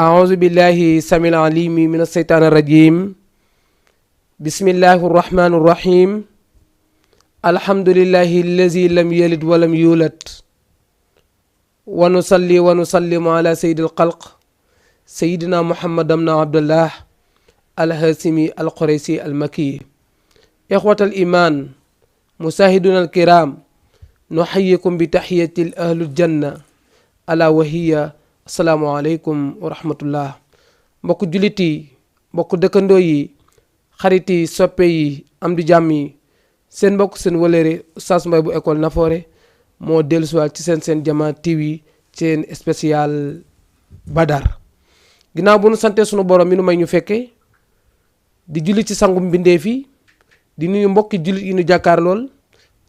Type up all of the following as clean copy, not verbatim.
أعوذ بالله السميع العليم من الشيطان الرجيم بسم الله الرحمن الرحيم الحمد لله الذي لم يلد ولم يولد ونصلي ونسلم على سيد الخلق سيدنا محمد بن عبد الله الهاشمي القريشي المكي إخوة الإيمان مشاهدونا الكرام نحييكم بتحية أهل الجنة ألا وهي asalaamaaleykum wa rahmatullah mbokku jullit yi mbokku dëkkandoo yi xarit yi soppe yi am di jàmm yi seen mbokk seen wëlëre Oustaz Mbaye bu école Nafoore moo dellusiwaat ci seen Jama TV seen spécial Badar ginnaaw bu nu sante sunu borom mi nu may ñu fekke di julli ci sangum mbindeef yi di nuyu mbokki jullit yi nu jàkkaar lool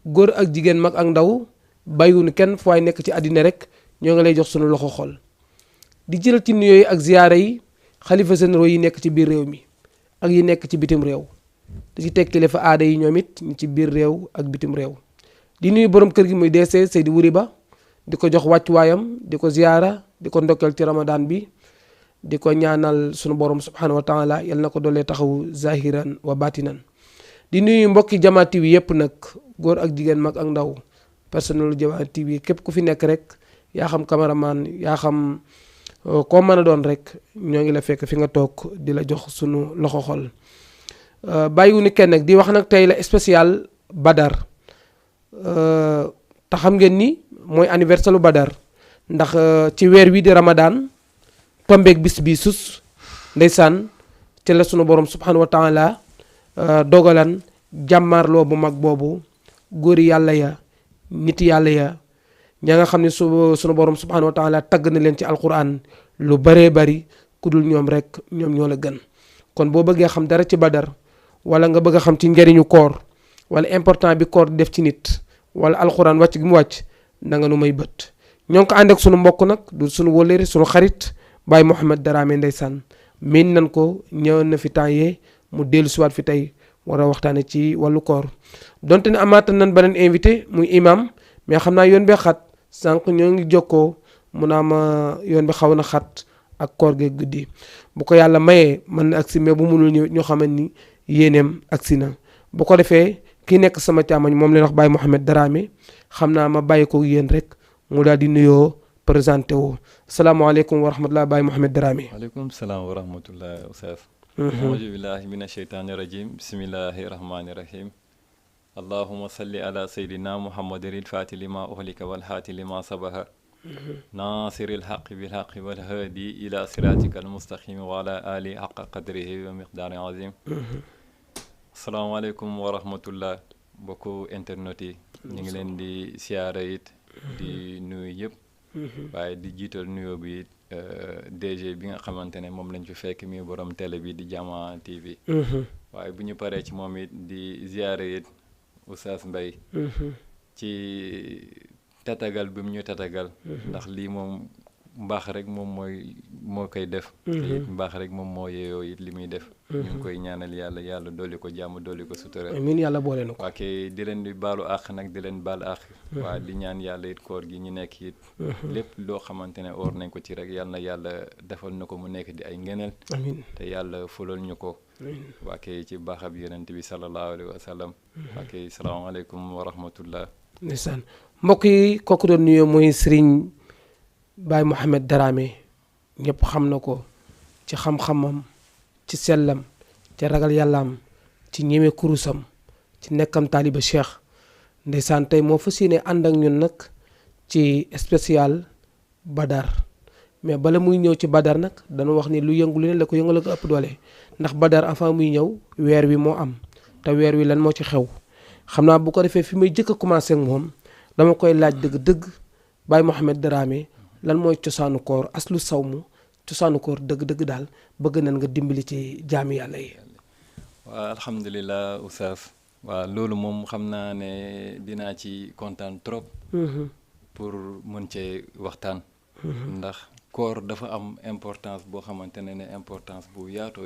góor ak jigéen mag ak ndaw bàyyiwunu kenn fu waay nekk ci àddina rek ñoo ngi lay jox sunu loxo xol di jël ci nuyoo yi ak ziyaara yi xalifa généraux yi nekk ci biir réew mi ak yi nekk ci bitim réew di ci teg kilifa aada yi ñoom it ñu ci biir réew ak bitim réew di nuyu borom kër gi muy DC Seydi Wuri Ba di ko jox wàccuwaayam di ko ziyaara di ko ndokkeel ci ramadan bi di ko ñaanal sunu borom subhanahu wa taala yal na ko doolee taxaw zahiran wa batinan di nuyu mbokki Jama TV yépp nag góor ak jigéen mag ak ndaw personnel Jama TV képp ku fi nekk rek yaa xam cameraman yaa xam koo mën a doon rek ñoo ngi la fekk fi nga toog di la jox sunu loxo xol bàyyiwu ni kenn nag di wax nag tey la spécial Badar te xam ngeen ni mooy anniversaire lu Badar ndax ci weer wi di Ramadan tombeeg bis bi sus ndeysaan ci la sunu borom subhanahu wa taala dogalan jàmmaarloo bu mag boobu góori yàlla ya nit yàlla ya ña nga xam ne sunu borom subhanahu wa taala tagg na leen ci alquran lu bëree bëri ku dul ñoom rek ñoom ñoo la gën kon boo bëggee xam dara ci Badar wala nga bëgg a xam ci njëriñu koor wala important bi koor def ci nit wala alquran wàcc gi mu wàcc da nga nu may bët ñoo ngi ko ànd ak sunu mbokk nag du sunu wóllëre sunu xarit Baye Mouhamed Darame ndeysaan miin nan ko ñëwoon na fi temps yee mu dellu siwaat fi tey war a waxtaane ci wàllu koor donte ne amaata nan beneen invité muy imam mais xam naa yoon bee xat sànq ñoo ngi jokkoo mu naa ma yoon bi xaw na xat ak koor gee guddi bu ko yàlla mayee mën na agsi mais bu mënul ñëw ñoo xamante ni yéeneem agsi na bu ko defee kii nekk sama càmmoñ moom leen wax Baye Mouhamed Darame xam naa ma bàyyi ko yéen rek mu daal di nuyoo présenté woo salaamaaleykum wa rahmatulah Baye Mouhamed Darame. waaleykum salaam wa rahmatulah Oustaz. auzu billahi mina sheytaani rajim bismillahi rahmaani rahim. allahuma salli ala seydina muhammadin ilfaati lima uhlika walhaati lima sabaha nasiri lxaqi bilxaqi walhaadi ila siratika almustaqimi wa ala ali xaqa qadrihi wa miqdaari azim asalaamaaleykum wa rahmatullah mbokku internet yi ñu ngi leen di siyaara it di nuyu yëpp waaye di jiital nuyoo bi it DG bi nga xamante ne moom lañ fi fekk mi borom télé bi di Jama TV waaye bu ñu paree ci moom it di ziyaara it Oustaz Mbaye ci tatagal bi mu ñu tatagal ndax lii moom mbaax rek moom moo koy def te it mbaax rek moom moo yeeyoo it li muy def ñu ngi koy ñaanal yàlla dolli ko jàmm dolli ko sutura amiin yàlla boole na ko waa kay di leen di baalu àq nag di leen baal àq waa di ñaan yàlla it koor gi ñu nekk it lépp loo xamante ne oor nañ ko ci rek yàlla na yàlla defal na ko mu nekk di ay ngeneel amiin te yàlla fulal ñu ko waa kay ci baaxab yonent bi sallallahu alayhi wa sallam waa kay salaamaaleykum wa rahmatullah ndeysaan mbokk yi kooku doon nuyoo mooy Serigne Baye Mouhamed Darame ñëpp xam na ko ci xam-xamam ci sellam ci ragal yàllaam ci ñeme kurusam ci nekkam taaliba cheikh ndeysaan tey moo fas yéene ànd ak ñun nag ci spécial Badar mais bala muy ñëw ci Badar nag dañu wax ni lu yëngu lu ne la ko yëngal ko ëpp doole ndax Badar avant muy ñëw weer wi moo am te weer wi lan moo ci xew xam naa bu ko defee fi may jëkk a commencé ak moom dama koy laaj dëgg-dëgg Baye Mouhamed Darame lan mooy cosaanu koor aslu sawmu cosaanu koor dëgg-dëgg daal bëgg nañ nga dimbali ci jaami yàlla yi. waaw alhamdulilah Oustaz waaw loolu moom xam naa ne dinaa ci kontaan trop. pour mën cee waxtaan. ndax koor dafa am importance boo xamante ne importance bu yaatu.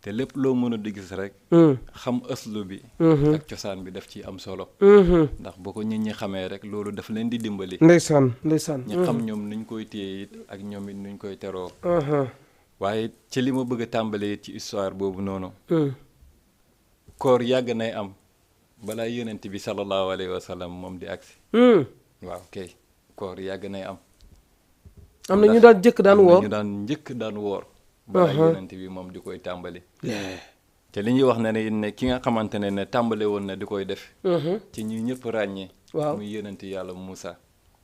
te lépp loo mën a di gis rek xam ëslu bi ak cosaan bi daf ci am solo ndax boo ko nit ñi xamee rek loolu daf leen di dimbali ndeysaan ndeysaan ñi xam ñoom nuñ koy téye it ak ñoom it nuñ koy teroo waaye ci li ma bëgg a tàmbalee ci histoire boobu noonu koor yàgg nay am balaa yonent bi sallallahu alayhi wa sallam moom di agsi waaw kay koor yàgg nay am am na ñu daan jëkk daan woor ñu daan njëkk daan woor balaa yonent bi moom di koy tàmbali te li ñuy wax ne ki nga xamante ne tàmbale woon na di koy def ci ñu ñëpp ràññee waaw muy yonent yàlla Moussa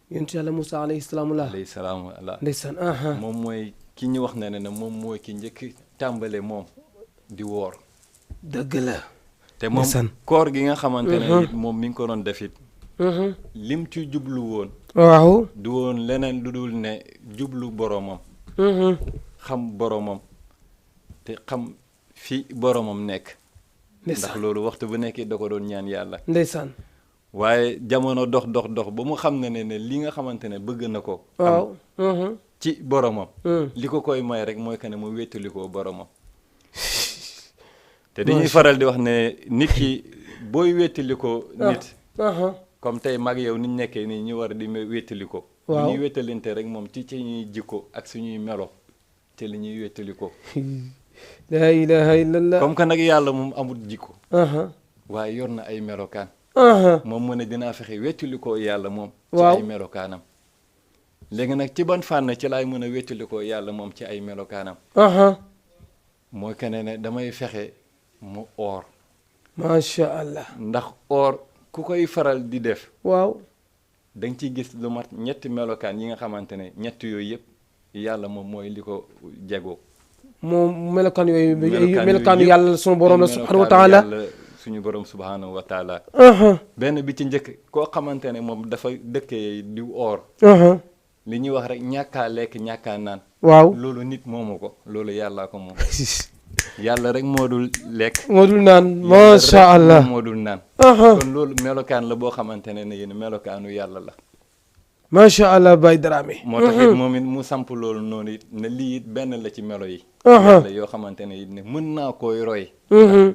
yonent yàlla Moussa alayhi salaamullah alayhi salaam la ndeysaan moom mooy ki ñu wax ne moom mooy ki njëkk tàmbale moom di woor dëgg la te moom koor gi nga xamante ne it moom mi ngi ko doon def it lim ci jublu woon waaw du woon leneen lu dul ne jublu boromam xam boromam te xam fi boromam nekk ndax loolu waxtu bu nekkee da ko doon ñaan yàlla ndeysaan waaye jamono dox ba mu xam ne li nga xamante ne bëgg na ko waaw ci boromam li ko koy may rek mooy que ne mu wéttali ko boromam te dañuy faral di wax ne nit ki booy wéttali ko nit comme tey mag yow niñ nekkee nii ñu war di wéttali ko bu ñuy wéttalinte rek moom ci ñuy jikko ak suñuy melo te li ñuy wéttali ko la ilaha illallah comme que nag yàlla moom amul jikko waaye yor na ay melokaan moom mu ne dinaa fexe wéttali ko yàlla moom ci ay melokaanam léegi nag ci ban fànn ci laay mën a wéttali ko yàlla moom ci ay melokaanam mooy que ne damay fexe mu oor macha allah ndax oor ku koy faral di def waaw da nga ciy gis lu mat ñetti melokaan yi nga xamante ne ñett yooyu yëpp yàlla moom mooy li ko jegoo moom melokaan yooyu melokaanu yàlla sunu borom la subhanahu wa taala suñu borom subhanahu wa taala benn bi ci njëkk koo xamante ne moom dafa dëkkee di oor li ñuy wax rek ñàkkaa lekk ñàkkaa naan waaw loolu nit moomu ko loolu yàllaa ko moom yàlla rek moo dul lekk moo dul naan macha allah moo dul naan kon loolu melokaan la boo xamante ne yéen melokaanu yàlla la macha allah Baye Dramé moo tax it moom it mu samp loolu noonu it ne lii it benn la ci melo yi yàlla yoo xamante ne it ne mën naa koy roy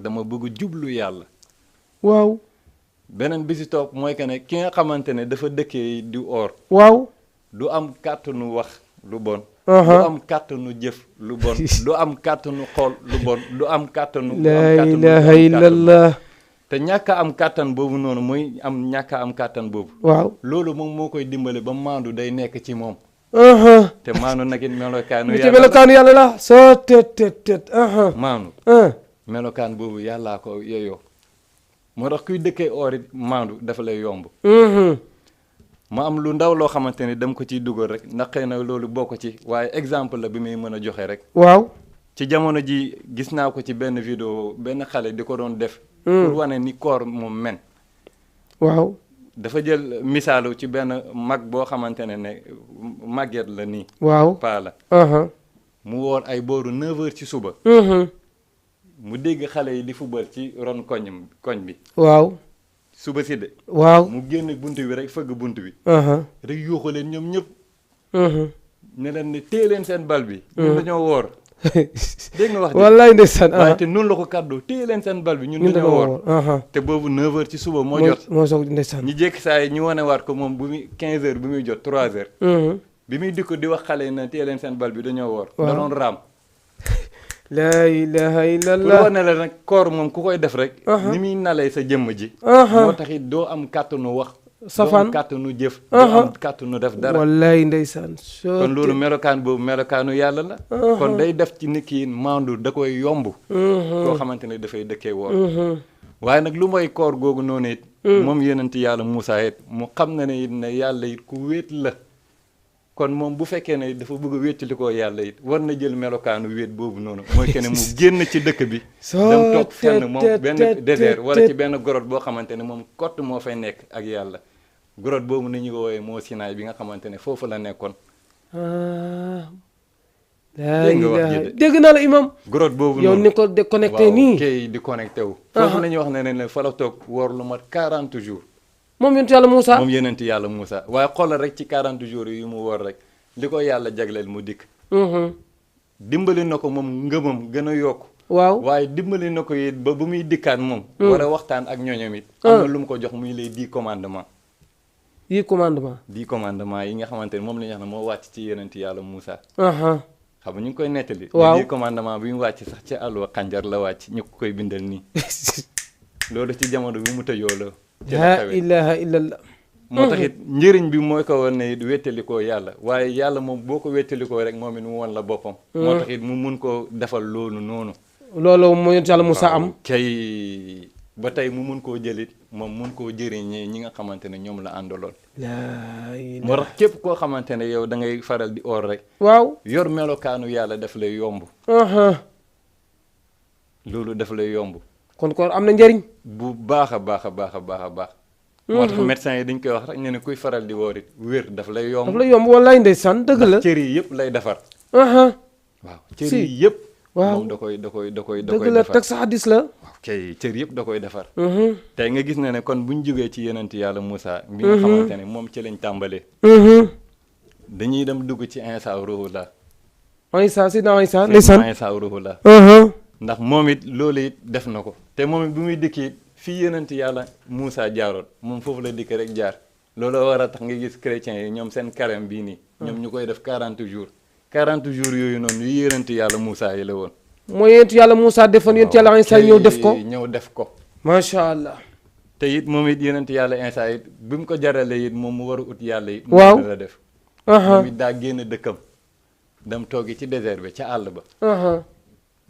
dama bëgg jublu yàlla waaw beneen bi si toog mooy que ne ki nga xamante ne dafa dëkkee di oor waaw du am kàttanu wax lu bon du am kàttanu jëf lu bon du am kàttanu xool lu bon du am kàttanu la ilaha illallah te ñàkk a am kàttan boobu noonu mooy am ñàkk a am kàttan boobu waaw loolu moom moo koy dimbale ba maandu day nekk ci moom te maandu nag it melokaanu yàlla melokaanu yàlla la soo tet maandu melokaan boobu yàllaa ko yeyoo moo tax kuy dëkkee oor it maandu dafa lay yomb ma am lu ndaw loo xamante ni dama ko ciy dugal rek ndax xëy na loolu bokk ci waaye exemple la bi muy mën a joxe rek waaw ci jamono ji gis naa ko ci benn vidéo benn xale di ko doon def pour wane ni koor moom men waaw dafa jël misaalu ci benn mag boo xamante ne màgget la nii waaw paa la mu woor ay booru 9h ci suba mu dégg xale yi di fubal ci ron koñ bi waaw suba si de waaw mu génn bunt bi rek fëgg bunt bi rek yuuxu leen ñoom ñëpp ne leen ne téye leen seen bal bi ñun dañoo woor dégg nga wax wallaay ndeysaan waaye te noonu la ko kàddu téye leen seen bal bi ñun dañoo woor te boobu 9h ci suba moo jot moo soog ndeysaan ñu jékki saa yi ñu wanewaat ko moom bu muy 15h bi muy jot 3h bi muy dikk di wax xale yi ne téye leen seen bal bi dañoo woor da doon raam laa ilaha illallah pour wane la nag koor moom ku koy def rek ni muy nalee sa jëmm ji moo tax it doo am kàttanu wax safaan doo am kàttanu jëf doo am kàttanu def dara wallaay ndeysaan kon loolu melokaan boobu melokaanu yàlla la kon day def ci nit ki maandu da koy yomb koo xamante ne dafay dëkkee woor waaye nag lu mooy koor googu noonu it moom yonent yàlla Moussa it mu xam na ne it ne yàlla it ku wéet la kon moom bu fekkee ne dafa bëgg a wéttali koo yàlla it war na jël melokaanu wéet boobu noonu mooy que ne mu génn ci dëkk bi dem toog fenn moom benn désert wala ci benn grotte boo xamante ne moom kott moo fay nekk ak yàlla grotte boobu ni ñu woowee moo Sinaay bi nga xamante ne foofu la nekkoon dégg naa la imam grotte boobu yow ni ko déconnecté nii kay di connecté wu foofu la ñuy wax ne fa la toog woor lu mat 40 jours moom yonent yàlla Moussa moom yonent yàlla Moussa waaye xoolal rek ci 40 jours yi mu woor rek li ko yàlla jagleel mu dikk dimbali na ko moom ngëmam gën a yokk waaw waaye dimbali na ko it ba bu muy dikkaat moom war a waxtaan ak ñooñam it am na lu mu ko jox muy les 10 commandements yi commandement 10 commandements yi nga xamante ne moom la ñu wax ne moo wàcc ci yonent yàlla Moussa aha xam nga ñu ngi koy nettali waaw 10 commandements bi mu wàcc sax ci àlluwa xànjar la wàcc ñu ko koy bindal nii loolu ci jamono bi mu tëjoo la ci la la xewee ilaha illallah moo tax it njëriñ bi mooy ko woon ne it wéttalikoo yàlla waaye yàlla moom boo ko wéttalikoo rek moom it mu woon la boppam moo tax it mu mun koo defal loolu noonu loolu moo yonent yàlla Moussa am kay ba tey mu mun koo jëlit moom mun koo jëriñee ñi nga xamante ne ñoom la àndaloon laa ilaha moo tax képp koo xamante ne yow da ngay faral di oor rek waaw yor melokaanu yàlla daf lay yomb aha loolu daf lay yomb kon kon am na njëriñ bu baax a baax a baax a baax a baax moo tax médecins yi dañ koy wax rek ñu ne kuy faral di woor it wér daf lay yomb daf la yomb wallaay ndeysaan dëgg la cër yi yëpp lay defar aha waaw cër Si. yi yëpp waaw moom da koy dëgg la defar teg sa hadis la waaw kay cër yëpp da koy defar mhm tey nga gis na ne kon buñ jógee ci yenent yàlla Moussa bi nga xamante ne moom ci lañ tàmbalee mhm dañuy dem dugg ci Insa ruhullah Aïssa si na Aïssa ndeysaan Insa ruhullah mhm ndax moom it loolu it def na ko te moom it bi muy dikk it fii yenent yàlla Moussa jaaroon moom foofu la dikk rek jaar loolu war a tax nga gis chrétiens yi ñoom seen carême bii nii ñoom ñu koy def 40 jours 40 jours yooyu noonu yu yenent yàlla Moussa yi la woon mooy yonent yàlla Moussa defoon yonent yàlla Aïssa ñëw def ko ñëw def ko macha allah te it moom it yenent yàlla Insa it bi mu ko jaralee it moom mu war a ut yàlla it waaw moom la def aha moom it daa génn dëkkam dem toogi ci désert bi ca àll ba aha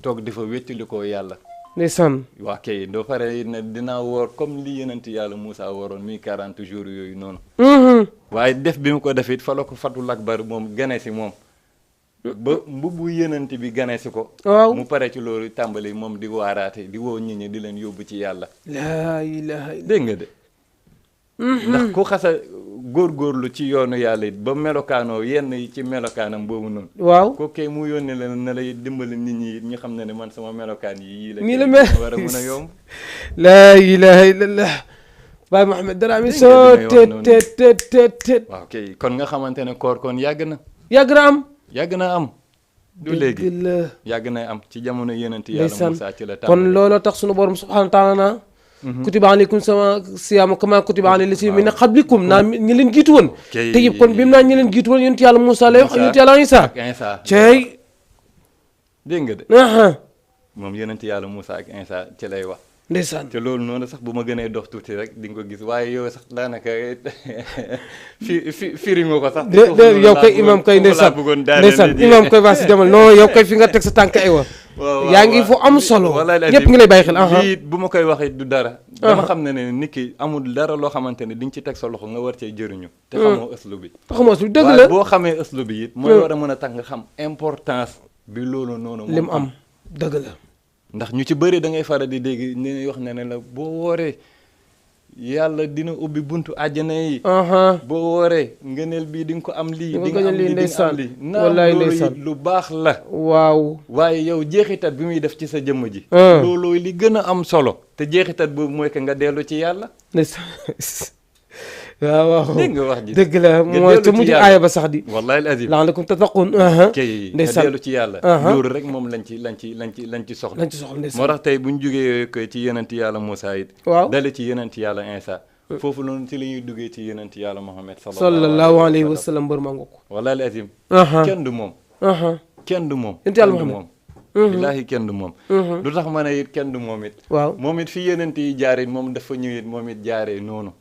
toog di fa wéttali ko yàlla ndeysaan waa kay doo pare it ne dinaa woor comme li yenent yàlla Moussa waroon muy 40 jours yooyu noonu mhm waaye def bi mu ko def it fa la ko fatul akbar moom gane si moom ba mbubbu yenent bi gane si ko waaw mu pare ci loolu tàmbali moom di waaraate di woo nit ñi di leen yóbbu ci yàlla laa ilaha illa dégg nga de ndax ku xasa góorgóorlu ci yoonu yàlla it ba melokaanoo yenn yi ci melokaanam boobu noonu waaw ko kay mu yónni la ne lay dimbali nit ñi it ñu xam ne ne man sama melokaan yi yii la nii la kay mel war a mën a yomb laa ilaha illallah Baye Mohamed Dramé Dégg nga soo li ngay wax tet noonu. tet tet tet tet waaw kay kon nga xamante ne koor kon yàgg na yàgg na am yàgg na am du léegi dëgg la yàgg na am ci jamono yenent yàlla ndeysaan Moussa ci la kon tàmbali looloo tax sunu borom subhanahu wa taala naa kutiba alaykum sama siyaama kama kutiba alal lazina min qablikum naa ñi leen jiitu woon kay te yëpp kon bi mu naa ñi leen jiitu woon yonent yàlla Moussa lay wax Moussa yonent yàlla Isa ak Insa cey dégg nga de aha moom yenent yàlla Moussa ak Insa ci lay wax ndeysaan te loolu noonu sax bu ma gënee dox tuuti rek di nga ko gis waaye yow sax daanaka firi nga ko sax de yow koy imam koy ndeysaan ndeysaan imam koy waa si demal non yow koy fi nga teg sa tànk aywa yaa ngi fu am solo ñëpp ngi lay bàyyi xel aha lii bu ma koy waxee du dara dama xam ne ne nit ki amul dara loo xamante ne di nga ci teg sa loxo nga war cee jëriñu te xamoo ëslu bi taxamoo si dëgg waaye la boo xamee ëslu bi it mooy war a mën a tax nga xam importance bi loolu noonu lim moom am dëgg la ndax ñu ci bëri da ngay faral di dégg ni wax ne ne la boo wooree yàlla dina ubbi buntu àjjana yi aha boo wooree ngëneel bii di nga ko am lii Di nga di nga ko am lii lii di nga am ndeysaan. lii Wallaay naam loolu ndeysaan. it lu baax la waaw waaye yow jeexitat bi muy def ci sa jëmm ji Ah. loolooy li gën a am solo te jeexitat boobu mooy que nga dellu ci yàlla ndeysaan waaw waaw dégg nga wax ji dëgg la nga mooy dellu te ci mujj yàlla. aaya ba sax di wallahi azim la'allakum tattaqun aha kay nga ndeysaan. dellu ci yàlla Aha. loolu rek moom lañ ci soxla lañ ci soxla ndeysaan moo tax tey bu ñu jógee ko ci yenent yàlla Moussa it waaw dale ci yenent yàlla Insa foofu noonu ci la ñuy duggee ci yenent yàlla Muhammad sallallahu alayhi wa sallam mbër maa ngokk wallahi azim aha kenn du moom aha kenn du moom Yonent yàlla kenn du Muhammad. moom billaahi kenn du moom lu tax ma ne it kenn du moom it waaw moom it fi yenent yi jaaree moom dafa ñëw it moom it jaaree noonu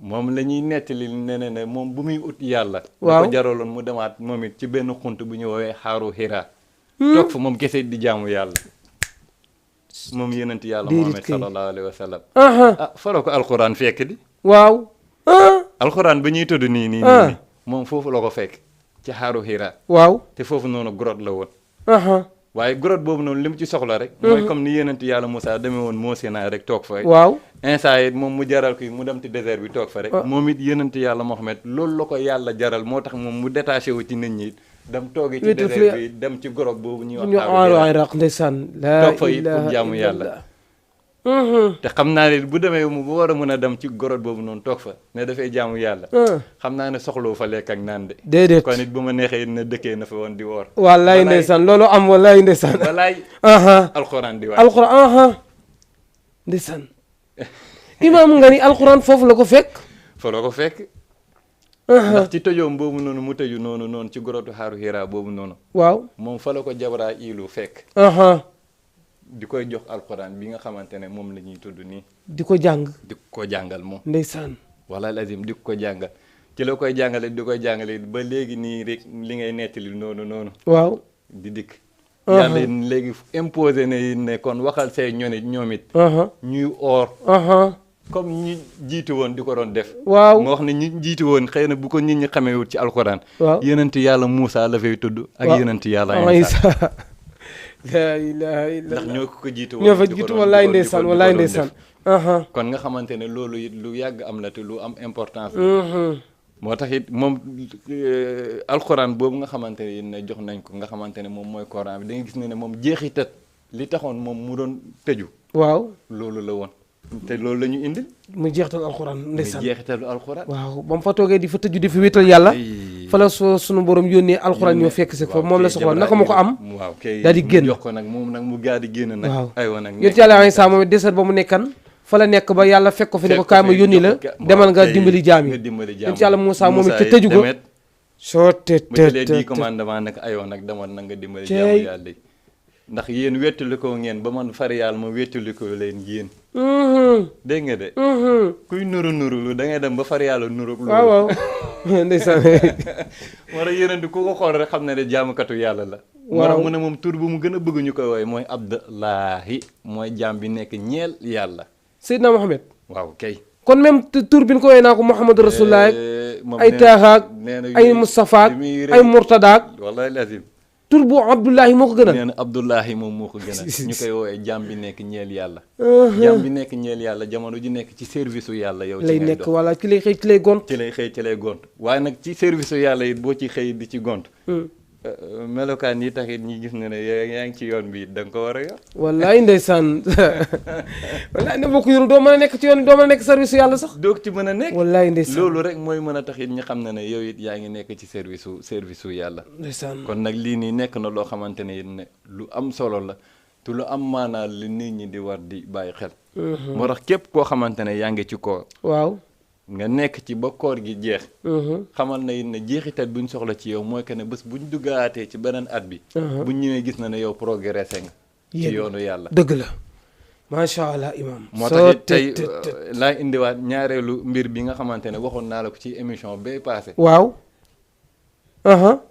moom la ñuy nettali ne moom bu muy ut yàlla Waaw. da ko jaraloon mu demaat moom it ci benn xunt bu ñu woowee xaaru Hira toog fa moom kese di jaamu yàlla moom yenent yàlla Déedéet Muhammad kay. sallallahu alayhi wa sallam aha ah fa la ko alxuraan fekk di waaw ah alxuraan ba ñuy tudd nii nii Ah. nii moom foofu la ko fekk ci xaaru Hira waaw te foofu noonu grotte la woon aha waaye grotte boobu noonu li mu ci soxla rek mooy comme ni yenent yàlla Moussa demee woon moo Sinaa rek toog fa rek waaw Insa it moom mu jaral ko mu dem ci désert bi toog fa rek moom it yenent yàlla Muhammad loolu la ko yàlla jaral moo tax moom mu détaché wu ci nit ñi it dem toogi ci Wéetal désert fi- bi dem ci grotte boobu ñuy wax ñu xaaru aaru Hira Iraq ndeysaan laa toog fa it pour ilaha jaamu yàlla illallah te xam naa ne bu demee mu war a mën a dem ci gorot boobu noonu toog fa ne dafay jaamu yàlla xam naa ne soxlawu fa lekk ak naan de déedéet kon it bu ma neexee na dëkkee na fa woon di woor wallaay ndeysaan loolu am wallaay ndeysaan walaay alxuraan di waay alxuraan ndeysaan imaam nga ni alxuraan foofu la ko fekk fa la ko fekk ndax ci tëjoom boobu noonu mu tëju noonu ci gorotu xaaru Hira boobu noonu waaw moom fa la ko Jabraa ilu fekk di koy jox alxuraan bi nga xamante ne moom la ñuy tudd nii di ko jàng di ko jàngal moom ndeysaan wala lazim di ko jàngal ci la koy jàngale di koy jàngale ba léegi nii rek li ngay nettali noonu waaw di dikk yàlla léegi imposé ne kon waxal say ñoom it ñuy oor comme ñi jiitu woon di ko doon def waaw moo wax ne ñi jiitu woon xëy na bu ko nit ñi xamewut ci alxuraan yonent yàlla Muusa la fay tudd ak yonent yàlla Isa laa ilaaha illa ndax ñoo ko jiitu woon ñoo fa jiitu wallaay ndeysaan kon nga xamante ne loolu it lu yàgg am la te lu am importance moo tax it moom alxuraan boobu nga xamante ne jox nañ ko nga xamante ne moom mooy Coran bi da nga gis ne moom jeexitat li taxoon moom mu doon tëju waaw loolu la woon te loolu la ñu indil mu jeexital alxuraan ndeysaan mu jeexitalu alxuraan waaw ba mu fa toogee di fa tëju di fi wéetal yàlla fa la sunu borom yónnee alxuraan ñoo fekk si foofu moom la soxla naka ma ko am waaw kay daal di génn jox ko nag moom nag mu gaa di génn nag waaw aywa nag yonent yàlla Isaa moom deset ba mu nekkan fa la nekk ba yàlla fekk ko fi ne ko kaay ma yónni la demal nga dimbali jaam yi yonent yàlla Muusaa moom it te tëju ko soo te di commandement nag aywa nag demal na nga dimbali jaamu yàlla yi ndax yéen wettali ko ngeen ba man far yàlla ma wettali ko leen yéen dégg nga de kuy nuru lu da ngay dem ba far yàlla nuru lu waaw ndeysaan war a yénanti ku ko xool rek xam ne de jaamukatu yàlla la moo tax mu ne moom tur bu mu gën a bëgg ñu koy wooye mooy Abdullahi mooy jaam bi nekk ñeel yàlla Seydina Mohamed waaw kay kon même tur bi ñu ko woowee naa ko Mouhamadou Rasulullah ay Taahaak ay Mustafaak ay Murtadaak wallahi lazim tur bu Abdullahi moo ko gën a nee na Abdullahi moom moo ko gën a ñu koy woowee jaam bi nekk ñeel yàlla jaam bi nekk ñeel yàlla jamono ji nekk ci service u yàlla yow lay nekk wala ci lay xëy ci lay gont ci lay xëy ci lay gont waaye nag ci service u yàlla it boo ci xëy di ci gont melokaan yi taxit ñi gis ne yaa ngi ci yoon bi da nga ko war a yor wallaay ndeysaan wallaay ne boo ko yoru doo mën a nekk ci yoon bi doo mën a nekk service u yàlla sax doog ci mën a nekk wallaay ndeysaan loolu rek mooy mën a taxit ñi xam ne yow it yaa ngi nekk ci service u yàlla ndeysaan kon nag lii nii nekk na loo xamante ne ne lu am solo la te lu am maanaa li nit ñi di war di bàyyi xel moo tax képp koo xamante ne yaa ngi ci koor waaw nga nekk ci ba koor gi jeex xamal na it ne jeexital buñ soxla ci yow mooy que ne bés buñ duggaatee ci beneen at bi buñ ñëwee gis na ne yow progressé nga ci yoonu yàlla dëgg la macha allah imam moo tax it tey laa indiwaat ñaareelu mbir bi nga xamante ne waxoon naa la ko ci émission bay passé waaw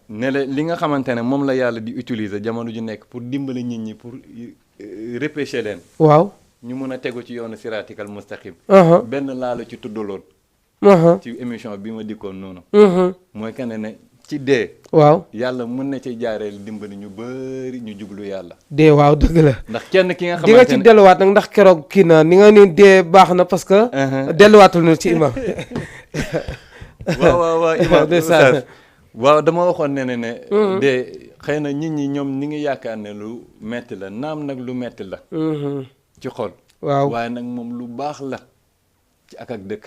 ne la li nga xamante ne moom la yàlla di utiliser jamono ju nekk pour dimbali nit ñi pour repêcher leen waaw ñu mun a tegu ci yoonu siraatikal mustaqim benn laa la ci tuddaloon ci émission bi ma dikkoon noonu mooy que ne ci dee waaw yàlla mën na ci jaareel dimbali ñu bëri ñu jublu yàlla dee waaw dëgg la ndax kenn ki nga xamante di nga ci delluwaat nag ndax keroog kii na ni nga ni dee baax na parce que delluwaatul na ci imam waaw imam waaw dama waxoon ne dee xëy na nit ñi ñoom ni ngi yaakaar ne lu metti la naam nag lu metti la ci xol waaw waaye nag moom lu baax la ci ak dëkk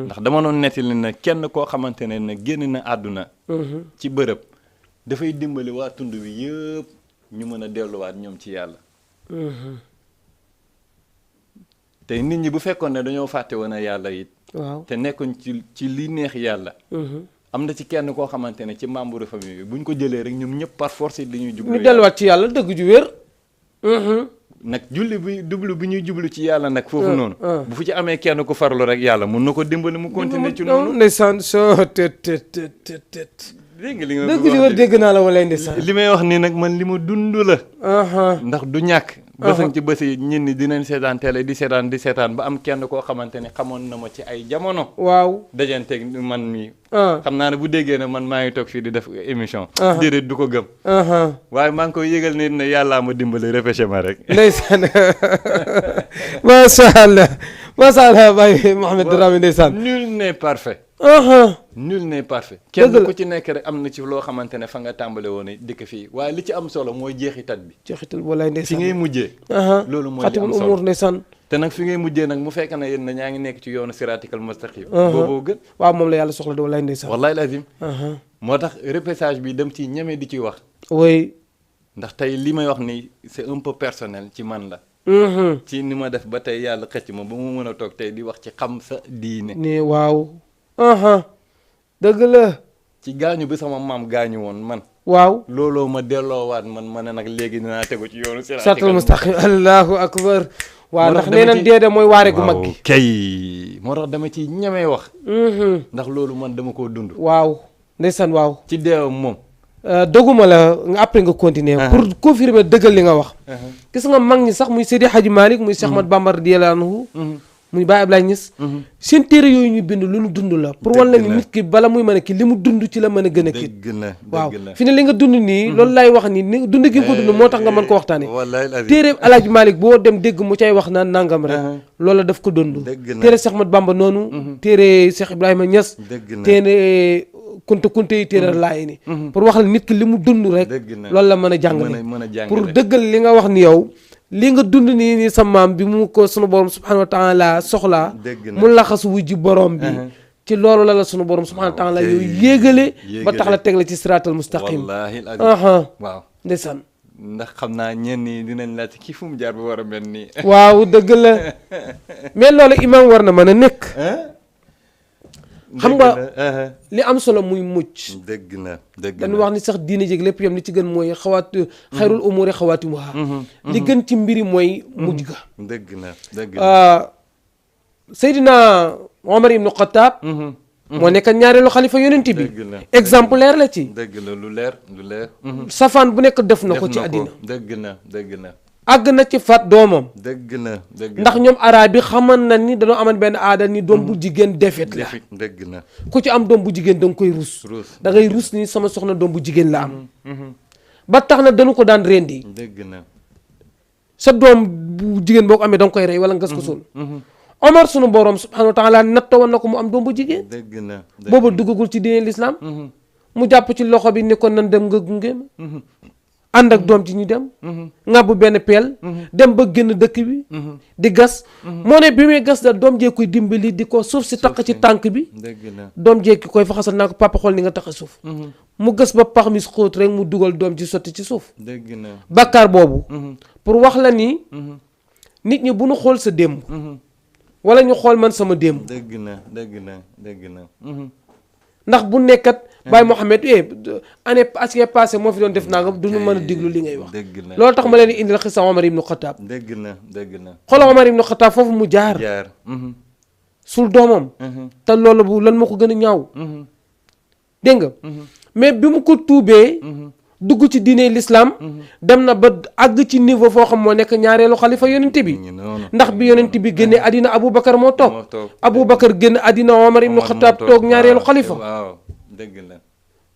ndax dama doon nettali ne kenn koo xamante ne génn na àdduna ci bërëb dafay dimbali waa tund wi yëpp ñu mën a delluwaat ñoom ci yàlla te nit ñi bu fekkoon ne dañoo fàtte woon a yàlla it waaw te nekkoon ci li neex yàlla am na ci kenn koo xamante ne ci membre famille bi buñ ko jëlee rek ñoom ñëpp par force it li ñuy jublu ñu delluwaat ci yàlla dëgg ju wér nag julli bi bi ñuy jublu ci yàlla nag foofu noonu bu fu ci amee kenn ku farlu rek yàlla mun na ko dimbali mu continuer ci noonu ndeysaan soo tet dégg nga li nga dëgg li war dégg naa la wala ndeysaan li may wax nii nag man li ma dund la ndax du ñàkk bësaŋ ci bës yi ñin ni dinañ seetaan télé di seetaan ba am kenn koo xamante ne xamoon na ma ci ay jamono waaw dajanteeg man mii xam naa ne bu déggee ne man maa ngi toog fii di def émission déedéet du ko gëm waaye maa ngi koy yëgal nit ne yàllaa ma dimbali repêché ma rek ndeysaan macha allah Baye Mouhamed Dramé ndeysaan nul n'est parfait nul n'est parfait. kenn ku ci nekk rek am na ci loo xamante ne fa nga tàmbale woon dikk fii waaye li ci am solo mooy jeexitat bi. jeexital walaay ndeysaan fi ngay mujjee. loolu mooy li am xatimul solo umur ndeysaan. te nag fi ngay mujjee nag mu fekk na yéen ñaa ngi nekk ci yoonu siraatikal mustaqim. booboo gën. waaw moom la yàlla soxla de walaay ndeysaan. wallahi lazim. moo tax repêchage bi dem ci ñeme di ci wax. oui. ndax tey li may wax ni c'est un peu personnel ci man la. ci ni ma def ba tey yàlla xëcc ma ba mu mën a toog tey di wax ci xam sa diine. ne waaw. dëgg la. ci gaañu bi sama maam gaañu woon man. waaw. looloo ma delloowaat man ne nag léegi dinaa tegu ci yoonu siraatal mustaqim allahu akbar. waaw ndax nee nañ dee de mooy waare gu mag gi. kay moo tax dama ci ñemee wax. ndax loolu man dama koo dund. waaw ndeysaan waaw. ci deewam moom. doguma la nga après nga continuer. pour confirmer dëggal li nga wax. gis nga mag ñi sax muy Seydi Hadji Malick muy Cheikh Ahmad Bamba radiyallahu anhu muy Baye Ablaye Niass. seen téere yooyu ñu bind lu ñu dund la. pour wan la ni nit ki bala muy mën a kii li mu dund ci la mën a gën a kii. dëgg na waaw fi ne li nga dund nii. loolu laay wax ni ni dund gi nga ko dund moo tax nga mën ko waxtaanee. wallaay téere El Hadj Malick boo dem dégg mu cay wax naan nangam rek. loola daf ko dund. téere Cheikh Ahmad Bamba noonu. téere Cheikh Ibrahima Niass. téere kunte yi téere laay ni pour wax la nit ki li mu dund rek. loolu la mën a jàngale. pour dëggal li nga wax ni yow. li nga dund nii sa maam bi mu ko sunu borom subhanahu wa taala soxlaa mu laxas wu ji borom bi ci loolu la sunu borom subhanahu wa taala yooyu yéegale ba tax la teg la ci siraatal mustaqim. wallaahi waaw ndeysaan. ndax xam naa ñenn ñi dinañ laaj kii fu mu jaar ba war a mel nii. waaw dëgg la mais loolu imaam war na mën a nekk. xam nga li am solo muy mucc. dëgg na dañu wax ni sax diine jéeg lépp yam li ci gën mooy xayrul umuri xawaatimuha li gën ci mbiri mooy mujj ga. dëgg na Seydina Omar ibnu Xataab moo nekk ñaareelu xalifa yonent bi. exemplaire la ci. dëgg la lu leer. safaan bu nekk def na ko ci àddina. dëgg na àgg na ci faat doomam. dëgg na ndax ñoom araab yi xaman na ni dañoo amoon benn aada ni doom bu jigéen defet la. dëgg na ku ci am doom bu jigéen da nga koy rus. da ngay rus ni sama soxna doom bu jigéen la am. ba tax na dañu ko daan rendi. dëgg na sa doom bu jigéen boo ko amee da nga koy rey wala ngas ko suul. Omar sunu borom subhanahu wa taala nattoo woon na ko mu am doom bu jigéen. dëgg na booba duggagul ci diine l'islam. mu jàpp ci loxo bi ni ko nan dem nga gunge ma. ànd ak doom ci ñu dem. ŋàbb benn peel. dem ba génn dëkk bi. di gas. moo ne bi muy gas da doom jee koy dimbali di ko suuf si taq ci tànk bi. doom jee ki koy faxasal naa ko papa xool ni nga tax a suuf. mu gas ba pax mi xóot rek mu dugal doom ci sotti ci suuf. dëgg na bàkkaar boobu. pour wax la ni. nit ñi bu nu xool sa démb. wala ñu xool man sama démb. dëgg na ndax bu nekkat Baye Mohamed année passée moo fi doon def nangam du ñu mën a diglu li ngay wax. loolu tax ma leen di indil xisa Omar ibnu Xataab. dëgg na xoolal Omar ibnu Xataab foofu mu jaar. sul doomam. te loolu bu lan moo ko gën a ñaaw. dégg nga. mais bi mu ko tuubee. dugg ci diine l'islam. dem na ba àgg ci niveau foo xam moo nekk ñaareelu xalifa yonent bi. ndax bi yonent bi génne àddina Aboubacar moo toog. Aboubacar génn àddina Omar ibnu Xataab toog ñaareelu xalifa. waaw dëgg la.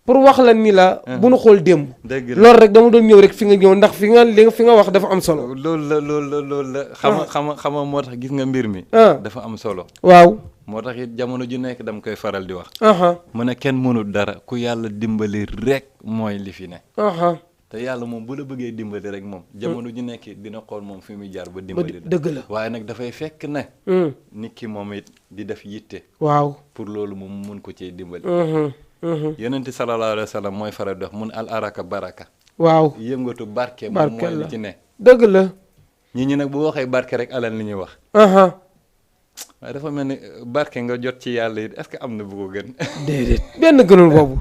pour wax la ni la. bu nu xool démb. loolu rek dama doon ñëw rek fi nga ñëw ndax fi nga wax dafa am solo. loolu la xama moo tax gis nga mbir mi. dafa am solo. waaw. moo tax it jamono ju nekk dama koy faral di wax. mu ne kenn mënul dara ku yàlla dimbali rek mooy li fi ne. te yàlla moom bu la bëggee dimbali rek moom. jamono ju nekk dina xool moom fi muy jaar ba dimbali la. dëgg la waaye nag dafay fekk ne. nit ki moom it di def yitte. waaw pour loolu moom mun ko cee dimbali. yonenti sallallahu alayhi wa sallam mooy faral di wax mun al araka baraka. waaw yëngatu barke. moom mooy li ci ne. dëgg la. ñi nag bu waxee barke rek alal li ñuy wax. waaye dafa mel ni barke nga jot ci yàlla it est-ce que am na bu ko gën. déedéet benn gënul boobu.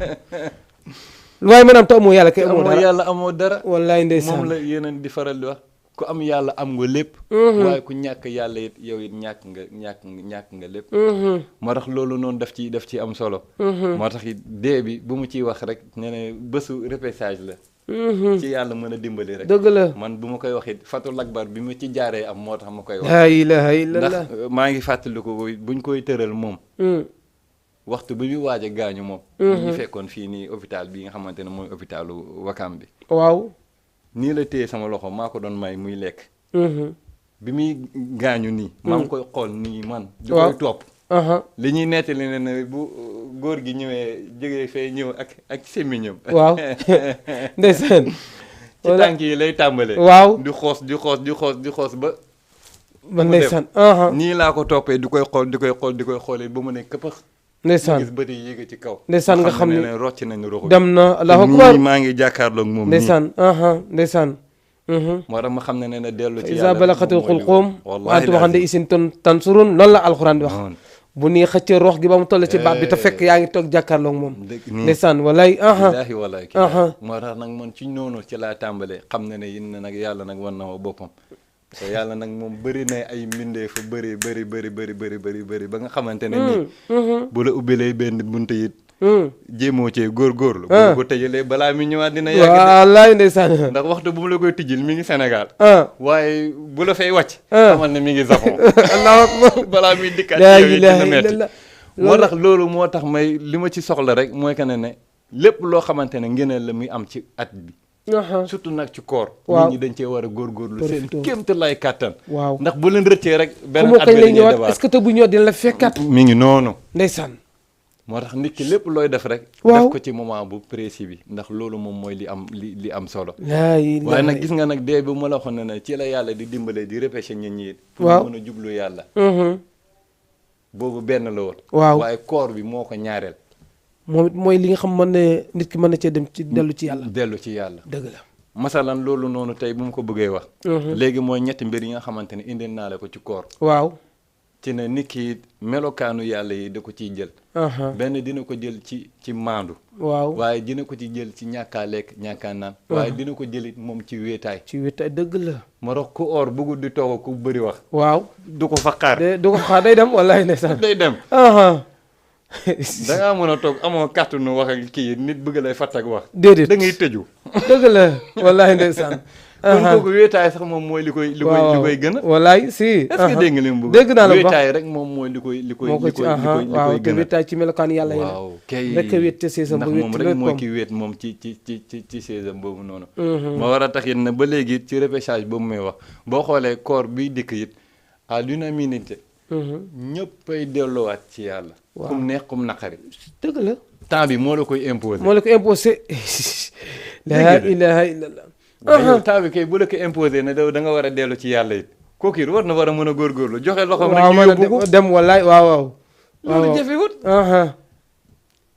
waaye maanaam te amoo yàlla kay amoo dara yàlla amoo dara. wallaay ndeysaan moom la yeneen di faral di wax ku am yàlla am nga lépp. waaye ku ñàkk yàlla it yow it ñàkk nga lépp. moo tax loolu noonu daf ci am solo. moo tax it dee bi bu mu ciy wax rek nee na bésu repêchage la. ci yàlla mën a dimbali rek. dëgg la man bu ma koy wax it fatul akbar bi ma ci jaaree am moo tax ma koy wax. laa ilaaha illallah ndax maa ngi fàttaliku buñ koy tëral moom. waxtu bi muy waaj a gaañu moom. ñu fekkoon fii nii hôpital bi nga xamante ne mooy hôpitalu Wakam bi. waaw. nii la téye sama loxo maa ko doon may muy lekk. bi muy gaañu nii. maa ngi koy xool nii man. di koy topp. li ñuy nettali ne bu góor gi ñëwee jógee fee ñëw ak sémmiñam. waaw ndeysaan. ci tànk yi lay tàmbale. waaw di xoos ba. ba ndeysaan. nii laa ko toppee di koy xoolee ba mu ne këpëx. ndeysaan gis bët yi yéeg ci kaw. ndeysaan nga xam ne rocc nañu roxo. dem na allahu akbar nii maa ngi jàkkaarloog moom. ndeysaan ndeysaan. moo tax ma xam ne dellu ci yàlla. isa balaqatil xulqum wa antum waxande isin tansurun loolu la alxuraan di wax. bu nii xëccee roox gi ba mu toll ci baat bi te fekk yaa ngi toog jàkkaarloog moom. ndeysaan walaay. billaahi walaay. moo tax nag man ci noonu ci laa tàmbalee xam ne yin na nag yàlla nag wan na ma boppam. te yàlla nag moom bëri na ay mbindee fa bëri ba nga xamante ne nii. bu la ubbilee benn bunte it. jéemoo cee góorgóorlu. bu la ko tëjalee balaa mi ñëwaat dina yàgg. wallaay ndeysaan. ndax waxtu bu mu la koy tijjil mi ngi Sénégal. waaye bu la fay wàcc. xamal ne mi ngi Japon. allahu akbar balaa muy dikkaat yow it dina metti. moo tax loolu moo tax may li ma ci soxla rek mooy que ne lépp loo xamante ne ngëneel la muy am ci at bi. surtout nag ci koor. nit ñi dañ cee war a góorgóorlu seen kéemte lay kàttan. waaw ndax bu leen rëccee rek. benn at kañ lay ñëwaat est-ce que te bu ñëwaat dina la fekkaat. mi ngi noonu. ndeysaan. moo tax nit ki lépp looy def rek. waaw def ko ci moment bu précis bi ndax loolu moom mooy li am solo. waaye nag gis nga nag dee bi ma la waxoon ne ci la yàlla di dimbalee di repêcher nit ñi. waaw pour mën a jublu yàlla. boobu benn la woon. waaw waaye koor bi moo ko ñaareel. moom mooy li nga xam mën ne nit ki mën na cee dem ci dellu ci yàlla. dellu ci yàlla. dëgg la. masalan loolu noonu tey bu mu ko bëggee wax. léegi mooy ñetti mbir yi nga xamante ne indil naa la ko ci koor. waaw. ci ne nit ki melokaanu yàlla yi da ko ciy jël. benn dina ko jël ci maandu. waaw waaye dina ko ci jël ci ñàkkaa lekk ñàkkaa naan. waaye dina ko jëlit moom ci wéetaay. ci wéetaay dëgg la. ma rox ku or bëggul di toog ku bëri wax. waaw du ko fa xaar. du ko xaar day dem wallaay ndeysaan. day dem. da ngaa mën a toog amoo kàttanu wax ak kii nit bëgg lay fàtt ak wax. déedéet da ngay tëju. dëgg la wallaay ndeysaan. kon kooku wéetaay sax moom mooy li koy gën a. wallaay si. est-ce que dégg nga li mu bëgg. dégg naa la wéetaay rek moom mooy li koy gën a. waaw te wéetaay ci melokaan yàlla yi. waaw kay rek a wéet te seesam ba ndax wéet moom rek mooy ki wéet moom ci seesam boobu noonu. ma war a tax it na ba léegi ci repêchage boobu may wax boo xoolee koor biy dikk it à l'unanimité. ñëppay delloowaat ci yàlla. waaw kum neex kum naqari. dëgg la. temps bi moo la koy imposer. moo la ko imposé. la ilaha illallah. yow temps bi kay bu la ko imposer ne da nga war a dellu ci yàlla it kooku it war na war a mën a góorgóorlu joxe loxoom rek ñu yóbbu ko dem wallaay waaw. loolu jafewut.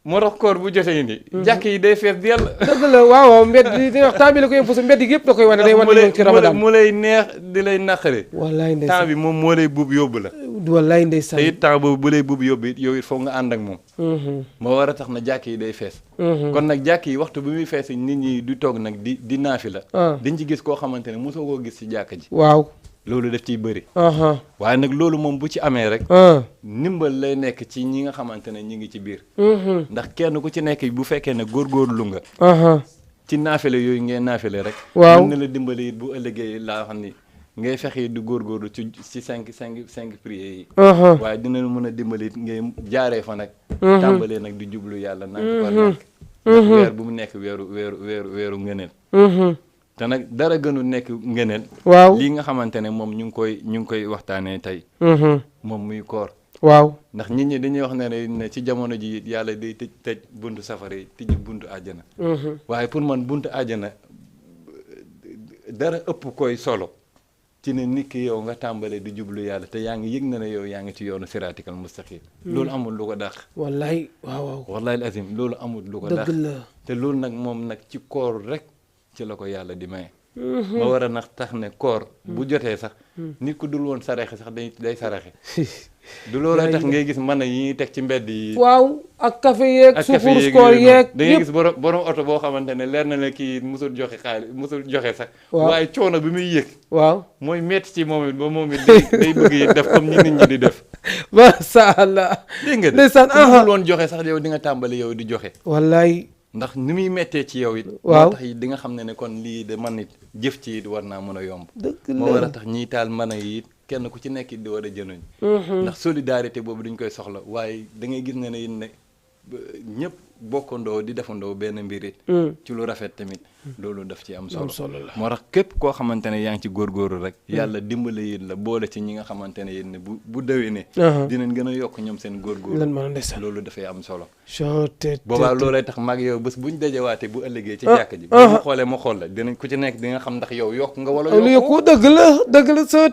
moo tax koor bu jotee ni jàkk yi day fees dell. dëgg la waaw mbedd di wax temps bi la koy imposé mbedd yëpp da koy wane day wane ñoom ci ramadan mu lay neex di lay naqare. wallaay ndeysaan temps bi moom moo lay buub yóbbu la. wallaay ndeysaan te it temps boobu bu lay buub yóbbu it yow it foog nga ànd ak moom. moo war a tax na jàkk yi day fees. kon nag jàkk yi waxtu bi muy fees nit ñi du toog nag di naafi la. dañ ci gis koo xamante ne mosoo koo gis ci jàkk ji. waaw loolu daf ciy bëri. waaye nag loolu moom bu ci amee rek. ndimbal lay nekk ci ñi nga xamante ne ñi ngi ci biir. ndax kenn ku ci nekk bu fekkee ne góorgóorlu nga. ci naafile yooyu ngeen naafile rek. waaw mën na la dimbali it bu ëllëgee laa xam ni ngay fexe di góorgóorlu ci cinq prières yi. waaye dina mën a dimbali it ngay jaaree fa nag. tàmbalee nag di jublu yàlla nànk par nànk. ndax weer bu mu nekk weeru ngëneel. te nag dara gënu nekk ngëneel. waaw lii nga xamante ne moom ñu ngi koy waxtaanee tey. moom muy koor. waaw ndax nit ñi dañuy wax ne ci jamono ji yàlla day tëj buntu safara yi tëj buntu àjjana. waaye pour man buntu àjjana dara ëpp koy solo ci ne nit ki yow nga tàmbalee di jublu yàlla te yaa ngi yëg na ne yow yaa ngi ci yoonu siraatikal mustaqim. loolu amul lu ko dàq. wallaay waaw. wallaay azim loolu amul lu ko dàq. dëgg la te loolu nag moom nag ci koor rek ci la ko yàlla di maye. ma war a nag tax ne koor bu jotee sax nit ku dul woon saraxe sax day saraxe. du loolu tax ngay gis mën yi ñuy teg ci mbedd yi. waaw ak café yeeg suufuur koor yeeg da ngay gis borom oto boo xamante ne leer na la kii musul joxe xaalis musul joxe sax. waaye coono bi muy yëg. waaw mooy metti ci moom it ba moom it day bëgg yi def comme nit ñi di def. macha allah. dégg nga de ndeysaan musul woon joxe sax yow di nga tàmbali yow di joxe. wallaay. ndax ni muy méttee ci yow it. waaw moo tax it di nga xam ne kon lii de man it jëf ci it war naa mën a yomb. dëgg la moo war a tax ñiy taal mën a yi it kenn ku ci nekk it di war a jënuñ. ndax solidarité boobu dañ koy soxla waaye da ngay gis ne it ne ñëpp bokkandoo di defandoo benn mbir it ci lu rafet tamit loolu daf ci am solo la moo tax képp koo xamante ne yaa ngi ci góorgóorlu rek yàlla dimbale yéen la boole ci ñi nga xamante ne yéen ne bu déwénee dinañ gën a yokk ñoom seen góorgóorlu lan mën a ndeysaan loolu dafay am solo te boobaa loolay tax mag yow bés buñ dajewaatee bu ëllëgee ci jàkk ji bu mu xoolee ma xool la dinañ ku ci nekk di nga xam ndax yow yokk nga wala yokku dëgg la soo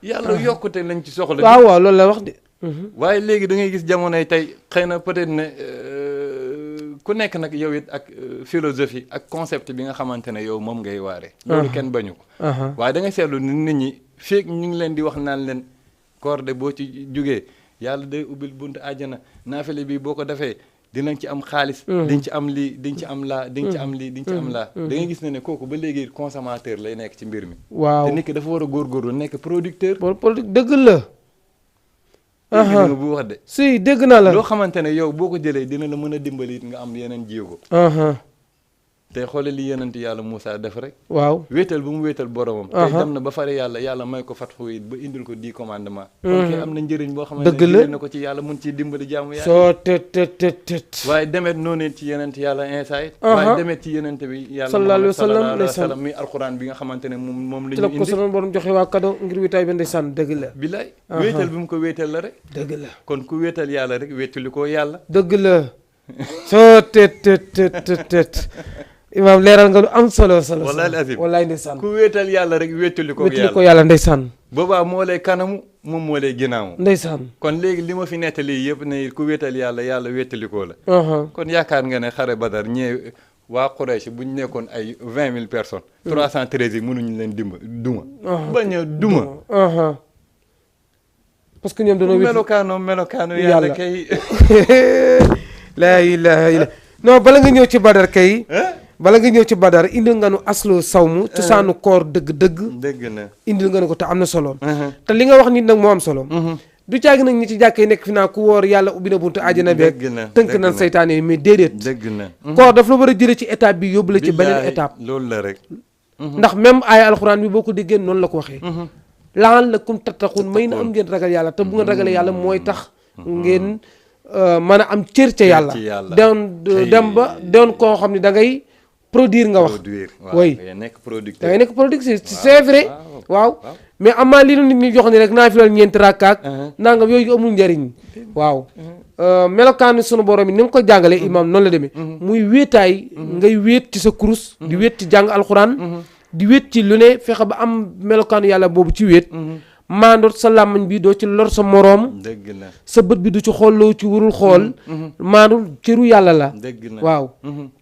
yàlla yokkute lañ ci soxla waaw loolu la wax de waaye léegi da ngay gis jamonoy tey xëy na peut-être ne ku nekk nag yow it ak philosophie ak concept bi nga xamante ne yow moom ngay waare loolu kenn bañu ko waaye da ngay seetlu nit ñi feek ñu ngi leen di wax naan leen koor de boo ci jugee yàlla day ubbil buntu àjjana naafile bi boo ko defee dinañ ci am xaalis diñ ci am lii diñ ci am laa diñ ci am lii diñ ci am laa da ngay gis ne kooku ba léegi consommateur lay nekk ci mbir mi waaw te nit ki dafa war a góorgóorlu nekk producteur dëgg la nga bu wax de si dégg naa la loo xamante ne yow boo ko jëlee dina la mën a dimbali it nga am yeneen jéego tey xoole li yenent yàlla Moussa def rek waaw wéetal bu mu wéetal boromam tey dem na ba fare yàlla may ko fatxu it ba indil ko 10 commandement kon kay am na njëriñ boo xamante ne jëlee na ko ci yàlla mun ciy dimbali jaamu yàlla soo tet waaye demet noonu ci yenent yàlla Iisaa it waaye demet ci yenent bi yàlla sallallahu alayhi wa sallam mi alxuraan bi nga xamante ne moom la ñu indi ko sama borom joxe waa cadeau ngir wéetaay ba ndeysaan dëgg la bilaay wéetal bi mu ko wéetal la rek dëgg la kon ku wéetal yàlla rek wéetali ko yàlla dëgg la soo tet imaam leeral nga lu am solo wallaay ndeysaan ku wéetal yàlla rek wéetali ko yàlla ndeysaan boobaa moo lay kanamu moom moo lay ginnaaw ndeysaan kon léegi li ma fi nettali yëpp ne ku wéetal yàlla wéetali ko la kon yaakaar nga ne xare Badar ñee waa Quraysh bu ñu nekkoon ay 20 000 personnes 313 yi mënuñu leen duma bañ a duma parce que ñoom dañoo melokaano yàlla kay laa ilaaha illa non bala nga ñëw ci Badar kay indil nga nu aslo sawmu cosaanu koor dëgg na indil nga nu ko te am na solo te li nga wax nit nag moo am solo du caagi nag ñi ci jàkkee nekk fi naa ku woor yàlla ubbi na buntu àjjana beeg tënk nan saytaane yi mais déedéet koor daf la war a jële ci étape bi yóbbu la ci beneen étape loolu la rek ndax même aaya alxuraan bi boo ko déggee noonu la ko waxee la'allakum tattaqun may na am ngeen ragal yàlla te bu ngeen ragalee yàlla mooy tax ngeen mën a am cër ca yàlla doon koo xam ne da ngay produire nga wax oui da ngay nekk producteur c'est vrai waaw mais amaa li nu nit ñi jox ni rek naa fi loolu ñeenti rakkaak nangam yooyu amul njariñ waaw melokaanu sunu borom yi ni nga ko jàngalee imam noonu la demee muy wéetaay ngay wéet ci sa kurus di wéet ci jàng alxuraan di wéet ci lu ne fexe ba am melokaanu yàlla boobu ci wéet maandoot sa làmmañ bi doo ci lor sa moroom sa bët bi du ci xool loo ci warul xool maandu cëru yàlla la waaw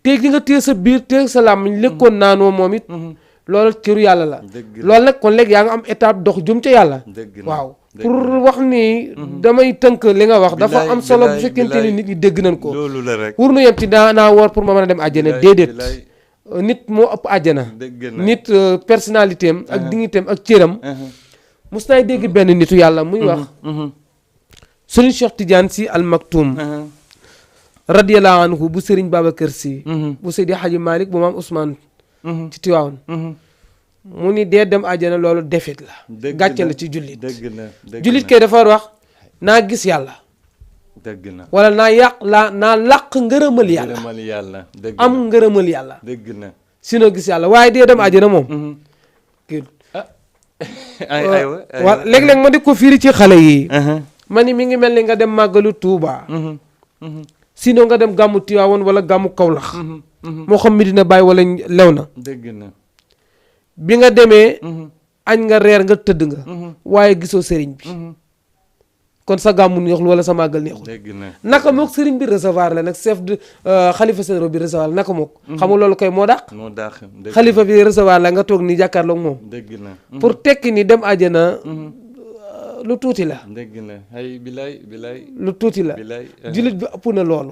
téeg gi nga téye sa biir téeg sa làmmañ lekkoon naanoo moom it loolu cëru yàlla la loolu nag kon léegi yaa nga am étape dox jëm ca yàlla waaw pour wax ni damay tënk li nga wax dafa am solo bu fekkente ni nit ñi dégg nañ ko wur nu yem ci naa woor pour ma mën a dem àjjana déedéet nit moo ëpp àjjana nit personnalité am ak dignité am ak cëram mus naay dégg benn nitu yàlla muy wax Sëriñ Cheikh Tidiane Sy Al Maktoum radiyallahu anhu bu Sëriñ Babacar Sy bu Seydi Hadji Malick bu maam Ousmane ci Tiwaawan mu ni dee dem àjjana loolu defet la gàcce la ci jullit jullit kay dafa war wax naa gis yàlla wala naa làq ngërëmal yàlla am ngërëmal yàlla sinon gis yàlla waaye dee dem àjjana moom waaw léeg-léeg ma di ko firi ci xale yi ma ni mi ngi mel ni nga dem màggalu Tuuba sinon nga dem gàmmu Tiwaawan wala gàmmu Kawlax moo xam Medina Baay wala Léona bi nga demee añ nga reer nga tëdd nga waaye gisoo sëriñ bi kon sa gàmmu neexul wala sa màggal neexul naka mook sëriñ bi recevoir la nag chef de xalifa général bi recevoir la naka mook xam nga loolu koy moo dàq xalifa bi recevoir la nga toog ni jàkkaarloog moom pour tekki ni dem àjjana lu tuuti la lu tuuti la jullit bi ëpp na loolu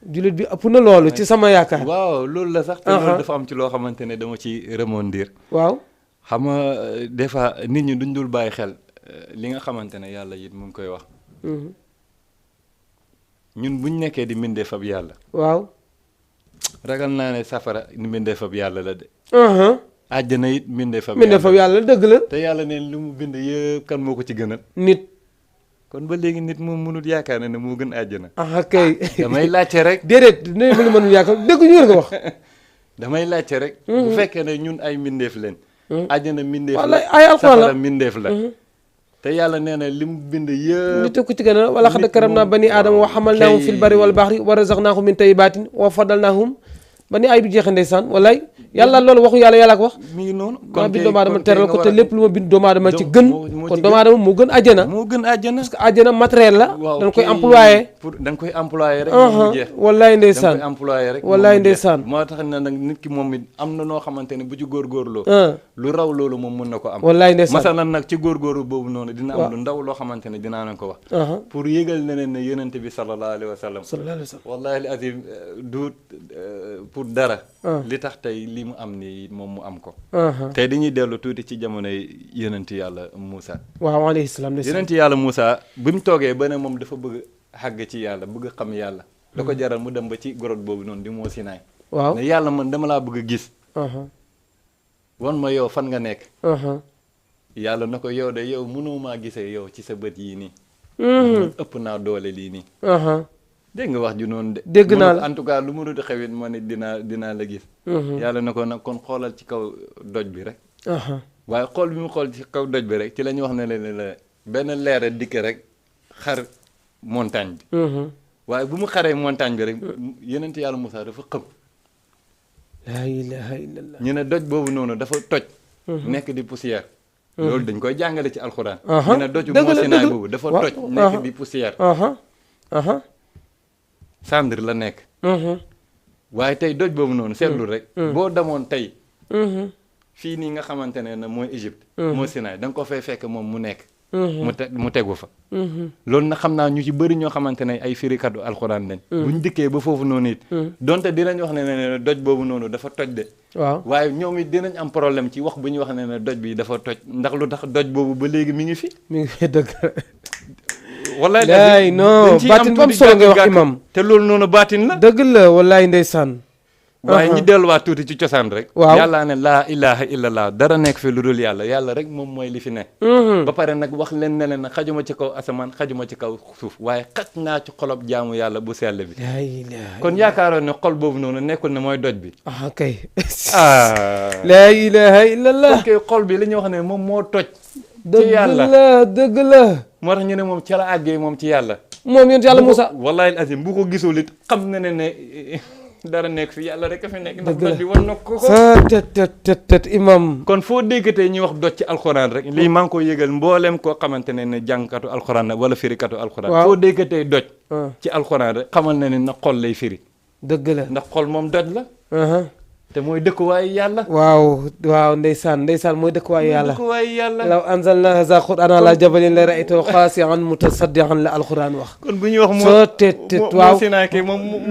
jullit bi ëpp na loolu ci sama yaakaar waaw loolu la sax te loolu dafa am ci loo xamante ne dama ci rebondir waaw xam nga des fois nit ñi duñ dul bàyyi xel li nga xamante ne yàlla it mu ngi koy wax ñun buñ nekkee di mbindee fab yàlla waaw ragal naa ne safara mbindee fab yàlla la de àjjana it mbindee fab yàlla dëgg la te yàlla ne lu mu bind yëpp kan moo ko ci gënal nit kon ba léegi nit moom mënut yaakaar ne moo gën àjjana. ah kay damay laajte rek. déedéet nee na mënul yaakaar dëgg ñu nga wax. damay laajte rek. bu fekkee ne ñun ay mbindeef leen. àjjana mbindeef la wallaay ay alxuraan la safara mbindeef la. te yàlla nee na li mu bind yëpp. ñu teg ko ci gën a wala xad karamnaa bani aadama wa hamalnaahum fil barri wal bahri wa razaqnaahum min tayyibaatin wa faddalnaahum ba ni ay bi jeexee ndeysaan wallaay yàlla loolu waxu yàlla ko wax. mi ngi noonu kon bind doomu aadama teral ko te lépp lu ma bind doomu aadama ci gën. kon doomu aadama moo gën àjjana. moo gën àjjana parce que àjjana matériel la. waaw dañ koy employé. dañ koy employé rek. mu jeex wallaay ndeysaan dañ koy employé rek. wallaay ndeysaan moo tax na nag nit ki moom it am na noo xamante ne bu ci góorgóorloo. lu raw loolu moom mën na ko am. wallaay ndeysaan masalan nag ci góorgóorlu boobu noonu dina am lu ndaw loo xamante ne dinaa leen ko wax. pour yëgal ne leen ne yonent bi sallallahu alayhi wa sallam. sallallahu alayhi wa sallam wallahi al azim du pour dara. li tax tey li mu am nii moom mu am ko. tey dañuy dellu tuuti ci jamonoy yonent yàlla Moussa. waaw alayhi salaam yonent yàlla Moussa bi mu toogee ba ne moom dafa bëgg xàgg ci yàlla bëgg xam yàlla. da ko jaral mu dem ba ci grotte boobu noonu di moo Sinaay. waaw ne yàlla man dama laa bëgg a gis. wan ma yow fan nga nekk. yàlla na ko yow de yow mënoo maa gisee yow ci sa bët yii nii. ëpp naa doole lii nii. dégg nga wax ju noonu de. dégg naa la en tout cas lu mu dul xewit ma ne dinaa la gis. yàlla na ko nag kon xoolal ci kaw doj bi rek. waaye xool bi mu xool ci kaw doj bi rek ci la ñu wax ne la benn leer a dikk rek xar montagne bi. waaye bu mu xaree montagne bi rek yonent yàlla Moussa dafa xëm. laa ilaha illallah. ñu ne doj boobu noonu dafa toj. nekk di poussière. loolu dañ koy jàngale ci alxuraan. ñu ne doju moo Sinaay boobu dafa toj. nekk di poussière. cendre la nekk. waaye tey doj boobu noonu seetlu rek. boo demoon tey. fii nii nga xamante ne na mooy Égypte. moo Sinaay da nga ko fay fekk moom mu nekk. mu tegu fa. loolu nag xam naa ñu ci bëri ñoo xamante ne ay firikatu alxuraan lañ. buñ dikkee ba foofu noonu it. donte dinañ wax ne doj boobu noonu dafa toj de. waaw waaye ñoom it dinañ am problème ci wax bu ñu wax ne doj bi dafa toj ndax lu tax doj boobu ba léegi mi ngi fi. mi ngi fi dëgg. wallaay non baatin ba am solo ngay wax imam te loolu noonu baatin la. dëgg la wallaay ndeysaan. waaye ñi delluwaat tuuti ci cosaan rek. waaw yàllaa ne laa ilaha illallah dara nekk fi lu dul yàlla yàlla rek moom mooy li fi ne. ba pare nag wax leen ne leen nag xajuma ci kaw asamaan xajuma ci kaw suuf waaye xaj naa ci xolob jaamu yàlla bu sell bi. kon yaakaaroon ne xol boobu noonu nekkul ne mooy doj bi. kay. laa ilaha illallah. ok xol bi la ñuy wax ne moom moo toj. ci yàlla dëgg la. moo tax ñu ne moom ca la àggee moom ci yàlla. moom yonent yàlla Moussa. wallahi azim bu ko gisul it xam na ne dara nekk fi yàlla rek a fi nekk. ndax doj bi wan na ko tet imam. kon foo déggatee ñuy wax doj ci alxuraan rek lii maa ngi ko yëgal mbooleem koo xamante ne jàngkatu alxuraan la wala firikatu alxuraan. waaw foo déggatee doj. ci alxuraan rek xamal na ne na xol lay firi. dëgg la ndax xol moom doj la. te mooy dëkkuwaayu yàlla. waaw ndeysaan mooy dëkkuwaayu yàlla. dëkkuwaayu yàlla. law anzalna haza qur'ana ala jabalin la ra'aytahu khashi'an mutasaddian la alquran wax. kon bu ñuy wax soo tet waaw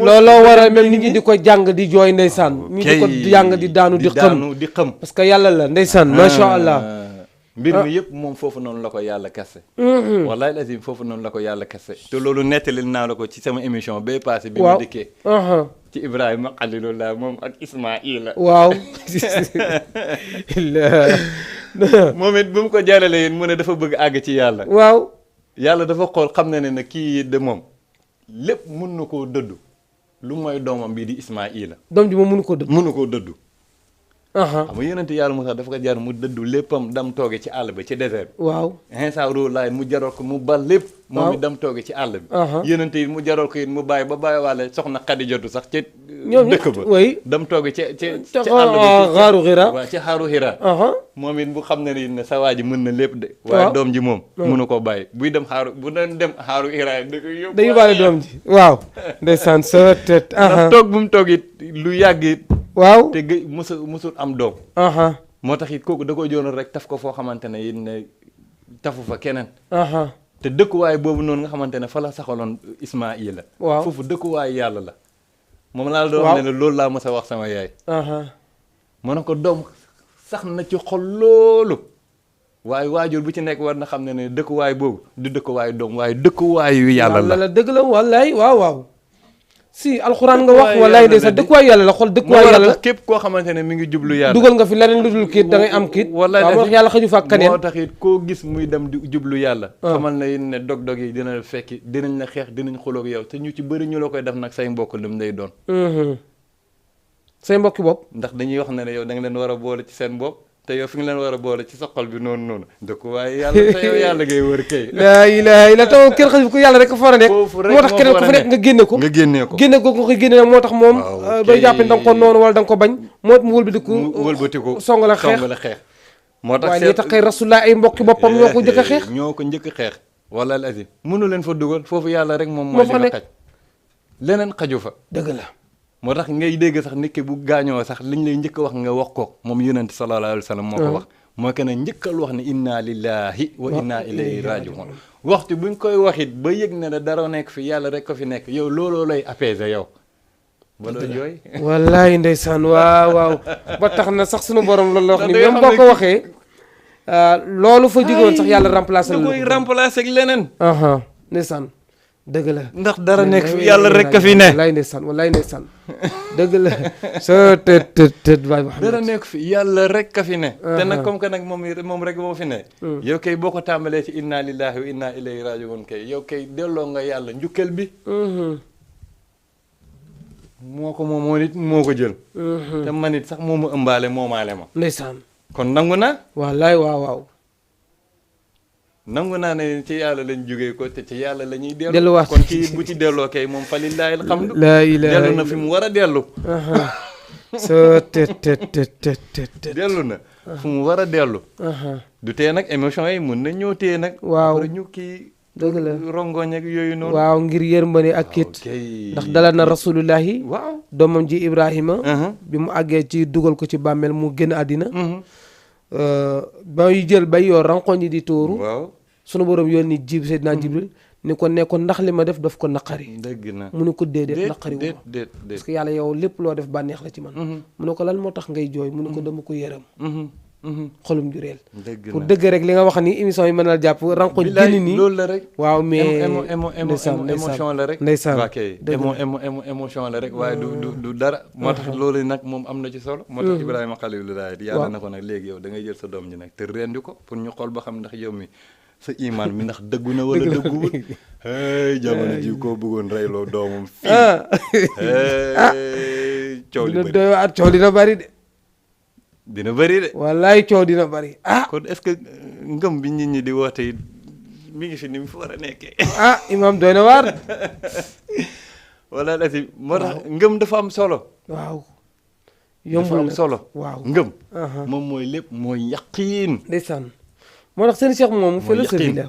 looloo waral même nit ñi di ko jàng di jooy ndeysaan. ñi di ko jàng di daanu di xam parce que yàlla la ndeysaan macha allah. mbir mi yëpp moom foofu noonu la ko yàlla kese. wallahi lazim foofu noonu la ko yàlla kese. te loolu nettalil naa la ko ci sama émission bee passé. bi mu dikkee. ci Ibrahima Xalilullah moom ak Ismaila. waaw. moom it bu mu ko jaaralee mu ne dafa bëgg àgg ci yàlla. waaw. yàlla dafa xool xam ne ne kii de moom lépp mun na koo dëddu lu mooy doomam bii di Ismaila. doom ji moom mënu koo dëddu. mënu koo dëddu. xam nga yonente yàlla Moussa dafa ko jar mu dëddu léppam dam tooge ci àll bi ci désert bi. waaw. laay mu jaral ko mu bal lépp. moom it dam tooge ci àll bi. yonente yi mu jaral ko it mu bàyyi ba bàyyi waale soxna Xadijatu sax ca dëkk ba. oui dam tooge ci àll bi xaaru Hira. waaw ci xaaru Hira. moom it bu xam ne sa waa ji mën na lépp de. waaye doom ji moom. mënu ko bàyyi buy dem bu doon dem xaaru Hira da koy yóbbu. day yóbbaale doom ji waaw. ndeysaan sa tet. ndax toog bu mu toog it lu yàgg it. waaw te musul am doom. moo tax it kooku da ko joon rek taf ko foo xamante ne it ne tafu fa keneen. te dëkkuwaay boobu noonu nga xamante ne fa la saxaloon Ismaila. waaw foofu dëkkuwaay yàlla la. moom laa doon wax ne loolu laa mës a wax sama yaay. ma ne ko doom sax na ci xol loolu. waaye waajur bu ci nekk war na xam ne dëkkuwaay boobu du dëkkuwaayu doom waaye dëkkuwaayu yàlla la. dëgg la wallaay waaw. si alxuraan nga wax wallaay ndeysaan dëkkuwaay yàlla la xool dëkkuwaay yàlla la képp koo xamante ne mi ngi jublu yàlla dugal nga fi leneen lu dul kiit da ngay am kiit wallaay waaw moo tax yàlla xaju fa ak kaneen moo tax it koo gis muy dem di jublu yàlla xamal na ne dog-dog yi dina la fekki dinañ la xeex dinañ xuloog yow te ñu ci bëri ñu la koy def nag say mbokk lim lay doon say mbokki bopp ndax dañuy wax ne yow da nga leen war a boole ci seen bopp te yow fi nga leen war a boole ci sa xol bi noonu dëkk waaye yàlla te yow yàlla ngay wër kay laa ilaaha illa taw kenn xaju ko yàlla rek ko fa war a nekk moo tax keneen ko fa nekk nga génne ko génne ko nga koy génne nag moo tax moom bay jàppe da nga ko noonu wala da nga ko bañ moo mu wëlbatiku song la xeex moo tax waaye li tax kay rasulullah ay mbokki boppam ñoo ko njëkk a xeex ñoo ko njëkk a xeex wala al azim mënu leen fa dugal foofu yàlla rek moom mooy li fa xaj leneen xaju fa dëgg la moo tax ngay dégg sax nit ki bu gaañoo sax liñ lay njëkk a wax nga wax ko moom yonent sallallahu alayhi wa sallam moo ko wax moo ko ne njëkkal wax ne inna lillahi wa inna ilayhi rajiun waxtu buñ koy waxit ba yëg ne dara nekk fi yàlla rek ko fi nekk yow looloo lay apaiser yow wala yooyu wallaay ndeysaan waaw ba tax na sax sunu borom loolu la wax ni même boo ko waxee loolu fa jógoon sax yàlla remplacer la koy remplacer ak leneen ndeysaan dëgg la ndax dara nekk fi yàlla rek ka fi ne wallaay ndeysaan dëgg la sa tët waay dara nekk fi yàlla rek ka fi ne te nag comme que nag moom rek moo fi ne yow kay boo ko tàmbalee ci inna lillahi wa inna ilayhi rajiun kay yow kay delloo nga yàlla njukkal bi moo ko moom nit moo ko jël te man it sax moo ma ëmbaale moomaale ma ndeysaan kon nangu na wallaay waaw nangu naa ne ci yàlla lañ jógee ko te ci yàlla la ñuy delluwaat kon kii bu ci delloo kay moom fa lillahi alhamdu laa ilaaha dellu na fi mu war a dellu sa dellu na fu mu war a dellu du tee nag émotion yi mun na ñëw tee nag waaw ñu kii dëgg la rongoñ ak yooyu noonu waaw ngir yërmande ak kit ndax dalal na rasulullahi waaw doomam ji Ibrahima bi mu àggee ci dugal ko ci bàmmeel mu génn àddina ba yu jël bay yoo rankoñ yi di tuuru waaw sunu borom yónni Seydina Jibril ni ko ne ko ndax li ma def daf ko naqari dëgg na mu ne ko déedéet naqari wu ma déet parce que yàlla yow lépp loo def bànneex la ci man mu ne ko lan moo tax ngay jooy mu ne ko dama ko yërëm xolum jureel pour dëgg rek li nga wax ni émission yi mën na jàpp rankoñ génn nii loolu la rek waaw mais émotion la rek ndeysaan émotion la rek waaye du dara moo tax loolu nag moom am na ci solo moo tax Ibrahima Xalilullah yàlla na ko nag léegi yow da ngay jël sa doom ji nag te rendi ko pour ñu xool ba xam ndax yow mi sa iman mi ndax dëggu na wala dëgguwul jamono ji koo bëggoon reyloo doomam fii coow li doy waar coow dina bari de dina bëri de wallaay coow dina bari kon est-ce que ngëm bi nit ñi di woote it mi ngi fi ni mu fi war a nekkee imam doy na waar wala la si moo tax ngëm dafa am solo waaw dafa am solo waaw ngëm moom mooy lépp mooy yaqiin ndeysaan moo tax seen Cheikh moom philosophie la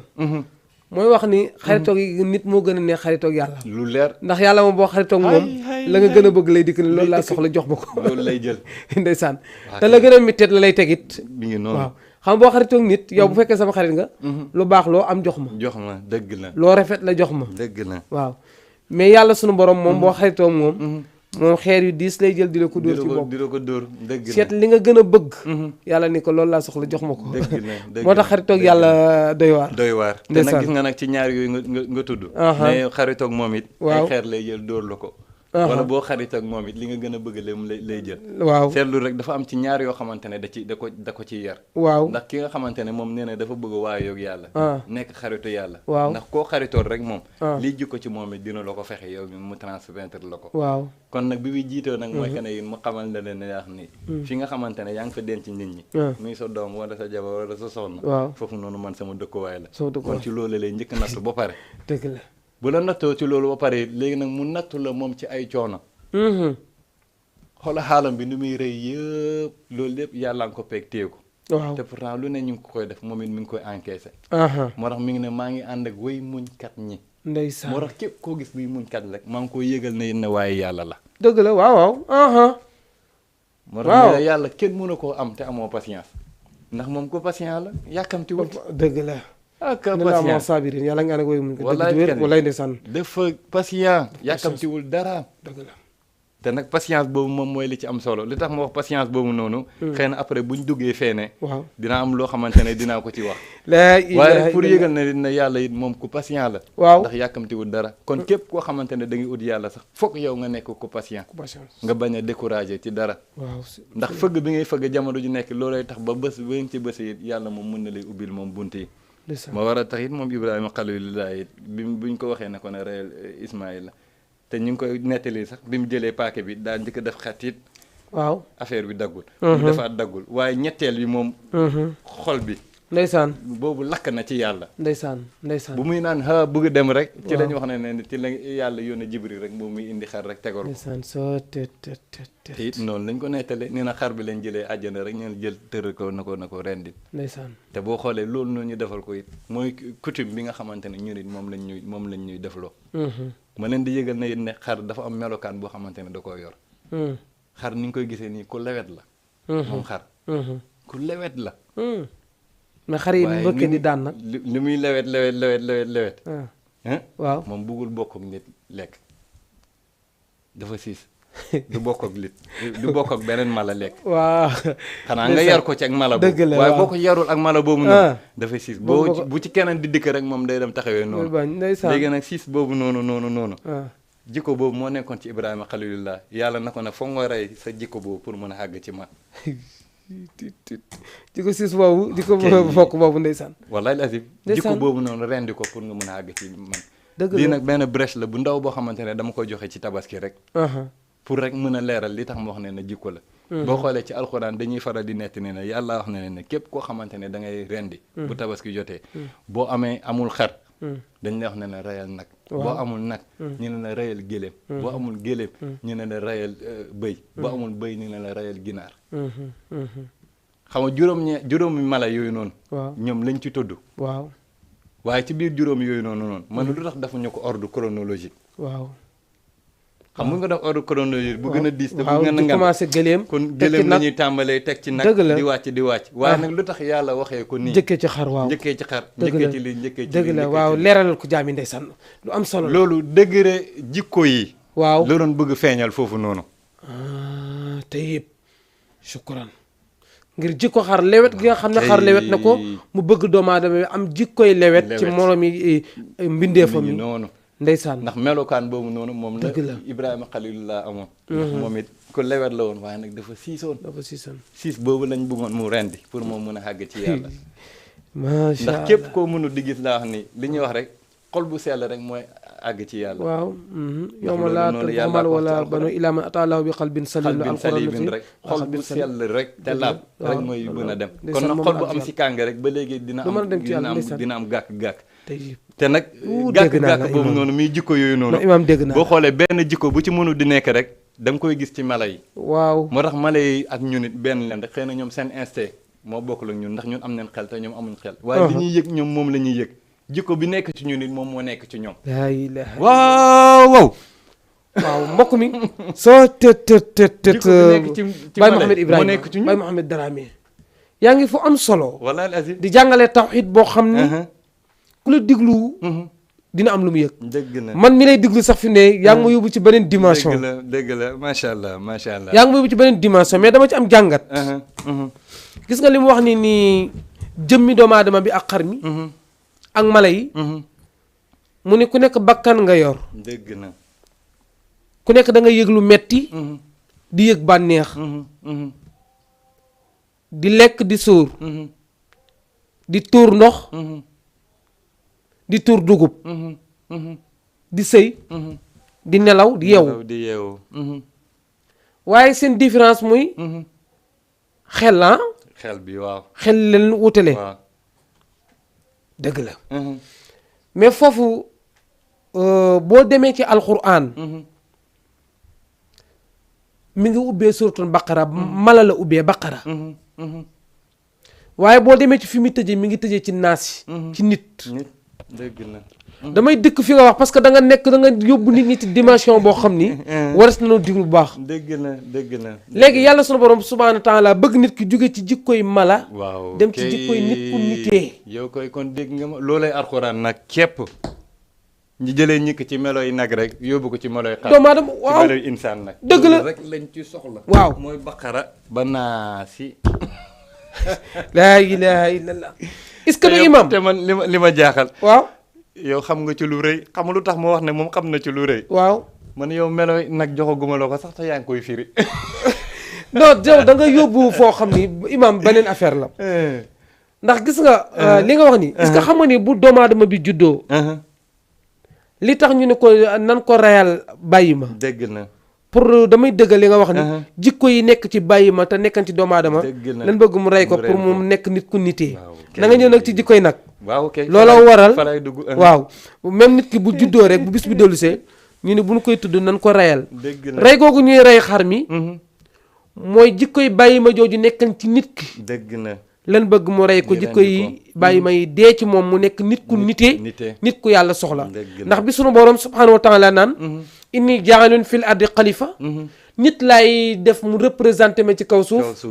mooy wax ni xaritoog yi nit moo gën a neex xaritoog yàlla lu leer ndax yàlla moom boo xaritoog moom la nga gën a bëgg lay dikk ni loolu laa soxla jox ma ko loolu lay jël ndeysaan te la gën a mitteet la lay tegit mi ngi noonu waaw xam boo xaritoog nit yow bu fekkee sama xarit nga lu baax loo am jox ma dëgg la loo rafet la jox ma dëgg na waaw mais yàlla sunu borom moom boo xaritoog moom xeer yu diis lay jël di la ko dóor ci bopp di la ko dóor dëgg na seet li nga gën a bëgg yàlla ni ko loolu laa soxla jox ma ko moo tax xaritoog yàlla doy waar te nag gis nga nag ci ñaar yooyu nga tudd mais xaritoog moom it ay xeer lay jël dóor la ko wala boo xarit ak moom it li nga gën a bëgg lay jël waaw seetlu rek dafa am ci ñaar yoo xamante ne da ko ci yar waaw ndax ki nga xamante ne moom nee na dafa bëgg waayoog yàlla nekk xaritu yàlla waaw ndax koo xaritoon rek moom lii jikko ci moom it dina la ko fexe yow mi mu transmettre la ko waaw kon nag bi muy jiitoo nag mooy que ne mu xamal na leen ne yaa xam ni fi nga xamante ne yaa ngi fa denc nit ñi muy sa doom wala sa jabar wala sa soxna foofu noonu man sama dëkkuwaay la kon ci loolu lay njëkk nattu ba pare dëgg la bu la nattoo ci loolu ba pare léegi nag mu nattu la moom ci ay coono xoola xaalam bi ni muy rëy yëpp loolu lépp yàlla nga ko peeg téeku waaw te pourtant lu ne ñu ngi ko koy def moom it mi ngi koy encaissé moo tax mi ngi ne maa ngi ànd ak way muñkat ñi ndeysaan moo tax képp koo gis buy muñkat rek maa ngi koy yëgal ne waaye yàlla la dëgg la waaw moo tax yàlla kenn mënu koo am te amoo patience ndax moom ko patient la yàkkamti wut dëgg la patient sabirin yàlla nga ne koy mun wallaay walaay ndeysaan dafa patient yàkkamtiwul dara dëgg la te nag patience boobu moom mooy li ci am solo li tax ma wax patience boobu noonu. xëy na après buñ duggee feene. waaw dina am loo xamante ne dinaa ko ci wax. waaye rek pour yëgal ne yàlla it moom ku patient la. waaw ndax yàkkamtiwul dara. kon képp koo xamante ne da ngay ut yàlla sax foog yow nga nekk ko patient. nga bañ a découragé ci dara. waaw ndax fëgg bi ngay fëgg jamono ju nekk loolay tax ba bés ba nga ci bés it yàlla moom mën na lay ubbil moom bunt yi. ma war a tax it moom Ibrahima xalilullah it buñ ko waxee ne ko ne reyal Ismaïla te ñu ngi koy nettali sax bi mu jëlee paake bi daa njëkk a def xat it. waaw affaire bi daggul. mu defaat daggul waaye ñetteel bi moom. xol bi. ndeysaan boobu lakk na ci yàlla. ndeysaan bu muy naan bëgg dem rek. ci lañ wax ne ci la yàlla yónnee Jibril rek moom muy indi xar rek tegal ko. ndeysaan soo te it noonu lañ ko nettalee nee na xar bi lañ jëlee àjjana rek ñu jël tëral ko na ko rendit. ndeysaan te boo xoolee loolu noonu ñu defal ko it mooy coutume bi nga xamante ne ñun it moom lañ ñuy defloo. ma leen di yëgal na it ne xar dafa am melokaan boo xamante ne da koo yor. xar ni nga koy gisee nii ku lewet la. moom xar. ku lewet la. mais xar yi mbëkk di daan nag. li muy lewet. waaw moom bëggul bokk ak nit lekk dafa siis du bokk ak nit du bokk ak beneen mala lekk. waaw xanaa nga yar ko ci ak mala boobu. dëgg la waaye boo ko yarul ak mala boobu noonu. dafa siis bu ci keneen di dikk rek moom day dem taxawee noonu. léegi nag siis boobu noonu. jikko boobu moo nekkoon ci Ibrahima xalilullah yàlla na ko nag foog nga rey sa jikko boobu pour mën a àgg ci man. jikko siis boobu jikko fokk boobu ndeysaan. wallaay azim jikko boobu noonu rendi ko pour nga mën a àgg ci man. lii nag benn brèche la bu ndaw boo xamante ne dama koy joxe ci tabaski rek. pour rek mën a leeral li tax ma wax ne na jikko la. boo xoolee ci alxuraan dañuy faral di netti ne yàlla wax ne képp koo xamante ne da ngay rendi. bu tabaski jotee. boo amul xar. dañ lay wax ne reyal nag. boo amul nag. ñu ne la reyal géléem. boo amul géléem. ñu ne la reyal bëy. boo amul bëy ñu ne la reyal ginaar. xam nga juróomi mala yooyu noonu. ñoom lañ ci tudd. waaw waaye ci biir juróom yooyu noonu. man lu tax dafa ñu ko ordre chronologique. waaw. xam nga def ordre chronologique bu gën a diis. te bu waaw gën a di commencé gëléem. kon gëléem la ñuy tàmbalee teg ci nag. di wàcc. waaye nag lu tax yàlla waxee ko nii. njëkkee ci xar waaw njëkkee ci xar. njëkkee ci li njëkkee ci li dëgg la waaw leeralal ko jaami ndeysaan lu am solo. loolu degré jikko yi. waaw la doon bëgg feeñal foofu noonu. te yëpp shukran ngir jikko xar lewet gi nga xam ne xar lewet na ko mu bëgg doomu aadama bi am jikkoy lewet ci moroom yi mbindeefam yi noonu. ndeysaan ndax melokaan boobu noonu moom la Ibrahima xalilullah amoon. moom it ku lewet la woon waaye nag dafa siisoon. siis boobu lañ bëggoon mu rendi pour moom mën a àgg ci yàlla. macha allah ndax képp koo mënul di gis laa wax ni li ñuy wax rek xol bu sell rek mooy àgg ci yàlla. waaw yawma laa tanfa'u maalun wala banuun illaa man ataa Allaaha bi qalbin saliim rek xol bu sell rek te laab rek mooy mën a dem. kon nag xol bu am si kàng rek ba léegi dina am gàkk-gàkk. te nag gàkk-gàkk boobu noonu muy jikko yooyu noonu. imaam dégg naa boo xoolee benn jikko bu ci mënul di nekk rek da nga koy gis ci mala yi. waaw moo tax mala yi ak ñun it benn leen rek xëy na ñoom seen instinct moo bokkul ak ñun ndax ñun am nañ xel te ñoom amuñ xel. waaye li ñuy yëg ñoom moom la ñuy yëg jikko bi nekk ci ñun it moom moo nekk ci ñoom. waaw mbokk mi. soo tët Baye Mouhamed Ibrahima Baye Mouhamed Dramé yaa ngi fu am solo. wallaahi azim di jàngale tawhid boo xam ni. ku la diglu. dina am lu mu yëg. dëgg la man mi lay diglu sax fi ne yaa ngi ma yóbbu ci beneen dimension. dëgg la macha allah macha allah. yaa ngi ma yóbbu ci beneen dimension mais dama ci am jàngat. gis nga li mu wax ni nii jëmmi doomu aadama bi ak xar mi. ak mala yi. mu ne ku nekk bakkan nga yor. dëgg na. ku nekk da nga yëg lu metti. di yëg bànneex. di lekk di suur. di tuur ndox. di tuur dugub. di sëy. di nelaw di yeewu. waaye seen différence muy. xel la. xel bi waaw. xel leen wutale. waaw. dëgg la. mais foofu boo demee ci alquran. mi ngi ubbee suratul baqara mala la ubbee baqara. waaye boo demee ci fi mu tëjee mi ngi tëjee ci naas yi. ci nit. dëgg la. damay dëkk fi nga wax parce que da nga yóbbu nit ñi ci dimension boo xam ni. waras na noo diglu bu baax. dëgg la. léegi yàlla sunu borom subhaanahu wa taala bëgg nit ki jóge ci jikkoy mala. waaw dem ci jikkoy nit ku nitee. yow koy kon dégg nga ma loolay alxuraan nag képp. ñu jëlee ñikk ci melo yi nag rek yóbbu ko ci melo yi xar doomu aadama waaw ci melo yi insaan nag dëgg la rek lañ ci soxla waaw mooy baqara ba naa si laa ilaha illallah est-ce que du imam te man li ma jaaxal waaw yow xam nga ci lu rëy xam lu tax ma wax ne moom xam na ci lu rëy waaw man yow melo yi nag joxaguma la ko sax te yaa ngi koy firi non yow da nga yóbbu foo xam ni imam beneen affaire la ndax gis nga li nga wax ni est-ce que xam nga ni bu doomu aadama bi juddoo li tax ñu ne ko nan ko reyal bàyyi ma dégg na pour damay dëggal li nga wax ni jikko yi nekk ci bàyyi ma te nekkan ci doomu aadama lan bëgg mu rey ko pour mu nekk nit ku nitee na nga ñëw nag ci jikko yi nag waaw kay loola waral fa lay dugg waaw même nit ki bu juddoo rek bu bis bi dellusee ñu ne bu ñu koy tudd nan ko reyal rey googu ñuy rey xar mi mooy jikko yi bàyyi ma jooju nekkan ci nit ki dégg na lan bëgg mu rey ko jikko yi bàyyi ma yi dee ci moom mu nekk nit ku nitee nit ku yàlla soxla ndax bi sunu borom subhanahu wa taala naan inni jaalun fil ardi xalifa nit laay def mu représenté ma ci kaw suuf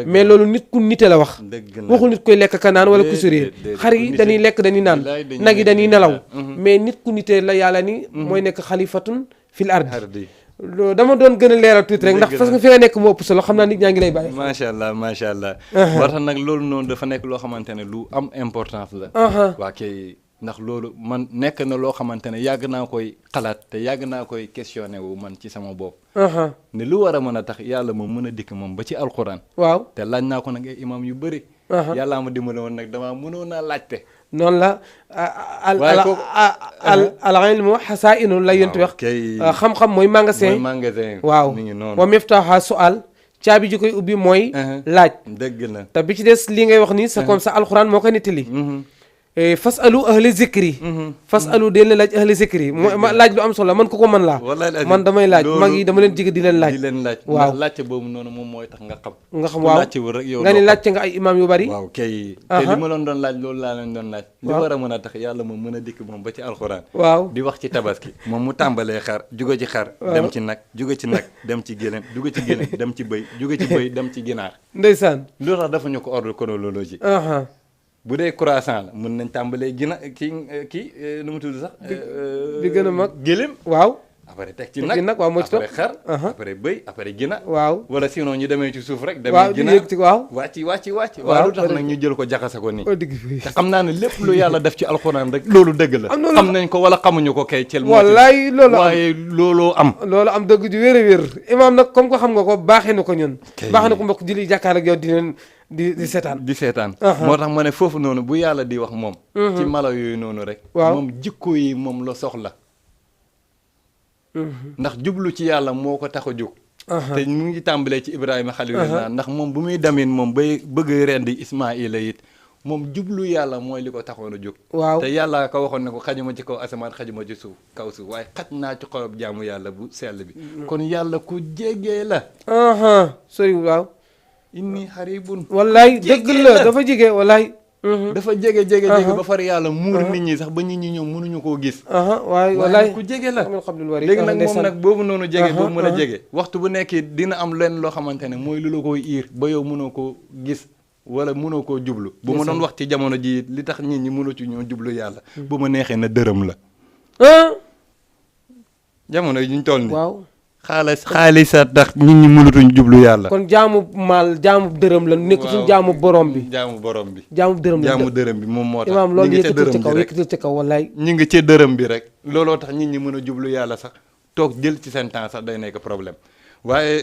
mais loolu nit ku nite la wax waxul nit koy lekk ka naan wala ku surier xar yi dañuy lekk dañuy naan nag yi dañuy nelaw mais nit ku nite la yàlla ni mooy nekk xalifatun fil ardi dama doon gën a leeral tuuti rek ndax parce que fi nga nekk moo ëpp solo xam naa nit ñaa ngi lay bàyyi macha allah macha allah war tax nag loolu noonu dafa nekk loo xamante ne lu am importance la waa kay ndax loolu man nekk na loo xamante ne yàgg naa koy xalaat te yàgg naa koy questionné wu man ci sama bopp ne lu war a mën a tax yàlla moom mën a dikk moom ba ci alxuraan waaw te laaj naa ko nag ay imam yu bëri yàllaa ma dimbale woon nag damaa mënoon naa laajte noonu la al ilmu xasaa'inu la yéntu wax xam-xam mooy magasin waaw wa miftaaxa su'al caabi ji koy ubbi mooy laaj dëgg na te bi ci des li ngay wax ni c'est comme ça alxuraan moo ko nettali fasalu ahli zikri fasalu dee leen laaj ahli zikri ma laaj lu am solo man ko mën laa man damay laaj mag yi dama leen jige di leen laaj waaw laajte boobu noonu moom mooy tax nga xam waaw rek yow nga ni laajte nga ay imam yu bari waaw kay te li ma doon laaj loolu laa leen doon laaj li war a mën a tax yàlla moom mën a dikk moom ba ci alxuraan waaw di wax ci tabaski moom mu tàmbalee xar jóge ci xar dem ci nag jóge ci nag dem ci gëléem jóge ci gëléem dem ci bëy jóge ci bëy dem ci ginaar ndeysaan loolu tax dafa ñu ko ordre chronologie bu dee croissant la mën nañ tàmbalee kii nu mu tudd sax bi gën a mag gëléem waaw après teg ci nag waaw moo ci topp après xar après bëy après ginaar waaw wala sinon ñu demee ci suuf rek demee ginaar waaw wàcc waaw lu tax nag ñu jël ko jaxase ko nii te xam naa ne lépp lu yàlla def ci alxuraan rek loolu dëgg la xam nañ ko wala xamuñu ko kay cel wallaay loolu waaye looloo am dëgg ju wér a wér imaam nag comme ko xam nga ko baaxee na ko ñun baaxee na ko mbokk julli jàkkaar ak yow di seetaan moo tax ma ne foofu noonu bu yàlla di wax moom ci mala yooyu noonu rek moom jikko yi moom la soxla ndax jublu ci yàlla moo ko tax a jóg te mu ngi tàmbalee ci Ibrahima xalilullah ndax moom bu muy damin moom bay bëgg rendi Ismaila it moom jublu yàlla mooy li ko taxoon a jóg waaw te yàlla ko waxoon ne ko xajuma ci kaw asamaan xajuma ci suuf kaw suuf waaye xaj naa ci xolob jaamu yàlla bu sell bi kon yàlla ku jégee la sori waaw inni xaribun wallaay dëgg la dafa jege wallaay dafa jege ba far yàlla muur nit ñi sax ba nit ñi ñoom mënuñu koo gis waaye wallaay ku jege la léegi nag moom nag boobu noonu jege boobu mën a jege waxtu bu nekk dina am leen loo xamante ne mooy lu la koy iir ba yow mënoo koo gis wala mënoo koo jublu bu ma doon wax ci jamono ji li tax nit ñi mënoo ci ñoo jublu yàlla bu ma neexee na dërëm la jamono yi ñu toll ni waaw xaalis a tax nit ñi mënatuñ jublu yàlla kon jaamu dërëm la nekk suñ jaamu borom bi jaamu dërëm bi moom moo tax imaam loolu yëkkatil ci kaw wallaay ñu ngi ci dërëm bi rek looloo tax nit ñi mën a jublu yàlla sax toog jël ci seen temps sax day nekk problème waaye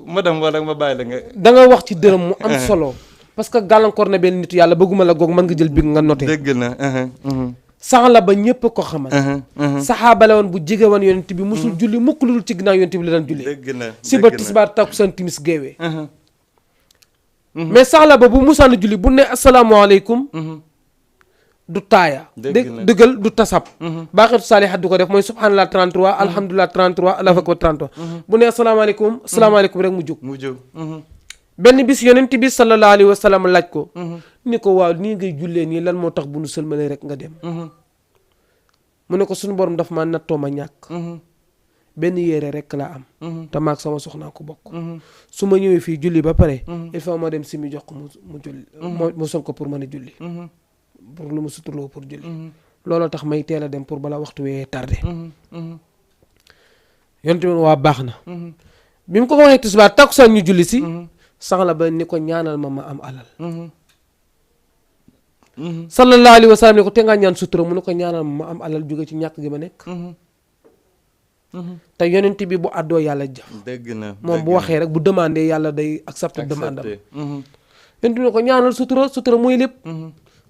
madame wala ma bàyyi la da nga wax ci dërëm mu am solo parce que gàllankoor na benn nitu yàlla bëgguma la goog mën nga jël bi nga noté dëgg na sax la ba ñëpp ko xamal saxaaba la woon bu jege woon yonent bi musul julli mukk lu dul ci ginnaaw yonent bi la daan julli suba tisbaar takkusaan timis géewee mais sax la ba bu musaan julli bu ne asalaamaaleykum du taaya dëggal du tasab baaxeetu saalihaat du ko def mooy subhanallah 33 alhamdulilah 33 allahu akbar 33 bu ne asalaamaaleykum rek mu jóg benn bis yonent bi sallallahu alayhi wa sallam laaj ko ni ko waaw nii ngay jullee nii lan moo tax bu nu sëlmalee rek nga dem mu ne ko suñu borom daf ma nattoo ma ñàkk benn yére rek laa am te maag sama soxnaa ko bokk su ma ñëwee fii julli ba pare il faut ma dem si mi jox ko mu julli mu sol ko pour mën a julli pour lu mu suturloo pour julli looloo tax may teel a dem pour bala waxtu wee tardé yonent bi waa baax na bi mu ko waxee tisbaar takkusaan ñu julli si saxla ba ni ko ñaanal ma am alal sallallahu alayhi wa sallam ni ko te nga ñaan sutura mu ne ko ñaanal ma am alal jóge ci ñàkk gi ma nekk te yonent bi bu àddoo yàlla jëf dëgg na moom bu waxee rek bu demandé yàlla day accepté demande am yonent bi ne ko ñaanal sutura mooy lépp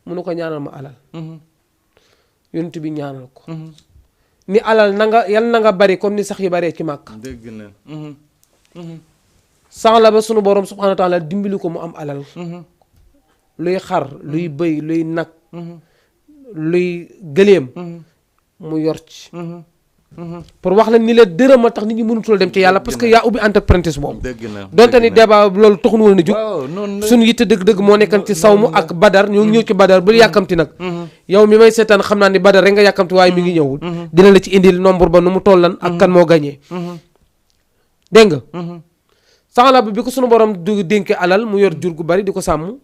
mu ne ko ñaanal ma alal yonent bi ñaanal ko ni alal yal na nga bari comme ni sax yi baree ci màkk dëgg na sax la ba sunu borom subhanahu wa taala dimbali ko mu am alal luy xar luy bëy luy nag luy gëléem mu yor ci pour wax la ni la dërëm a tax nit ñi mënutul dem ci yàlla parce que yaa ubbi entreprise boobu donte ni débat loolu taxul woon a jóg suñu yitte dëgg-dëgg moo nekkan ci sawmu ak badar ñoo ñëw ci badar bul yàkkamti nag yow mi may seetaan xam naa ni badar rek nga yàkkamti waaye mi ngi ñëwul dina la ci indil nombre ba nu mu tollan ak kan moo gagné dégg nga saxla bi ko sunu borom du dénke alal mu yor jur gu bari di ko sàmm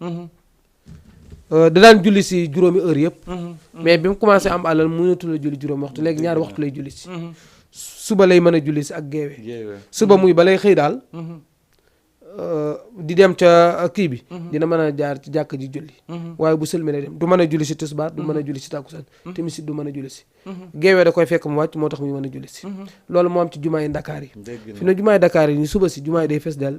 da daan julli si juróomi heure yëpp mais bi mu commencé am alal mënatul a julli juróomi waxtu léegi ñaari waxtu lay julli si suba lay mën a julli si ak géewe suba muy balay xëy daal di dem ca kii bi dina mën a jaar ci jàkk ji julli waaye bu sëlmi lay dem du mën a julli si tisbaar du mën a julli si tàkkusaan timis du mën a julli si géewee da koy fekk mu wàcc moo tax muy mën a julli si loolu moo am ci jumaa yi Dakar yi fi ne jumaa yi Dakar yi ni suba si jumaa yi day fees dell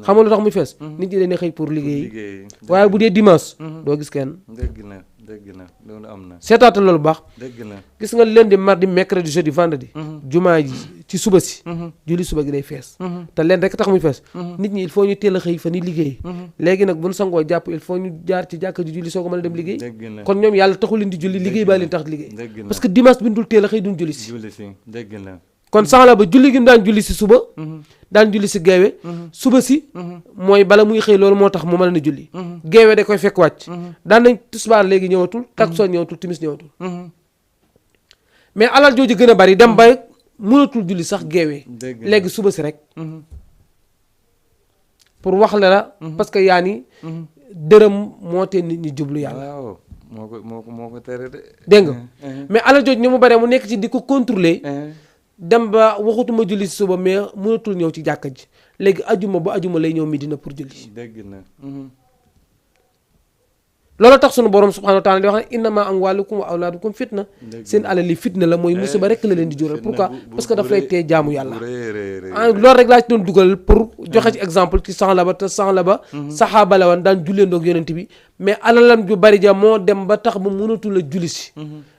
xam nga lu tax muy fees nit ñi dañuy xëy pour liggéey waaye bu dee dimanche doo gis kenn dëgg na loolu am na seetaatal loolu baax dëgg na gis nga lundi mardi mercredi jeudi vendredi jumaa ji ci suba si julli suba gi day fees te leen rek tax muy fees nit ñi il faut ñu teel a xëy fa ni liggéey léegi nag bu ñu sangoo jàpp il faut ñu jaar ci jàkka ji julli soo ko mën a dem liggéey kon ñoom yàlla taxul leen di julli liggéey baa leen tax liggéey parce que dimanche bi ñu dul teel a xëy duñ julli si dëgg na kon saxla ba julli gi mu daan julli si suba daan julli si geewe suba si mooy bala muy xëy loolu moo tax mu mën a julli geewe da koy fekk wàcc daan nañ tisbaar léegi ñëwatul takkusaan ñëwatul timis ñëwatul mais alal jooju gën a bari dem ba mënatul julli sax geewe léegi suba si rek pour wax la parce que yaa ni dërëm moo tee nit ñi jublu yàlla waaw moo ko tere de dégg nga mais alal jooju ni mu bare mu nekk ci di ko contrôler dem ba waxutuma julli si suba mais mënatul ñëw ci jàkka ji léegi ajuma ba ajuma lay ñëw Medina pour julli dëgg na loolu tax sunu borom subhanahu wa taala di wax ne innama amwaalukum wa awlaadukum fitna seen alal li fitna la mooy musiba rek la leen di jural pourquoi parce que daf lay tee jaamu yàlla loolu rek laa ci doon dugal pour joxe ci exemple ci saxla ba te saxla ba saxaaba la woon daan jullendoog yonent bi mais alalam ju bari ja moo dem ba tax ba mënatul a julli si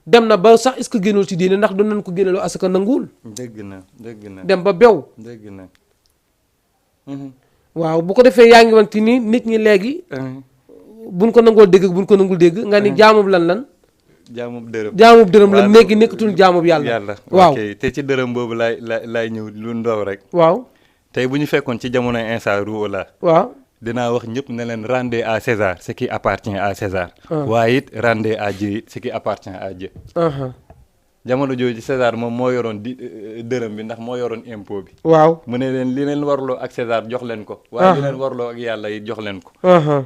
dem na ba sax est-ce que génnul ci diine ndax doon nañ ko génneloo asaka nanguwul dëgg na dem ba bew dëgg na waaw bu ko defee yaa ngi wanti ni nit ñi léegi buñ ko nangoo dégg buñ ko nangul dégg nga ni jaamub lan jaamub dërëm la léegi nekkatul jaamub yàlla waaw te ci dërëm boobu laay ñëw lu ndaw rek waaw tey bu ñu fekkoon ci jamonoy Insa Rouhou Lahi waaw dinaa wax ñëpp ne leen rendez à César ce qui appartient à César waaye it rendez à Dieu it ce qui appartient à Dieu jamono jooju César moom moo yoroon dërëm bi ndax moo yoroon impôt bi waaw mu ne leen li leen warloo ak César jox leen ko waaye li leen warloo ak yàlla yi jox leen ko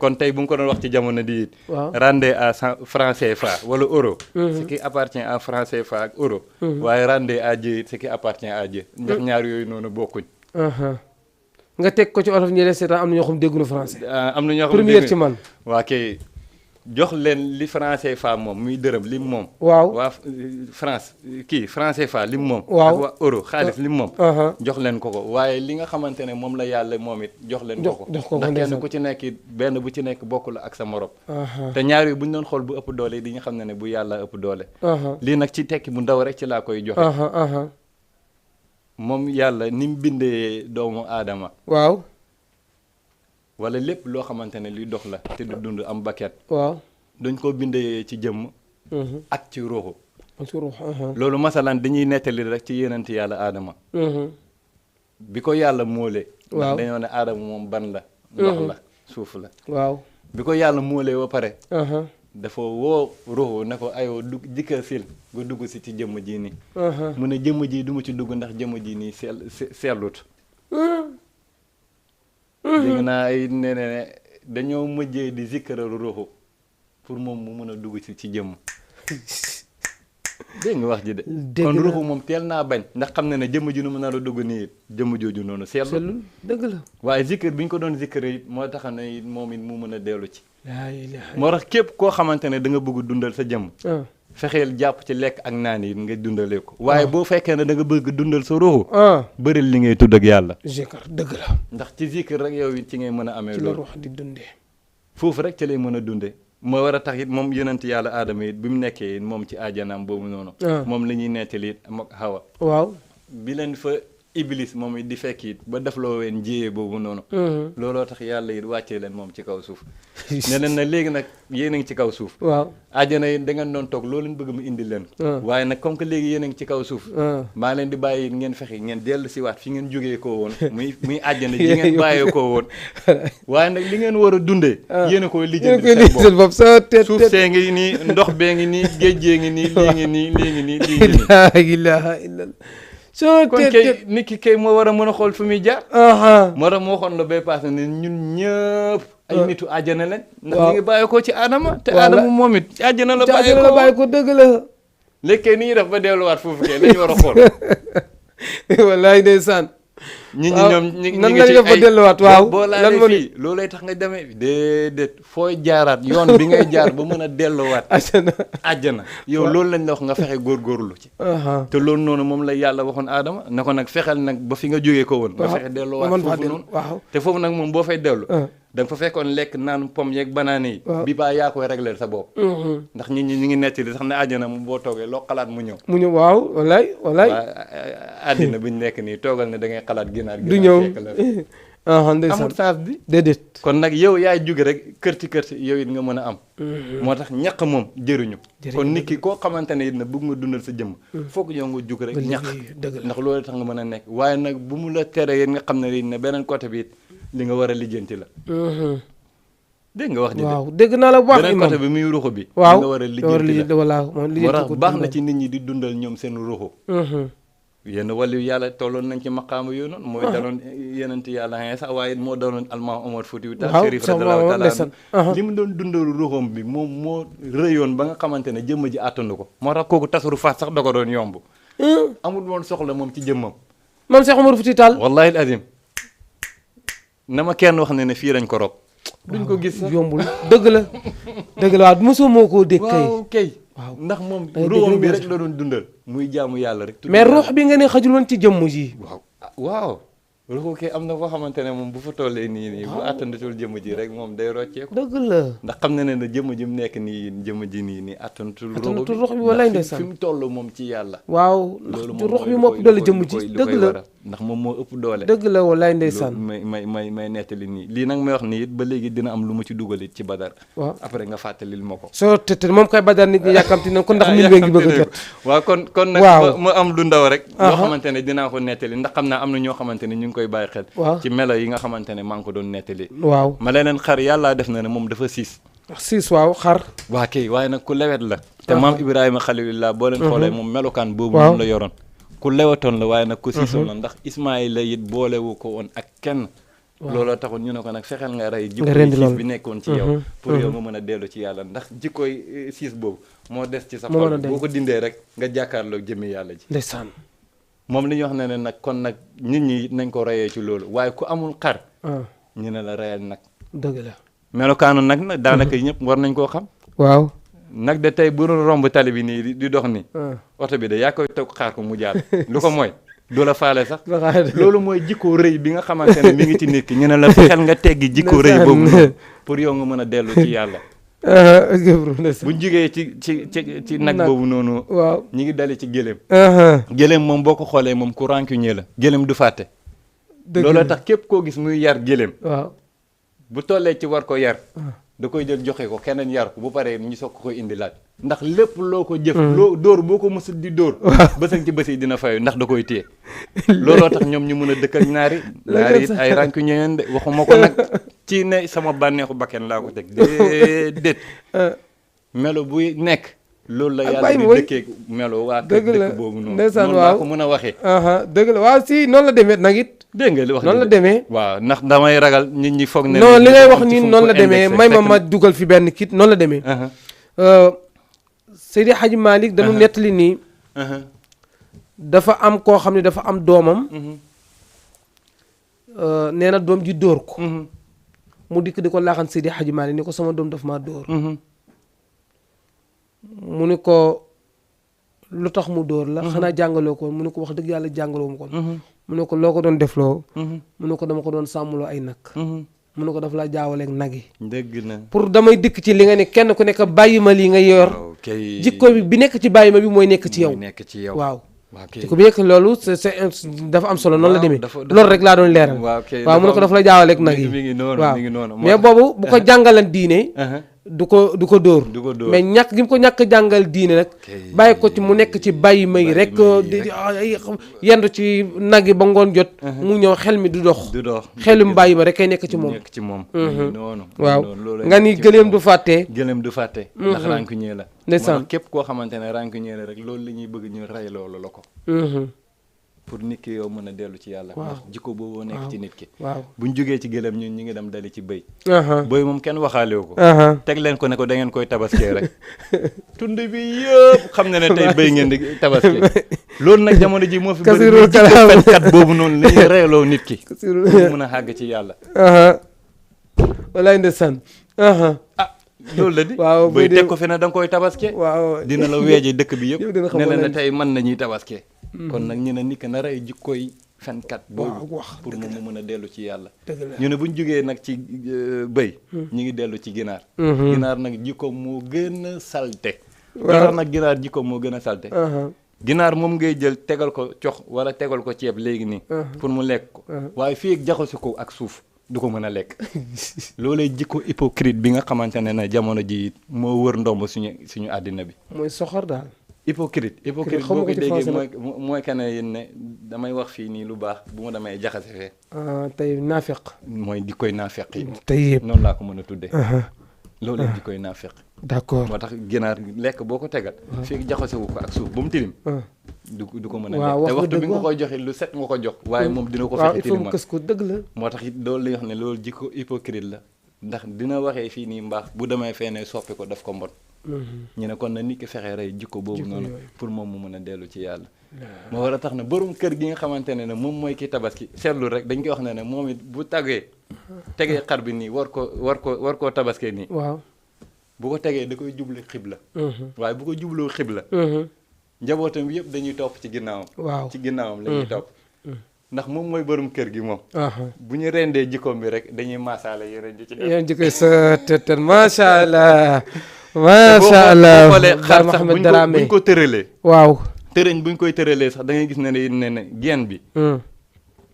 kon tey bu nga ko doon wax ci jamono di it rendez à franc CFA wala euro ce qui appartient à franc CFA ak euro waaye rendez à Dieu it ce qui appartient à Dieu ndax ñaar yooyu noonu bokkuñ nga teg ko ci olof ñi leen seetaan am na ñoo xam dégguñu français am na ñoo xam première ci man waa kay jox leen li français fa moom muy dërëm lim moom waa France kii français fa lim moom ak waa euro xaalis lim moom jox leen ko waaye li nga xamante ne moom la yàlla moom it jox leen ko ndax kenn ku ci nekk benn bu ci nekk bokkul ak sa morom te ñaar yi bu ñu doon xool bu ëpp doole di nga xam ne bu yàlla ëpp doole lii nag ci tekki bu ndaw rek ci laa koy joxe moom yàlla ni mu bindee doomu aadama waaw wala lépp loo xamante ne luy dox la te du dund am bakket waaw dañ ko bindee ci jëmm ak ci ruuxu loolu masalan dañuy nettali rek ci yenent yàlla aadama bi ko yàlla móolee ndax dañoo ne aadama moom ban la ndox la suuf la waaw bi ko yàlla móolee ba pare dafa woo ruuxu ne ko ayoo jikka sil nga dugg si ci jëmm ji nii mu ne jëmm ji du ma ci dugg ndax jëmm ji nii sellut dégg naa ay ne dañoo mujjee di zikkaral ruuxu pour moom mu mën a dugg ci jëmm dégg nga wax ji de Dégg kon naa. ruuxu moom teel naa bañ ndax xam na ne jëmm ji nu mu nar a dugg nii jëmm jooju noonu seetlu sellul dëgg la waaye zikkër bi ñu ko doon zikkër it moo tax ne it moom it mu mën a dellu ci laa ilaaha moo tax képp koo xamante ne da nga bëgg dundal sa jëmm ah fexeel jàpp ci lekk ak naan yi nga dundalee ko waaye boo fekkee ne da nga bëgg dundal sa ruuxu ah bëril li ngay tudd ak yàlla zikar dëgg la ndax ci zikkër rek yow it ci ngay mën a amee ci la loolu ruux di dundee foofu rek ci lay mën a dunde moo war a tax it moom yonent yàlla aadama it bi mu nekkee it moom ci aajanaam boobu noonu ah moom la ñuy nettali it am ak Hawa waaw bi leen fa iblis moom it di fekk it ba def loo ween jiyee boobu noonu looloo tax yàlla it wàccee leen moom ci kaw suuf ne leen nag léegi nag yéen a ngi ci kaw suuf waaw àjjana yi da ngeen doon toog loo leen bëgg mu indi leen ko waaye nag comme que léegi yéen a ngi ci kaw suuf maa leen di bàyyi ngeen fexe ngeen dellu si waat fi ngeen jógee koo woon muy àjjana ji ngeen bàyyee koo woon waaye nag li ngeen war a dundee yéen a koy lijjanti seen bopp sa tet suuf see ngi nii ndox bee ngi nii géej gee ngi nii lii ngi nii lii ngi nii lii ngi nii laa ilaaha illallah soo kon kay nit ki kay moo war a mën a xool fu muy jaar aha moo tax moo waxoon la bay passé ne ñun ñëpp ay nitu àjjana lañ ndax waaw. ñu ngi bàyyi ko ci aadama te Voilà. aadama moom it ci àjjana la ca bàyyi la ko bàyyi ko dëgg la léegi ni ñuy def ba delluwaat foofu kay lañu war a xool wallaay ndeysaan nit ñi waaw. ñoom ñi nan ngi lañ ci def ba ay delluwaat waaw boo lan laalee moo fii loolay tax nga demee déedéet fooy jaaraat yoon bi ngay jaar ba mën a delluwaat àjjana àjjana yow loolu lañ la wax nga fexe góorgóorlu ci aha te loolu noonu moom la yàlla waxoon aadama na ko nag fexeel nag ba fi nga jógee ko woon nga waaw. fexe delluwaat man faa foofu dellu noonu waaw te foofu nag moom boo fay dellu ah da nga fa fekkoon lekk naan pomme yeeg banaane yi waaw. bi baa yaa koy régler sa bopp ndax nit ñi ñu ngi nettali sax ne àjjana mu boo toogee loo xalaat mu ñëw mu ñëw waaw wallaay wallaay waa àddina bi ñu nekk nii toogal ne da ngay xalaat ginaar du ñëw fekk la aha ndeysaan amul sens bi déedéet kon nag yow yaay jóge rek kërti kërti yow it nga mën a am moo tax ñaq moom jëriñu Jëriñu, kon nit ki koo xamante ne it na bëgg nga dundal sa jëmm foog yow nga jug rek ba ñaq liggéey dëgg la ndax loolu tax nga mën a nekk waaye nag bu mu la tere yéen nga xam ne it ne beneen côté bi it li nga war a lijjanti la dégg nga wax ji de waaw dégg naa la bu baax beneen imam côté bi muy ruxu bi waaw li nga war a lijjanti la voilà moom moo lijjanti tax ko baax na ci nit ñi di dundal ñoom seen ruxu mhm yenn wàllu yàlla tolloon nañ ci maqaama yooyu noonu mooy daloon yenent yàlla xëy sax waaye moo doonoon almaam Omar Foutiou Tall waaw Chérif sama radiyallahu maam taala ndeysaan aha li mu doon dundalu ruxum bi moom moo rëyoon ba nga xamante ne jëmm ji àttandu ko moo tax kooku tasuru faat sax da ko doon yomb amul woon soxla moom ci jëmmam maam Cheikh Omar Fouti Tall wallahi al azim na ma kenn wax ne fii lañ ko rob duñ ko gis sax yombul dëgg la waaw mosoo moo koo dégg kay waaw kay waaw ndax moom dégg ruxum bi rek rek la doon dundal muy jaamu yàlla rek mais ruux bi nga ne xajul woon ci jëmm ji waaw waaw ruuxu kay am na foo xamante ne moom bu fa tollee nii bu attandatul jëmm ji rek moom day rocceeku dëgg la ndax xam na ne ne jëmm ji mu nekk nii jëmm ji nii attandatul attandatul ruux bi walaay ndeysaan fi mu toll moom ci yàlla waaw ndax loolu ruux bi moo ëpp doole jëmm ji dëgg la ndax moom moo ëpp doole dëgg la walaay ndeysaan loolu may nettali nii lii nag may wax nii it ba léegi dina am lu ma ci dugal it ci badar waaw après nga fàttalil ma ko soo tëdd moom kay badar nit ñi yàkkamti na ko ndax min bee ngi bëgg a jot waaw kon nag waaw ma am lu ndaw rek loo xamante ne dinaa ko nettali ndax xam naa am na ñoo xamante ne ñu ngi koy bàyyi xel waaw ci melo yi nga xamante ne maa ngi ko doon nettali waaw ma leneen xar yàlla def na ne moom dafa siis siis waaw xar waa kay waaye nag ku lewet la te maam Ibrahima xalilillah boo leen xoolee moom melokaan boobu waaw moom la yoroon ku lewetoon la waaye nag ku siisoon la ndax Ismaayila it boolewu ko woon ak kenn looloo taxoon ñu ne ko nag fexeel nga rey jikkoy siis bi nekkoon ci yow pour yow nga mën a dellu ci yàlla ndax jikkoy siis boobu moo des ci sa xol boo ko dindee rek nga jàkkaarloo jëmmi yàlla ji ndeysaan moom li ñu wax ne ne nag kon nag nit ñi nañ ko reyee ci loolu waaye ku amul xar ñu ne la reyal nag dëgg la melokaanu nag nag daanaka ñëpp war nañ koo xam waaw nag de tey bu doon romb tali bi nii di dox nii oto bi de yaa koy toog xaar ko mu jàll lu ko mooy du la faale sax loolu mooy jikko rëy bi nga xamante ne mi ngi ci nit ki ñu ne la fexeel nga teggi jikko rëy boobu noonu pour yow nga mën a dellu ci yàlla buñ jugee ci nag boobu noonu waaw ñi ngi dale ci gëléem gëléem moom boo ko xoolee moom ku rancunier la gëléem du fàtte looloo tax képp koo gis muy yar gëléem waaw bu tollee ci war ko yar da koy jël joxe ko keneen yar ko bu paree ñu soog ko koy indi laaj ndax lépp loo ko jëf loo dóor boo ko mësul di dóor bësaŋ ci bës yi dina fayu ndax da koy téye looloo tax ñoom ñu mën a dëkk ak naari it ay rancunier de waxuma ko nag ci ne sama bànneexu bakken laa ko teg déedéet melo buy nekk loolu la yàlla di dëkkee melo waa dëkk boobu noonu ndeysaan noonu laa ko mën a waxee dëgg la waaw si noonu la demee nag it dégg nga li wax noonu la demee waaw ndax damay ragal nit ñi foog ne non li ngay wax nii noonu la demee may ma dugal fi benn kit noonu la demee Seydi Hadji Malick dañu nettali nii dafa am koo xam ne dafa am doomam nee na doom ji dóor ko mu dikk di ko laaxan Seydi Hadji Malick ni ko sama doom daf maa dóor mu ni ko lu tax mu dóor la xanaa jàngaloo ko mu ne ko wax dëgg yàlla jàngaloo mu ko mu ne ko loo ko doon defloo mu ne ko dama ko doon sàmmloo ay nag mu ne ko daf laa jaawaleeg nag yi dëgg na pour damay dikk ci li nga ne kenn ku nekk bàyyi ma lii nga yor jikko bi nekk ci bàyyi ma bi mooy nekk ci yow waaw jikko bi nekk loolu c'est dafa am solo noonu la demee loolu rek laa doon leeral waaw mu ne ko dafa la jaawaleeg nag yi waaw mais boobu bu ko jàngalan diine du ko dóor mais ñàkk gi mu ko ñàkk jàngal diine nag bàyyi ko ci mu nekk ci bàyyi may rek yendu ci nag yi ba ngoon jot mu ñëw xel mi du dox xelum bàyyi ma rek kay nekk ci moom waaw nga ni gëléem du fàtte ndax rancunier la ndeysaan képp koo xamante ne rancunier la rek loolu la ñuy bëgg ñu rey loolu la ko pour nit ki yow mën a dellu ci yàlla ndax jikko boobu nekk ci nit ki buñ jógee ci gëlëm ñun ñi ngi dem dali ci bëy bëy moom kenn waxaalewu ko teg leen ko ne ko da ngeen koy tabaskee rek tund bi yëpp xam na ne tey bëy ngeen di tabaskee loolu nag jamono ji moo fi bëri kat boobu noonu la ñuy reyloo nit ki pour mën a xàgg ci yàlla walaay ndeysaan loolu la di bëy teg ko fi ne da nga koy tabaskee dina la weeje dëkk bi yëpp ne la ne tey mën nañuy tabaskee kon nag ñu ne nit ki na rey jikkoy fenkat boobu pour moom mu mën a dellu ci yàlla ñu ne buñ jógee nag ci bëy ñu ngi dellu ci ginaar ginaar nag jikko moo gën a salte ginaar nag ginaar jikko moo gën a salte ginaar moom ngay jël tegal ko cox wala tegal ko ceeb léegi nii pour mu lekk ko waaye fii ak jaxasu ko ak suuf du ko mën a lekk loolay jikko hypocrite bi nga xamante ne na jamono ji moo wër ndomb suñu àddina bi mooy soxor daal hypocrite boo ko déggee mooy que ne yéen ne damay wax fii nii lu baax bu ma damay jaxase fee tey naafeq mooy di koy naafeq yi tey yëpp noonu laa ko mën a tuddee loolu di koy naafeq d'accord moo tax ginaar lekk boo ko tegal fii jaxasewu ko ak suuf ba mu tilim du ko mën a lekk te waxtu bi nga koy joxe lu set nga ko jox waaye moom dina ko fexe tilimal kës ko dëgg la moo tax it loolu lay wax ne loolu jikko hypocrite la ndax dina waxee fii nii mbaax bu demee fenee soppi ko daf ko mbon ñu ne kon na nit ki fexee rey jikko boobu noonu pour moom mu mën a dellu ci yàlla moo war a tax na borom kër gi nga xamante ne moom mooy ki tabaski seetlu rek dañ koy wax ne moom it bu tegee xar bi nii war koo tabaskee nii waaw bu ko tegee da koy jublu xibla waaye bu ko jubloo xibla njabootam yëpp dañuy topp ci ginnaawam ci ginnaawam la ñuy topp ndax moom mooy borom kër gi moom bu ñu rendee jikkoom bi rek dañuy maasaale yeneen jikko sa tëtën macha allah macha allah boo xoolee xar sax buñ ko tëralee waaw tërëñ buñ koy tëralee sax da ngay gis ne geen bi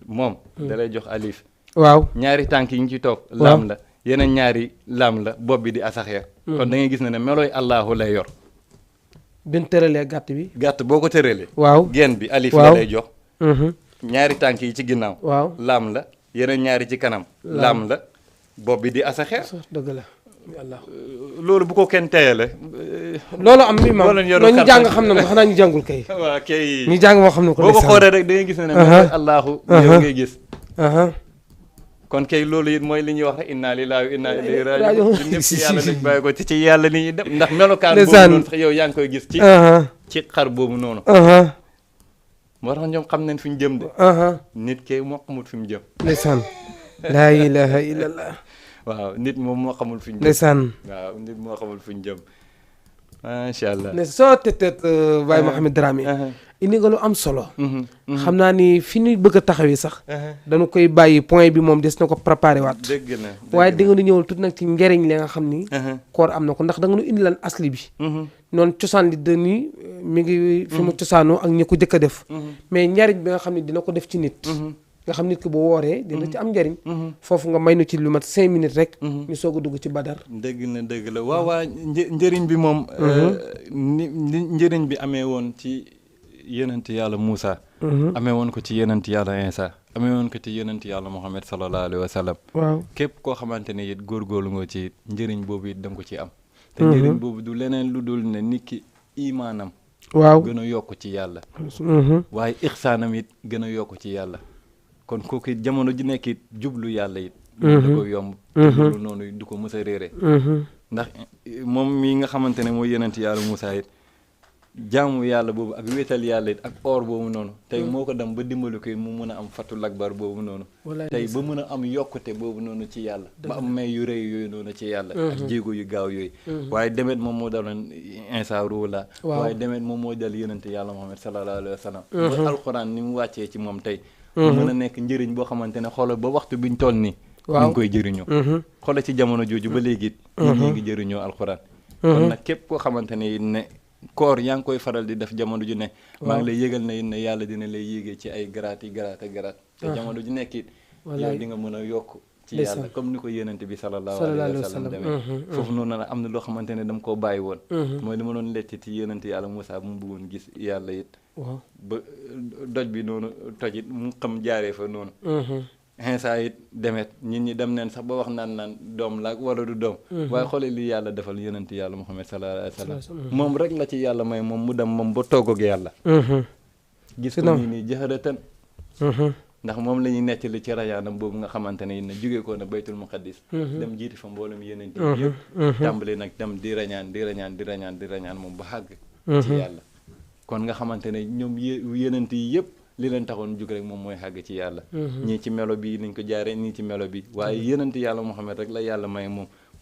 moom da lay jox alif waaw ñaari tànk yi ñu ci toog laam la yeneen ñaari laam la bopp bi di asaxeer kon da ngay gis ne melooy allahu lay yor bin tëralee gàtt boo ko tëralee waaw geen bi alif la lay jox ñaari tànk yi ci ginnaaw waaw laam la yeneen ñaari ci kanam laam la bopp bi di asaxeer dëgg la yàlla loolu bu ko kenn teyale loolu am mi maam ñu jàng xam ne ko xanaa ñu jàngul kay waaw kay ñu jàng moo xam ne ko boo ko xoolee rek da ngay gis ne mooy allahu yow ngay gis kon kay loolu it mooy li ñuy wax rek inna lillahi wa inna ilayhi raji'un ñëpp ci yàlla lañ bàyyi ko ci yàlla ni ñuy dem ndax melokaan boobu noonu sax yow yaa ngi koy gis ci xar boobu noonu moo tax ñoom xam nañ fi ñu jëm de nit kay moo xamul fi mu jëm ndeysaan laa ilaha illallah waaw nit moom moo xamul fi ñu jëm ndeysaan waaw nit moo xamul fi ñu jëm macha allah ne soo tëtët Baye Mouhamed Dramé indi nga lu am solo xam naa ni fi ñu bëgg a taxawee sax dañu koy bàyyi point bi moom des na ko préparé waat dëgg na waaye di nga nu ñëwal tuuti nag ci njëriñ li nga xam ni koor am na ko ndax da nga nu indi lan asli bi noonu cosaan li dañuy mi ngi fi mu cosaanoo ak ñi ko jëkk a def mais njariñ bi nga xam ne dina ko def ci nit nga xam nit ki bu wooree dina ci am njariñ foofu nga may nu ci lu mat 5 minutes rek ñu soog a dugg ci badar dëgg la waaw njëriñ bi moom ni njëriñ bi amee woon ci yenent yàlla Moussa amee woon ko ci yenent yàlla Insa amee woon ko ci yenent yàlla Muhammad sallallahu alayhi wa sallam waaw képp koo xamante ne it góorgóorlu nga ci njëriñ boobu it da nga ko ci am te njëriñ boobu du leneen lu dul ne nit ki imaanam waaw gën a yokk ci yàlla waaye ixsaanam it gën a yokk ci yàlla kon kooku it jamono ji nekk it jublu yàlla it da ko yomb loolu noonu du ko mës a réere ndax moom mii nga xamante ne mooy yenent yàlla Moussa it jaamu yàlla boobu ak wéetal yàlla it ak or boobu noonu tey moo ko dem ba dimbali ko mu mën a am fatul akbar boobu noonu tey ba mën a am yokkute boobu noonu ci yàlla ba am may yu rëy yooyu noonu ci yàlla ak jéego yu gaaw yooyu waaye demet moom moo daloon Insa ruula waaye demet moom moo dal yonente yàlla Muhammad sallallahu alayhi wa sallam ba alxuraan ni mu wàccee ci moom tey mën a nekk njëriñ boo xamante ne xoolal ba waxtu biñ toll nii ñu ngi koy jëriñoo xoolal ci jamono jooju ba léegi it ñu ngi jëriñoo alxuraan kon nag képp koo xamante ne koor yaa ngi koy faral di def jamono ju ne maa ngi lay yëgal ne yàlla dina lay yéegee ci ay garaat yi garaat te jamono ju nekk it yow di nga mën a yokk ci yàlla comme ni ko yéenante bi sallallahu alayhi wa sallam demee foofu noonu nag am na loo xamante ne dama koo bàyyi woon mooy li ma doon lecc ci yéenante yàlla Moussa bu mu bëggoon gis yàlla it ba doj bi noonu toj it mu xam jaaree fa noonu Insa it demet nit ñi dem neen sax ba wax naan doom la wala du doom waaye xoole li yàlla defal yonent yàlla Muhammad sallallahu alayhi wa sallam moom rek la ci yàlla may moom mu dem moom ba toog ak yàlla gis ko nii jaharatan ndax moom la ñuy nettali ci rajaanam boobu nga xamante ne ne jógee ko na baytul muqaddis dem jiiti fa mboolem yonent yi yëpp tàmbali nag dem di rañaan moom ba xàgg ci yàlla kon nga xamante ne ñoom yonent yi yëpp li leen taxoon jug rek moom mooy xàgg ci yàlla ñii ci melo bi nañ ko jaaree nii ci melo bi waaye yonent yàlla Muhammad rek la yàlla may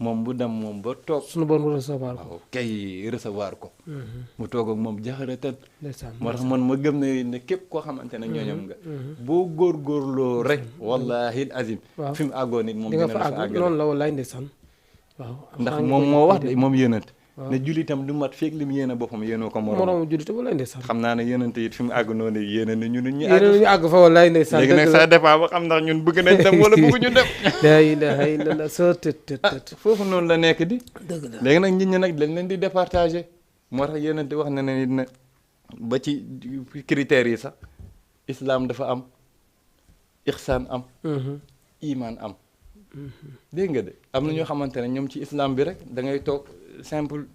moom bu dem moom ba toog suñu bon recevoir ko waaw kay recevoir ko mu toog ak moom jaxaratan moo tax man ma gëm ne képp koo xamante ne ñooñam nga boo góorgóorloo rek wallahi azim fi mu àggoon nit moom dina la fa àgg noonu la wallaay ndeysaan waaw ndax moom moo wax de moom yonent ne jullitam du mat feeg li mu yéene boppam yéenoo ko moroom jullitam wallaay ndeysaan xam naa ne yonent it fi mu àgg noonu yéene na ñun ñu àgg fa wallaay ndeysaan léegi nag ça dépend ba xam ndax ñun bëgg nañ dem wala bëgguñu dem la ilaha illallah soo tët foofu noonu la nekk di dëgg la léegi nag nit ñi nag dañ leen di départager moo tax yonent wax na ne nit na ba ci critères yi sax islam dafa am ixsaan am iman am dégg nga de am na ñoo xamante ne ñoom ci islam bi rek da ngay toog simple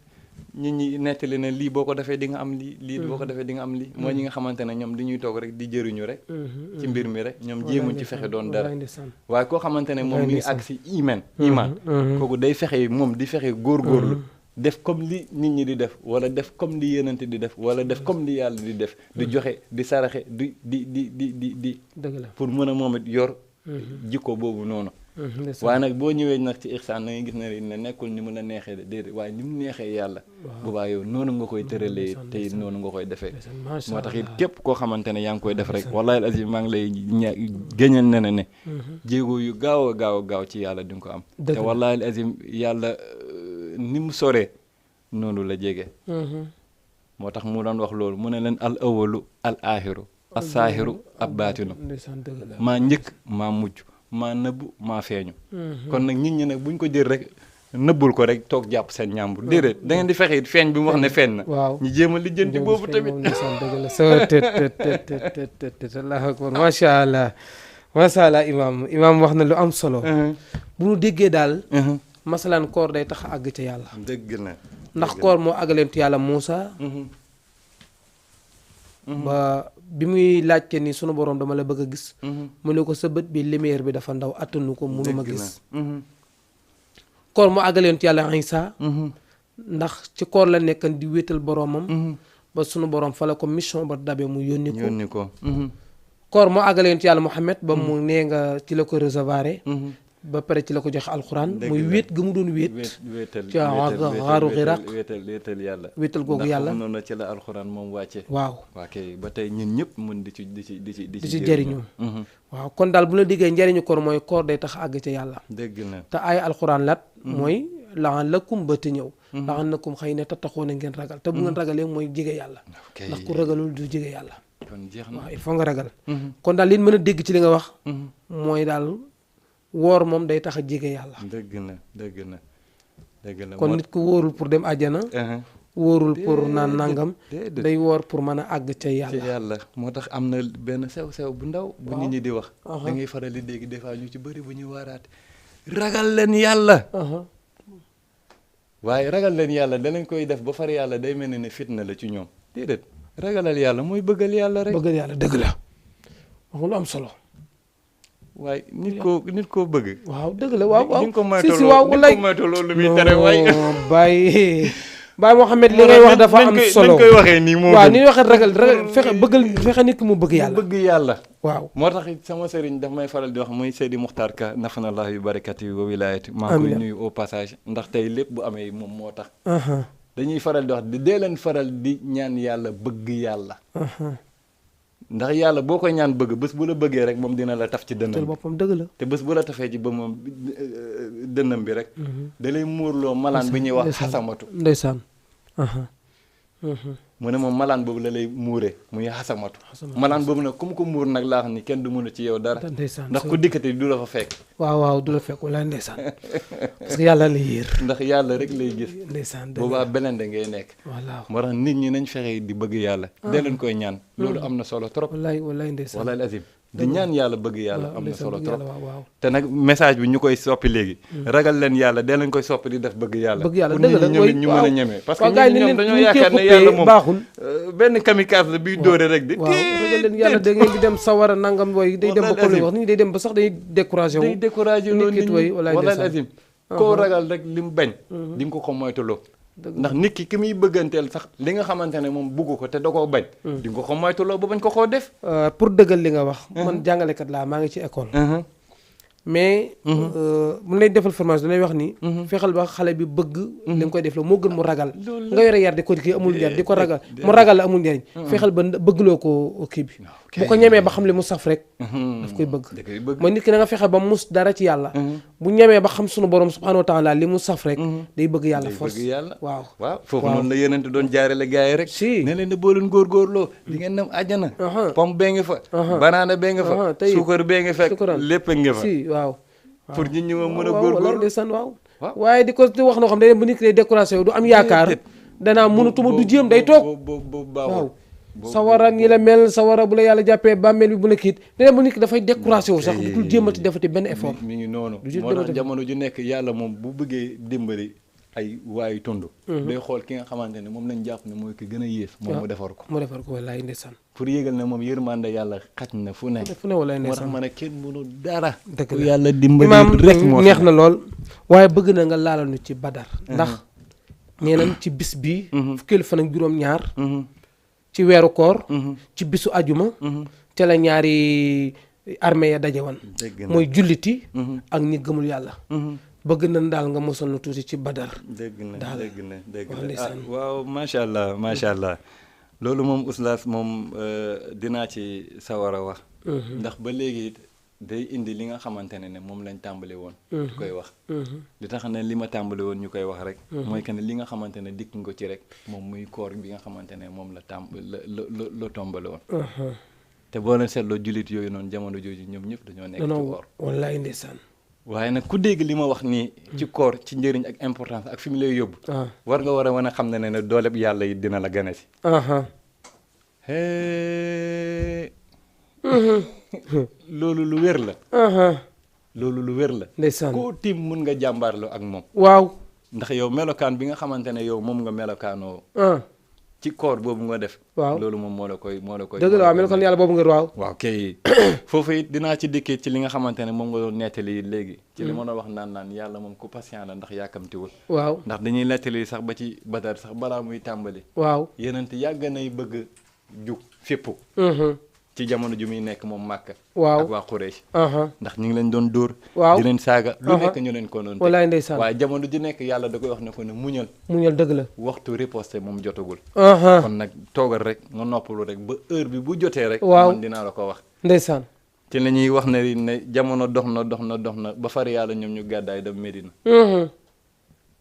nit ñi nettali ne lii boo ko defee di nga am lii boo ko defee di nga am lii mooy ñi nga xamante ne ñoom dañuy toog rek di jëriñu rek ci mbir mi rek ñoom jéemuñ ci fexe doon dara waaye koo xamante ne moom mi ngi àgg si iman kooku day fexe moom di fexe góorgóorlu def comme li nit ñi di def wala def comme li yonent di def wala def comme li yàlla di def di joxe di saraxe di dëgg la pour mën a moom it yor jikko boobu noonu waaye nag boo ñëwee nag ci ixsaan na nga gis ne nekkul ni mu la neexee de déedéet waaye ni mu neexee yàlla boobaa yow noonu nga koy tëralee te it noonu nga koy defee moo tax it képp koo xamante ne yaa ngi koy def rek wallahi azim maa ngi lay géñal ne jéego yu gaaw a gaaw ci yàlla di nga ko am te wallahi azim yàlla ni mu soree noonu la jege moo tax mu doon wax loolu mu ne leen al awalu al aaxiru as saahiru ab baatinu maa njëkk maa mujj maa nëbbu maa feeñu kon nag nit ñi nag buñ ko jël rek nëbbul ko rek toog jàpp seen ñàmbur déedéet da ngeen di fexe it feeñ bi mu wax ne feeñ na ñu jéem a lijjanti boobu tamit dëgg la soo tët allahu akbar macha allah imaam wax na lu am solo bu ñu déggee daal masalan koor day tax a àgg ca yàlla dëgg na ndax koor moo àggalentu yàlla Muusa ba bi muy laajte ni sunu borom dama la bëgg a gis mu ne ko sa bët bi lumière bi dafa ndaw attanu ko mënuma gis koor moo àggaleen ci yàlla Isa ndax ci koor la nekkan di wéetal boromam ba sunu borom fa la ko mission ba dabe mu yónni ko koor moo àggaleen ci yàlla Muhammad ba mu nee nga ci la ko recevoir ba pare ci la ko joxe alxuraan muy wéet ga mu doon wéet ci xaaru xiraq wéetal yàlla wéetal googu yàlla ndax noonu ci la alxuraan moom wàcce waaw waa kay ba tey ñun ñëpp mën di ci jëriñu waaw kon daal bu la diggee njëriñu koor mooy koor day tax àgg ca yàlla dëgg na te ay alxuraan lat mooy la'allakum ba te ñëw la'allakum xëy na tattaquuna ngeen ragal te bu ngeen ragalee mooy jege yàlla ndax ku ragalul du jege yàlla kon jeex na waaw il faut nga ragal kon daal li mën a dégg ci li nga wax mooy daal woor moom day tax a jege yàlla dëgg na kon nit ku wóorul pour dem àjjana wóorul pour naan nangam day woor pour mën a àgg ca yàlla moo tax am na benn sew bu ndaw bu nit ñi di wax da ngay faral di dégg des fois ñu ci bëri bu ñuy waaraate ragal leen yàlla waaye ragal leen yàlla danañ koy def ba far yàlla day mel ne fitna la ci ñoom déedéet ragalal yàlla mooy bëggal yàlla rek bëggal yàlla dëgg la wax lu am solo waaye nit koo bëgg waaw dëgg la waaw ni ko moytoo loolu muy tere waay bàyyi Baye Mohamed li ngay wax dafa am solo nañ koy waxee nii moo waaw ni ñuy waxee ragal fexe nit ki mu bëgg yàlla. bëgg yàlla. waaw moo tax sama sëriñ daf may faral di wax muy Seydi Muxtaar Ka nafanallah yu barakati wa wilayati. maa ngi koy nuyu au passage ndax tey lépp bu amee moom moo tax. dañuy faral di wax dee leen faral di ñaan yàlla bëgg yàlla. ndax yàlla boo koy ñaan bëgg bés bu la bëggee rek moom dina la taf ci dënnam bi boppam dëgg la. te bés bu la tafee ci ba moom dënnam bi rek. da lay muurloo malaan bi ñuy wax xasamatu. ndeysaan. mu ne moom malaan boobu la lay muuree muy xasamatu. malaan boobu nag ku mu ko muur nag laa xam ni kenn du mën a ci yow dara. ndax ku dikkati du la fa fekk. waaw du la fekk wala ndeysaan. parce que yàlla la yéer. ndax yàlla rek lay gis. ndeysaan boobaa beneen da ngay nekk. voilà moo tax nit ñi nañ fexe di bëgg yàlla. dee leen koy ñaan. loolu am na solo trop. wallaay ndeysaan. wallaay azim di ñaan yàlla bëgg yàlla am na solo trop. waaw te nag message bi ñu koy soppi léegi. ragal leen yàlla dee leen koy soppi di def bëgg yàlla. bëgg yàlla pour dëgg la nit ñi ñu mën a ñemee. parce que gars yi ñoom dañoo yaakaar ne yàlla moom baaxul. benn kamikaze la biy dóore rek. waaw ragal leen yàlla da ngeen di dem sawara nangam way day dem ba ko wax nit ñi day dem ba sax day découragé wu. day découragé loolu nit ñi wallaay ndeysaan. azim koo ragal rek li mu bañ. di nga ko moytuloo. ndax nit ki muy bëgganteel sax li nga xamante ne moom bugg ko te da koo bañ. di nga ko moytuloo ba bañ ko koo def. pour dëggal li nga wax. man jàngalekat laa maa ngi ci école. mais. mu lay defal formation dañuy wax ni. fexeel ba xale bi bëgg. li nga koy def la moo gën mu ragal. nga yore yar di ko kii amul njariñ di ko ragal mu ragal la amul njariñ. fexeel ba bëggloo ko kii bi. bu ko ñemee ba xam li mu saf rek. daf koy bëgg. mooy nit ki da nga fexe ba mus dara ci yàlla. bu ñemee ba xam sunu borom subhanahu wa taala li mu saf rek. day bëgg yàlla force waaw. foofu noonu la yeneen doon jaarale gars yi rek. si ne leen ne boo leen góorgóorloo di ngeen dem àjjana. pomme bee nga fa. banaana bee nga fa. suukar bee nga fekk lépp nga fa. waaw pour nit ñi ma mën a góorgóorlu ndeysaan waaw waaye di ko di wax noo xam ne bu nit ki day décoration du am yaakaar danaa mënutuma du jéem day toog waaw sawara ñi la mel sawara bu la yàlla jàppee bàmmeel bi bu la kiit dana bu nit ki dafay décoration wu sax du jéemati defati benn effort mi ngi noonu moo tax jamono ju nekk yàlla moom bu bëggee dimbali ay waayu tund day xool ki nga xamante ne moom lañ jàpp ne mooy ki gën a yées moom mu defar ko wallaay ndeysaan pour yégal ne moom yërmande yàlla xaj na fu ne wallaay moo tax ndeysaan ma ne kenn mënu dara dëgg ku la yàlla dimbali imaam rek moo neex na lool waaye bëgg na nga laalal ñu ci badar ndax nee nañ ci bis bi fukkeelu fan ak juróom ñaar ci weeru koor ci bisu ajuma te la ñaari armée ya daje woon mooy julliti ak ñi gëmul yàlla bëgg nañ daal nga mosal nu tuuti ci badar dégg na dégg waaw na ndeysaan. waaw macha allah loolu moom oustaz moom dinaa ci sawar a wax ndax ba léegi day indi li nga xamante ne moom lañ tàmbali woon ñu koy wax li tax ne li ma tàmbali woon ñu koy wax rek mooy que ne li nga xamante ne dikk nga ci rek moom muy koor bi nga xamante ne moom la tombale woon te boo leen seetloo jullit yooyu noonu jamono jooju ñoom ñëpp dañoo nekk ci koor wallaay ndeysaan waaye nag ku dégg li ma wax nii ci koor ci njëriñ ak importance ak fi mu lay yóbbu war nga war a mën a xam ne doole bi yàlla yi dina la gane si loolu lu wér la loolu lu wér la ndeysaan koo tiim mun nga jàmbaarloo ak moom waaw ndax yow melokaan bi nga xamante ne yow moom nga melokaanoo ci koor boobu nga def waaw loolu moom moo la koy dëgg la waaw melokaan yàlla boobu nga waaw kay foofu it dinaa ci dikkee ci li nga xamante ne moom nga doon nettali léegi ci li ma doon wax naan yàlla moom ku patient la ndax yàkkamtiwul waaw ndax dañuy nettali sax ba ci Badar sax balaa muy tàmbali waaw yeneen yàgg nay bëgg jug fépp ci jamono ju muy nekk moom Màkka waaw ak waa Quraysh ndax ñu ngi leen doon dóor waaw di leen saaga lu nekk ñu leen ko doon wallaay ndeysaan waaye jamono ju nekk yàlla da koy wax ne ko ne muñal dëgg la waxtu riposte moom jotagul kon nag toogal rek nga noppalu rek ba heure bi bu jotee rek waaw man dinaa la ko wax ndeysaan ci la ñuy wax ne jamono dox na ba far yàlla ñoom ñu gàddaay dem Medina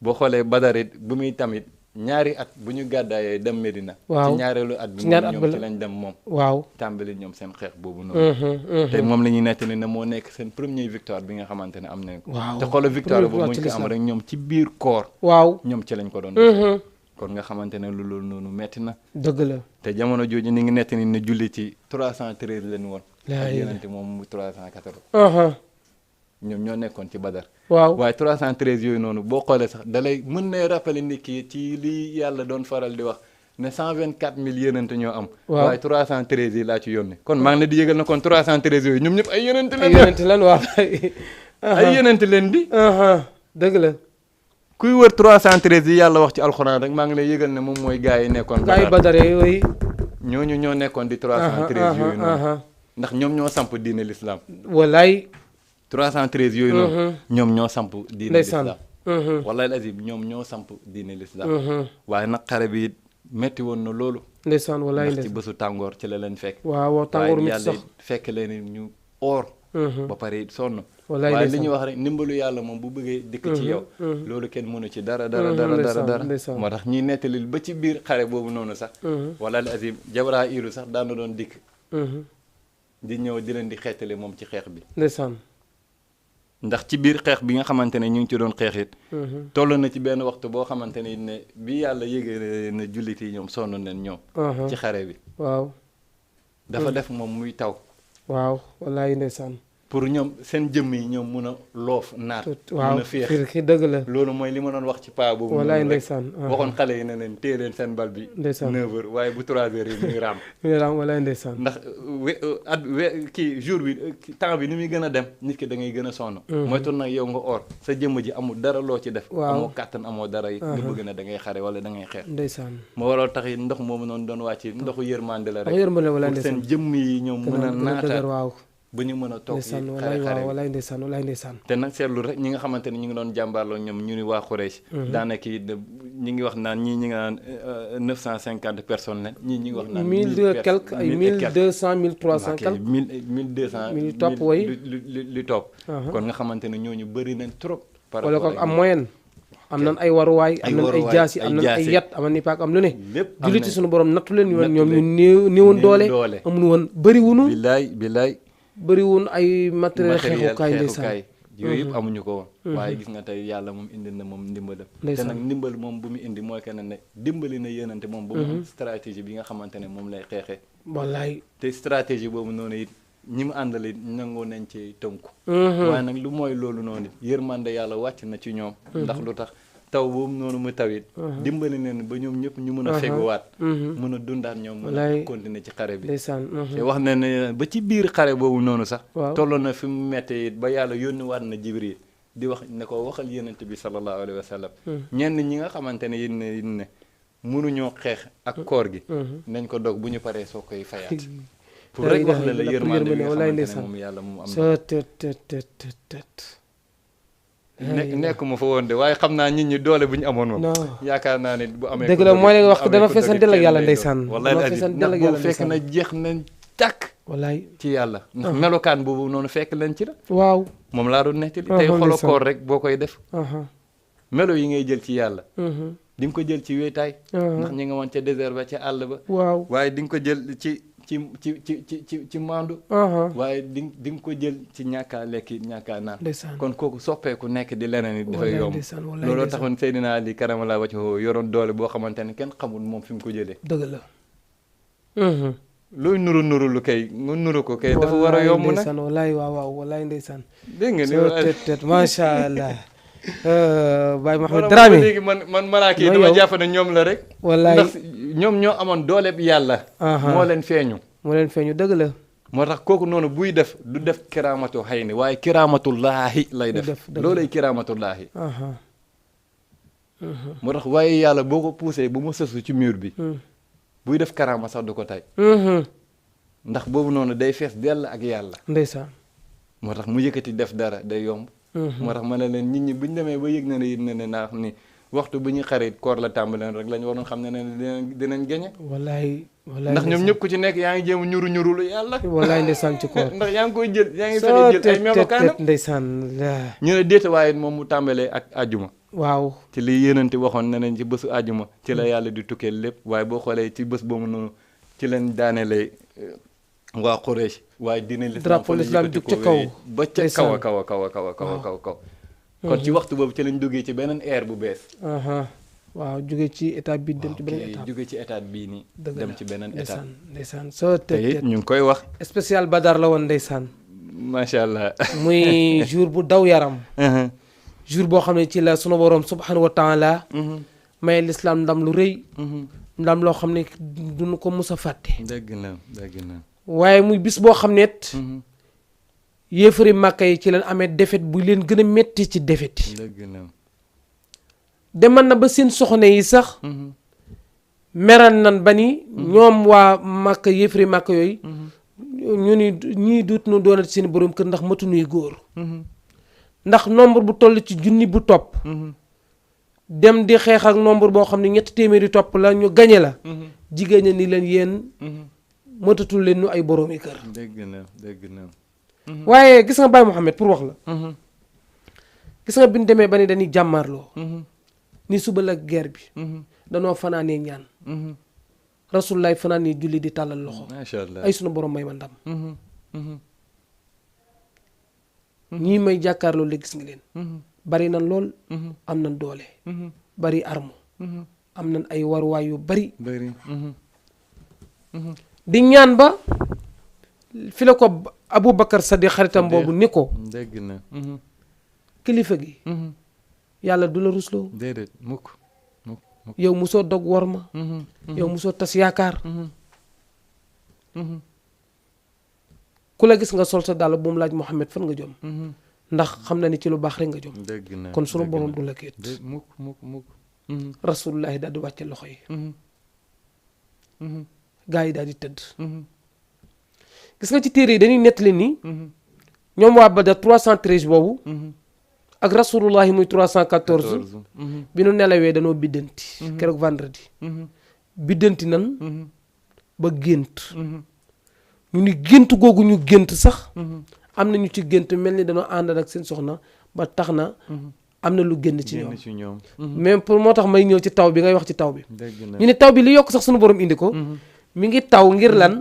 boo xoolee Badar it bu muy tamit ñaari at bu ñu gàddaayee dem Medina waaw ci ñaareelu at bi moom ñoom ci lañ dem moom waaw tàmbali ñoom seen xeex boobu noonu te moom la ñuy nettali ne moo nekk seen première victoire bi nga xamante ne am nañ ko te xoolal victoire boobu muñ ko am rek ñoom ci biir koor waaw ñoom ci lañ ko doon def kon nga xamante ne loolu noonu metti na dëgg la te jamono jooju ni ngi nettali ne julli ci 313 leen woon ak yenente moom mu 314 ñoom ñoo nekkoon ci Badar waaw waaye 313 yooyu noonu boo xoolee sax dalay mën na rappeler nit ki ci li yàlla doon faral di wax ne 124000 yenente ñoo am waaye 313 yi laa ci yónni kon maa ngi la di yëgal na kon 313 yooyu ñoom ñëpp ay yenente leen waaw ay yenente leen di dëgg la kuy wër 313 yi yàlla wax ci alxuraan rek maa ngi lay yëgal ne moom mooy gaa yi nekkoon gaa yi Badar yooyu ñooñu ñoo nekkoon di 313 yooyu noonu ndax ñoom ñoo samp diine l'islam wallaay 313 yooyu noonu ñoom ñoo samp diine l'islam wallahi azim ñoom ñoo samp diine l'islam waaye nag xare bi metti woon na loolu ndeysaan wallaay ndax ci bésu tàngoor ci la leen fekk waaw tàngoor mi sax fekk leen ñu oor ba pare sonn wallaay waaye li ñuy wax rek ndimbalu yàlla moom bu bëggee dikk ci yow loolu kenn mënu ci dara moo tax ñuy nettali ba ci biir xare boobu noonu sax wallahi azim Jabraa'ilu sax daan na doon dikk di ñëw di leen di xeetale moom ci xeex bi ndeysaan ndax ci biir xeex bi nga xamante ne ñu ngi ci doon xeex it toll na ci benn waxtu boo xamante ne bi yàlla yëgee na jullit yi ñoom sonn nañ ñoom ci xare bi waaw dafa def moom muy taw waaw wallaay ndeysaan pour ñoom seen jëmm yi ñoom mun a loof naat mun a féex ki dëgg la loolu mooy li ma doon wax ci paa boobu wallaay ndeysaan waxoon xale yi ne leen téye leen seen bal bi 9h waaye bu 3h yi muy raam wallaay ndeysaan ndax kii jour bi temps bi ni muy gën a dem nit ki da ngay gën a sonn mooy tur nag yow nga or sa jëmm ji amul dara loo ci def amoo kàttan amoo dara yi nga bëgg na da ngay xare wala da ngay xeex ndeysaan moo waral tax it ndox moomu noonu doon wàcc ndoxu yërmande la rek pour seen jëmm yi ñoom mën a naata waaw ba ñu mën a toog ndeysaan walaay ndeysaan walaay ndeysaan te nag seetlu rek ñi nga xamante ne ñu ngi doon jàmbaarloo ñoom ñu ni waa Quraysh daanaka ñi ngi wax naan ñii ñi nga naan 950 personnes la ñii ñi ngi wax naan 1000 quelque ay 1200 1300 quelque 1200 1000 topp way li topp kon nga xamante ne ñooñu bëri nañ trop wala ko am moyenne am nan ay waruwaay am nan ay jaasi am nan ay yat am nan paak am lu ne julliti suñu borom nattu leen yoon ñoom ñu néewoon doole amuñu woon bëri wunu billaay bëri woon ay matériel xeexukaay ndeysaan yooyu yëpp amuñu ko woon waaye gis nga tey yàlla moom indi na moom ndimbalam te nag ndimbal moom bu mu indi mooy que ne dimbali na yéenante moom ba mu am stratégie bi nga xamante ne moom lay xeexee wallaay te stratégie boobu noonu it ñi mu àndal it nangoo nañ ci tënku waaye nag lu mooy loolu noonu yërmande yàlla wàcc na ci ñoom ndax lu tax taw boobu noonu mu tawit dimbali leen ba ñoom ñëpp ñu mën a feguwaat mën a dundaat ñoom mën a continuer ci xare bi te wax na ne ba ci biir xare boobu noonu sax tolloon na fi mu mettee it ba yàlla yónni waat na Jibril di wax ne ko waxal yonent bi sallallahu alayhi wa sallam ñenn ñi nga xamante ne yéen ne mënuñoo xeex ak koor gi nañ ko dog bu ñu paree soo koy fayaat pour rek wax la yërmande bi nga xamante ne moom yàlla moom am na nekkuma fa woon de waaye xam naa nit ñi doole bu ñu amoon moom yaakaar naa ne bu amee dëgg la mooy leen wax dana feesan del ak yàlla ndeysaan wallaay ndax boobu fekk na jeex nañ tàkk wallaay ci yàlla ndax melokaan boobu noonu fekk leen ci la waaw moom laa doon nettali tey xolo koor rek boo koy def melo yi ngay jël ci yàlla di nga ko jël ci wéetaay ndax ñi nga woon ca désert ba ca àll ba waaw waaye di nga ko jël ci maandu waaye di nga ko jël ci ñàkkaa lekki ñàkkaa naan kon kooku soppeeku nekk di leneen it dafay yomb looloo taxoon Seydina Ali karamallahu wajhahu yoroon doole boo xamante ne kenn xamul moom fi mu ko jëlee dëgg la looy nuru lu kay nga nuru ko kay dafa war a yomb nag wallaay waaw wallaay ndeysaan dégg nga ni macha allah Baye Mouhamed Dramé léegi man malaaka yi dama jàpp ne ñoom la rek wallaay ndax ñoom ñoo amoon doole bi yàlla moo leen feeñu dëgg la moo tax kooku noonu buy def du def kiraamatu xëy ni waaye kiraamatullaahi lay def loolay kiraamatullaahi moo tax waaye yàlla boo ko poussé bu mu sësu ci mur bi buy def karaama sax du ko tay ndax boobu noonu day fees dell ak yàlla ndeysaan moo tax mu yëkkati def dara day yomb moo tax ma ne leen nit ñi buñ demee ba yëg na ne it ne naa ni waxtu bu ñuy xarit koor la tàmbaleen rek lañ waroon xam ne dinañ gañe wallaay ndax ñoom ñëpp ku ci nekk yaa ngi jéem ñuru yàlla wallaay ndeysaan ci koor ndax yaa ngi koy jël yaa ngi fexe jël ay melokaanam ndeysaan ñu ne déeta waaye moom mu tàmbalee ak àjjuma waaw ci li yéenante waxoon ne nañ ci bésu àjjuma ci la yàlla di tukkee lépp waaye boo xoolee ci bés boobu noonu ci leen daanelee waa Quraysh waaye dina drapeau l'islam jug ca kaw ba ca kaw kon ci waxtu boobu ci lañ duggee ci beneen ère bu bees waaw jóge ci état bi dem ci beneen état jóge ci état bii nii dem ci beneen état ndeysaan soo te it ñu ngi koy wax spécial Badar la woon ndeysaan macha allah muy jour bu daw yaram jour boo xam ne ci la sunu borom subhanahu wa taala may l'islam ndam lu rëy ndam loo xam ne duñu ko mus a fàtte dëgg na waaye muy bis boo xam ne yéefari Màkka yi ci leen amee défaite bu leen gën a metti ci défaite yi dëgg na demal na ba seen soxna yi sax meran nan ba ni ñoom waa màkk yëfri màkk yooyu ñu ni ñii duut nu doonati seen borom kër ndax matunuy góor ndax nombre bu toll ci junni bu topp dem di xeex ak nombre boo xam ne 300 topp la ñu gañe la jigéen ñi ni leen yéen matatul leen ñu ay boroomi kër dégg na waaye gis nga Baye Mouhamed pour wax la gis nga bi ñu demee ba ni dañuy jàmmaarloo ni suba la guerre bi danoo fanaanee ñaan rasulullaay fanaanee julli di tàllal loxo macha allah ay sunu borom may ma ndam ñii may jàkkaarloo la gis nga leen bari nan lool am nan doole bari arme am nan ay waruwaay yu bari di ñaan ba fi la ko Aboubacar Sadiq xaritam boobu ni ko dégg na kilifa gi yàlla du la rusloo déedéet mukk yow musoo dog war ma yow musoo tas yaakaar ku la gis nga sol sa dàll bu mu laaj Mouhamed fan nga jom ndax xam na ni ci lu baax rek nga jom dégg na kon sunu borom du la kéet mukk rasulullahi daal di wàcce loxo yi gaa yi daal di tëdd gis nga ci téere yi dañuy nettali ni ñoom waa Badar 313 boobu ak rasulullahi muy 314 bi nu nelawee danoo biddanti keroog vendredi biddanti nan ba gént ñu ni gént googu ñu gént sax am na ñu ci gént mel ni dañoo ànd ak seen soxna ba tax na am na lu génn ci ñoom mais pour moo tax may ñëw ci taw bi ngay wax ci taw bi ñu ne taw bi li yokk sax suñu borom indi ko mi ngi taw ngir lan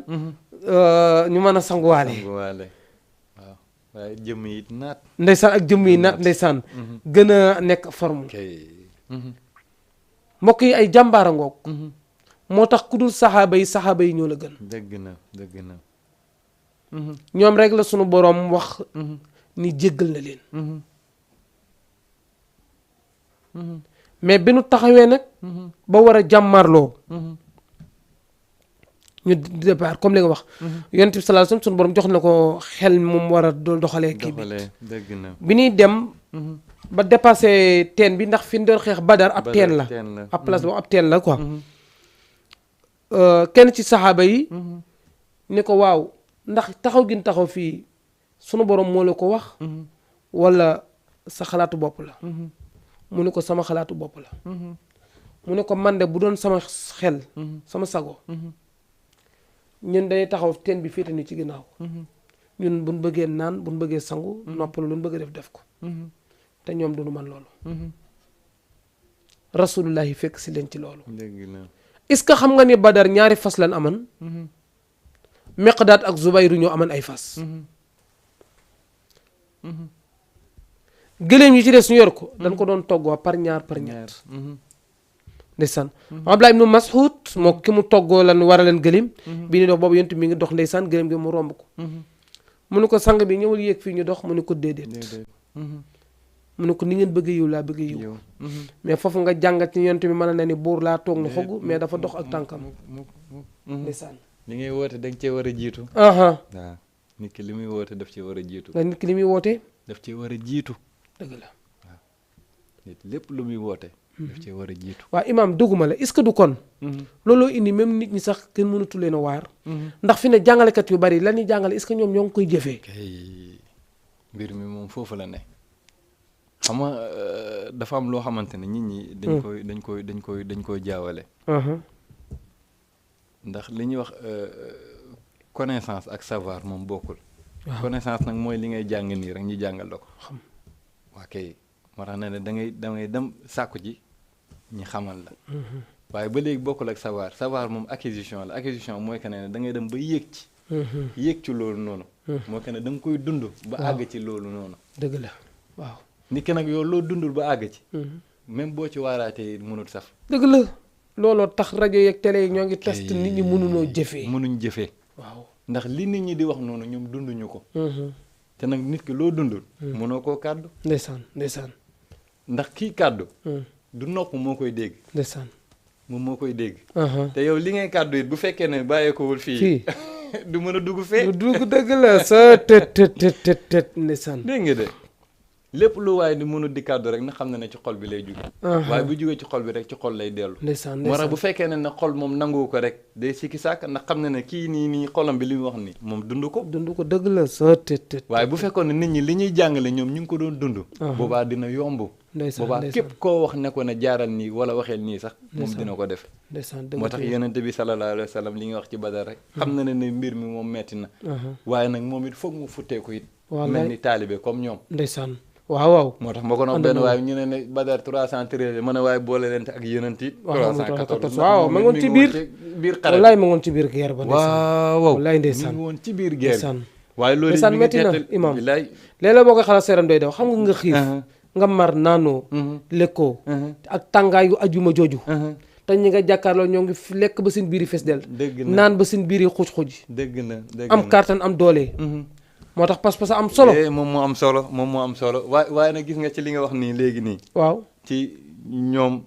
ñu mën a sanguwaale waaw waaye jëmm yi naat ndeysaan ak jëmm yi naat ndeysaan gën a nekk forme mbokk yi ay jàmbaara ngoog moo tax ku dul saxaaba yi ñoo la gën dëgg na ñoom rek la sunu boroom wax ni jéggal na leen mais bi nu taxawee nag ba war a jàmmarloo ñu départ comme li nga wax yonent bi sallallahu alayhi wasallam sunu boroom jox na ko xel moom war a doxalee kii bi dëgg na bi ñuy dem ba dépassé teen bi ndax fi ñu doon xeex Badar ab teen la ab place boobu ab teen la quoi kenn ci saxaaba yi ni ko waaw ndax taxaw gi taxaw fii sunu borom moo la ko wax wala sa xalaatu bopp la mu ne ko sama xalaatu bopp la mu ne ko man de bu doon sama xel sama sago ñun dañuy taxaw teen bi féete ni ci ginnaaw ñun buñ bëggee naan buñ bëggee sangu noppalu luñ bëgg def ko te ñoom duñu man loolu rasulullahi fekk si leen ci loolu est-ce que xam nga ni Badar ñaari fas lan aman Miqdaad ak Zubayru ñoo aman ay fas gëléem yi ci des ñu yor ko dañ ko doon toggoo par ñaar ndeysaan Abdullah ibnu Mas'ud moo ki mu toggoo lan war a leen gëléem bi ñu dox boobu yonent mi ngi dox ndeysaan gëléem gi mu romb ko mu ne ko sang bi ñëwal yéeg fii ñu dox mu ne ko déedéet mu ne ko ni ngeen bëgg yiw laa bëgg yiw mais foofu nga jàngat ci yonent bi mën na ni buur laa toog na xogg mais dafa dox ak tànkam ndeysaan li ngay woote da nga cee war a jiitu waaw nit ki li muy woote daf cee war a jiitu nga nit ki li muy woote daf cee war a jiitu dëgg la waaw nit lépp lu muy woote daf cee war a jiitu waaw imaam dugguma la est-ce que du kon looloo indi même nit ñi sax kenn mënatu leen a waar ndax fi ne jàngalekat yu bari la ñuy jàngale est-ce que ñoom ñoo ngi koy jëfee kay mbir mi moom foofu la ne xam nga dafa am loo xamante ne nit ñi dañ koy jaawale ndax li ñuy wax connaissance ak savoir moom bokkul connaissance nag mooy li ngay jàng nii rek ñu jàngal la ko xam waa kay moo tax ne da ngay dem sàkku ji ñi xamal la waaye ba léegi bokkul ak savoir moom acquisition la acquisition mooy que ne da ngay dem ba yéeg ci loolu noonu moo que ne da nga koy dund ba àgg ci loolu noonu dëgg la waaw nit ki nag yow loo dundul ba àgg ci même boo ci waaraatee mënul saf dëgg la looloo tax rajo yeeg télé yi ñoo ngi test nit ñi mënuñoo jëfee waaw ndax li nit ñi di wax noonu ñoom dunduñu ko te nag nit ki loo dundul mënoo koo kàddu ndeysaan ndax kii kàddu du nopp moo koy dégg ndeysaan moom moo koy dégg te yow li ngay kàddu it bu fekkee ne bàyyeekowul fii du mën a dugg fee du dugg dëgg la sa tët ndeysaan dégg nga de lépp lu waaye di mënu di kàddu rek na xam ne ci xol bi lay jóge waaye bu jógee ci xol bi rek ci xol lay dellu ndeysaan moo tax bu fekkee ne xol moom nangu ko rek day sikki sàkk ndax xam ne kii nii xolam bi li mu wax nii moom dund ko dëgg la sa tët waaye bu fekkoon ne nit ñi li ñuy jàngale ñoom ñu ngi ko doon dund boobaa dina yomb boobaa képp koo wax ne ko ne jaaral nii wala waxeel nii sax moom dina ko def moo tax yonent bi sallallahu alayhi wa sallam li nga wax ci Badar rek xam na ne mbir mi moom metti na waaye nag moom it foog mu futteeku it mel ni taalibe comme ñoom ndeysaan waaw moo tax ma ko nox benn waaye ñu ne Badar 313 mën a waaye boole leen ak yonent it 314 waaw ma ngoon ci biir xare wallaay ma ngoon ci biir guerre ba waaw wallaay ndeysaan mi ngi woon ci biir guerre waaye loolu ndeysaan metti na imam léeg-léeg boo ko xalaat seeram doy daw xam nga xiif nga mar naanoo lekkoo ak tàngaayu ajuma jooju te ñi nga jàkkaarloo ñoo ngi lekk ba seen biir yi fees del naan ba seen biir yi xuj-xuj dëgg na am kàttan am doole moo tax pas-pas am solo moom moo am solo waaye nag gis nga ci li nga wax nii léegi nii waaw ci ñoom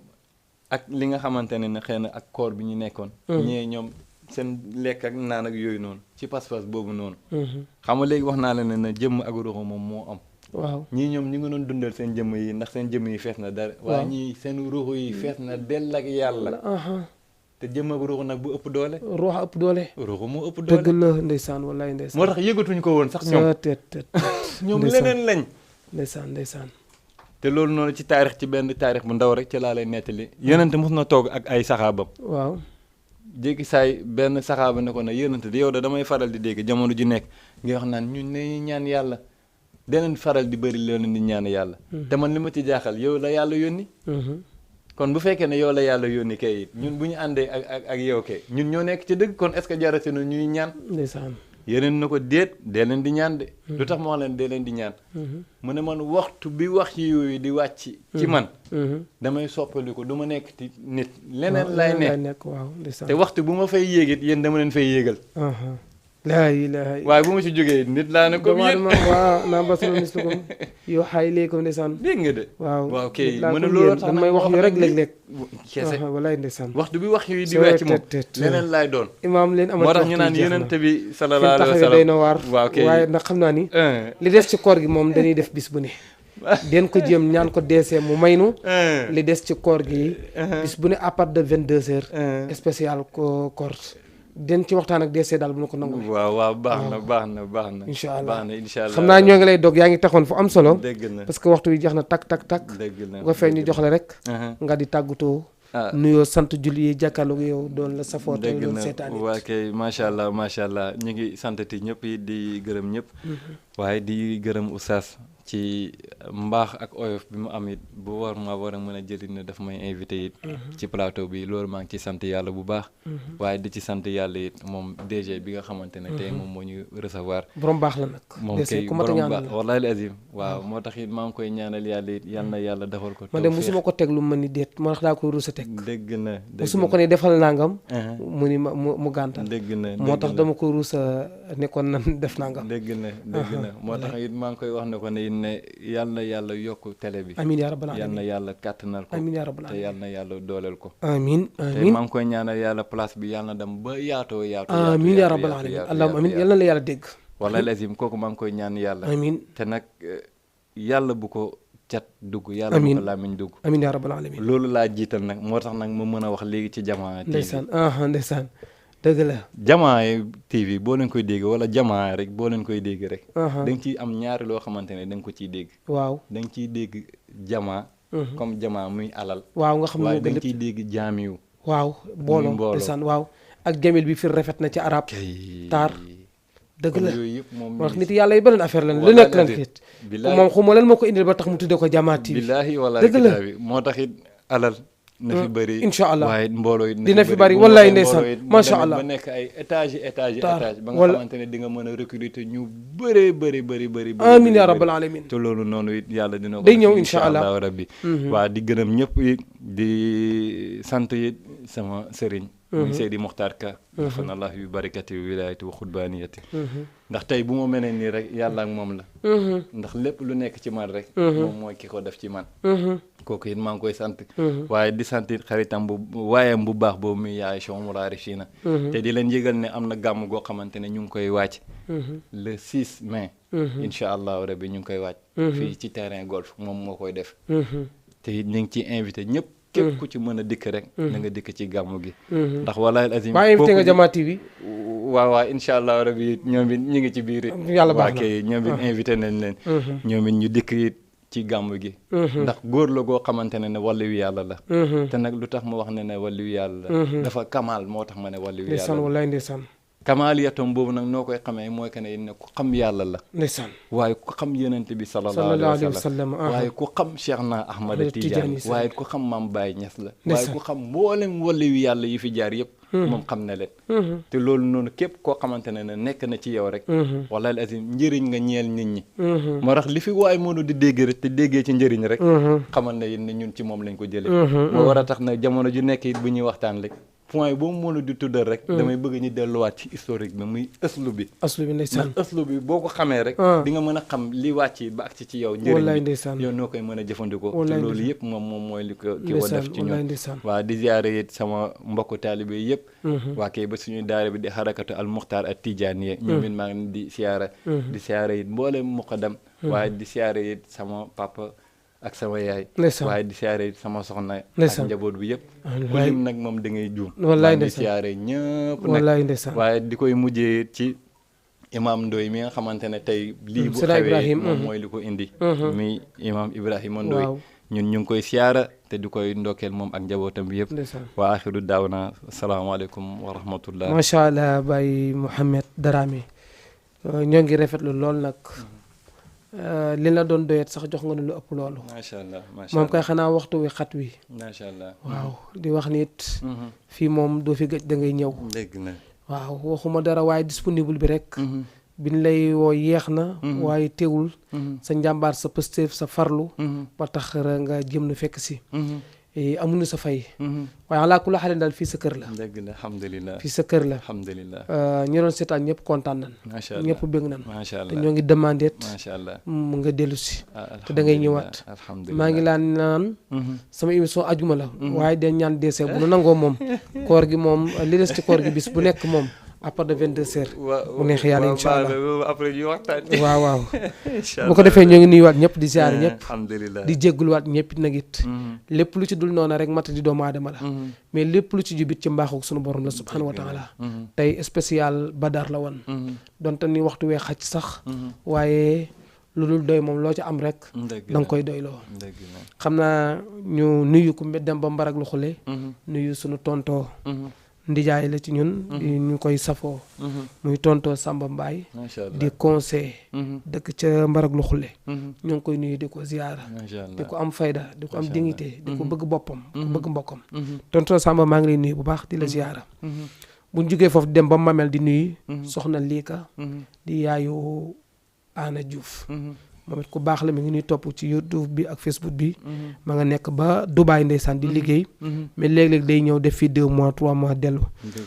ak li nga xamante ne xëy na ak koor bi ñu nekkoon ñee ñoom seen lekk ak naan ak yooyu noonu ci pas-pas boobu noonu xam nga léegi wax naa la ne jëmm ak ruuxu moom moo am waaw ñii ñoom ñu ngi doon dundal seen jëmm yi ndax seen jëmm yi fees na dara waaye ñii seen ruuxu yi fees na dell ak yàlla te jëmm ak ruuxu nag bu ëpp doole ruuxa ëpp doole ruuxu moo ëpp doole dëgg la ndeysaan wallaay ndeysaan moo tax yëgatuñ ko woon sax ñoom ñoom leneen lañ ndeysaan te loolu noonu ci taarix ci benn taarix bu ndaw rek ci laa lay nettali yonent mos na toog ak ay saxaabam waaw jékki saay benn saxaaba ne ko nag yonent di yow da damay faral di dégg jamono ji nekk nga wax naan ñun ne ñaan yàlla deneen faral di bëri leen di ñaan yàlla te man li ma ci jaaxal yow la yàlla yónni kon bu fekkee ne yow la yàlla yónni kay it ñun bu ñu àndee ak yow kay ñun ñoo nekk ci dëgg kon est-ce que jarate na ñuy ñaan ndeysaan yeneen na ko déet dee leen di ñaan de lu tax ma wax leen dee leen di ñaan mu ne man waxtu bi wax yooyu di wàcc ci man damay soppaliku du ma nekk ci nit leneen lay nekk waaw ndeysaan te waxtu bu ma fay yéegit yéen dama leen fay yéegal laa ilaaha waaye bu ma ci jógee nit laa ne comme yéen waaw naa basalo mislukum yoo xaay léegi ndeysaan dégg nga de waaw kay mu ne loolu tax may wax yu rek léeg-léeg kese walaay ndeysaan waxtu bi wax yu di wecc moom leneen laay doon imaam leen amal moo tax ñu naan yonent bi sallallahu alayhi wa sallam day na waar waaw kay waaye nag xam naa ni li des ci koor gi moom dañuy def bis bu ne den ko jéem ñaan ko deesee mu maynu li des ci koor gi bis bu ne à partir de 22 heures spécial koor den ci waxtaan ak DC daal bu na ko nangu. waaw baax na. incha allah incha allah xam naa ñoo ngi lay dog yaa ngi taxoon fu am solo. dëgg na parce que waxtu wi jeex na tak. dëgg na bu ko fee ñu jox la rek. nga di tàggatoo. nuyoo sant julli yi jàkkaarloog yow doon la safoo te doon seetaan it. waa kay macha allah ñu ngi santati ñëpp yi di gërëm ñëpp. waaye di gërëm oustaz ci mbaax ak oyof bi mu am it bu war a mën a jëli ne daf may invité it ci plateau bi loolu maa ngi ci sant yàlla bu baax waaye di ci sant yàlla it moom DG bi nga xamante ne tey moom moo ñu recevoir borom baax la nag moom kay borom baax wallahi azim waaw moo tax it maa ngi koy ñaanal yàlla it yal na yàlla defal ko man de musuma ko teg lu ma ni déet moo tax daa koy rusa teg dëgg na musuma ko ne defal nangam mu ni mu gàntal dëgg na moo tax dama ko rusa nekkoon nan def nangam dëgg na moo tax it maa ngi koy wax ne ko ne yal na yàlla yokk télé bi amiin yaa rabbal yal na yàlla kàttanal ko amiin yaa rabbal te yal na yàlla dooleel ko amiin te maa ngi koy ñaanal yàlla place bi yal na dem ba yaatoo amiin yaa rabbal alamin allahumma amiin yal na la yàlla dégg wala lazim kooku maa ngi koy ñaan yàlla amiin te nag yàlla bu ko cat dugg yàlla bu ko làmmiñ dugg amiin yaa rabbal alamin loolu laa jiital nag moo tax nag ma mën a wax léegi ci Jamaa TV ndeysaan dëgg la Jamaa TV boo leen koy dégg wala Jamaa rek boo leen koy dégg rek da nga ciy am ñaari loo xamante ne da nga ko ciy dégg waaw da nga ciy dégg Jamaa comme Jamaa muy alal waaw nga xam ne waaye da nga ciy dégg jaamiyu waaw booloo ndeysaan waaw ak jamil bi fi rafet na ci arab taar dëgg la yooyu yëpp moom wax nit yàlla yi beneen affaire lan lu nekk lan xiit moom xuma lan moo ko indil ba tax mu tuddee ko Jamaa TV billaahi wala dëgg la moo tax it alal na fi bëri incha allah waaye mbooloo it dina fi bëri wallaay ndeysaan macha allah ba nekk ay étage ba nga xamante ne di nga mën a recruter ñu bëri amiin yaa rabbal alamin te loolu noonu it yàlla dina ko day ñëw incha allah rabbi waa di gërëm ñëpp it di sant it sama sëriñ muy Seydi Mokhtar Ka fanallah yu barakati wilayati wa xutbaniyati ndax tey bu ma menee nii rek yàlla ak moom la ndax lépp lu nekk ci man rek moom mooy ki ko def ci man kooku it maa ngi koy sant waaye di sant xaritam waayam bu baax boobu muy yaay Chomul Arifina te di leen yëgal ne am na gàmm goo xamante ne ñu ngi koy wàcc le 6 mai incha allahu rabbi ñu ngi koy wàcc fii ci terrain golf moom moo koy def te it ñu ngi ciy invité ñëpp képp ku ci mën a dikk rek na nga dikk ci gàmmu gi ndax walaay azim maa invité nga Jama TV waaw incha allah rabbi ñoom it ñu ngi ci biir it yàlla baax na kay ñoom it invité nañ leen ñoom it ñu dikk it ci gàmmu gi ndax góor la goo xamante ne waliyu yàlla la te nag lu tax ma wax ne waliyu yàlla la dafa kamaal moo tax ma ne waliyu yàlla la wallaay ndeysaan kamaaliyatom boobu nag noo koy xamee mooy que ne ku xam yàlla la ndeysaan waaye ku xam yonent bi sallallahu alayhi wa sallam waaye ku xam Cheikh na Ahmada Tidiane waaye ku xam Maam Baye Niass la waaye ku xam mboolem waliyu yàlla yi fi jaar yëpp moom xam na leen te loolu noonu képp koo xamante ne nekk na ci yow rek wallahi azim njëriñ nga ñeel nit ñi moo tax li fi waay mënu di dégg rek te déggee ci njëriñ rek xamal na yéen ne ñun ci moom lañ ko jëlee moo war a tax na jamono ju nekk it bu ñuy waxtaan rek point boo mënu di tuddal rek damay bëgg ñu delluwaat ci historique bi muy ëslu bi ndeysaan ëslu bi boo ko xamee rek di nga mën a xam li wàcc ba ak ci yow njëriñ bi yow noo koy mën a jëfandikoo te loolu yëpp moom mooy li ko ki ko def ci ñun waa di ziare it sama mbokku taalibe yëpp waa kay ba suñu daara bi di xarakatu al muxtaar at tijaaniye ñoom it maa ngi di siyaare it mboolem muqaddam waaye di siyaare it sama papa ak sama yaay waaye di siyaare sama soxna ak njaboot bi yëpp ku lim nag moom da ngay juum wallaay di siyaare ñëpp wallaay nag waaye di koy mujjee ci imam Ndoye mi nga xamante ne tey lii bu xewee moom mooy li ko indi mi imam Ibrahima Ndoye ñun ñu ngi koy siyaara te di koy ndokkeel moom ak njabootam bi yëpp waa axiru daaw na asalaamaaleykum wa rahmatullah macha allah Baye Mouhamed Darame ñoo ngi rafetlu lool nag li la doon doyet sax jox nga ne lu ëpp loolu macha allah moom kay xanaa waxtu wi xat wi macha allah waaw di wax nit fii moom doo fi gëj da ngay ñëw dégg na waaw waxuma dara waaye disponible bi rek biñ lay woo yeex na waaye teewul sa njàmbaar sa pësteef sa farlu ba tax nga jëm na fekk si amuñu sa fay waaye alaa kulli xaal daal fii sa kër la dëgg la alhamdulilah fii sa kër la alhamdulilah ñi doon seetaan ñëpp kontaan nañ macha allah ñëpp bëgg nañ macha allah te ñoo ngi demandé macha allah mu nga dellu si te da ngay ñëwaat maa ngi laan naan sama émission ajuma la waaye de ñaan deesee bu nu nangoo moom koor gi moom li des ci koor gi bis bu nekk moom à part de 22h. bu neex yàlla incha allah après ñu waxtaan. waaw bu ko defee ñoo ngi nuyuwaat ñëpp di ziar ñëpp. alhamdulilah di jégaluwaat ñëpp nag it. lépp lu ci dul noona rek mat di doomu aadama la. mais lépp lu ci jubit ci mbaaxu sunu borom la subhanahu wa taala. tey spécial Badar la woon. donte ni waxtu wee xaj sax. waaye lu dul doy moom loo ci am rek. da nga koy doyloo. xam naa ñu nuyu ku dem ba mbarag lu xule. nuyu sunu tontoo. ndijaay la ci ñun ñu koy safoo muy tontoo Samba Mbaye di conseil dëkk ca mbarag lu xulle ñu ngi koy nuyu di ko ziyaara di ko am fayda di ko am dignité di ko bëgg boppam di ko bëgg mbokkam tontoo Samba maa ngi lay nuyu bu baax di la ziyaara buñ jógee foofu dem ba Mamel di nuyu soxna Liika di yaayu Ana Diouf moom it ku baax la mi ngi ñuy topp ci YouTube bi ak Facebook bi ma nga nekk ba Dubaay ndeysaan di liggéey mais léeg-léeg day ñëw def fii 2 mois 3 mois dellu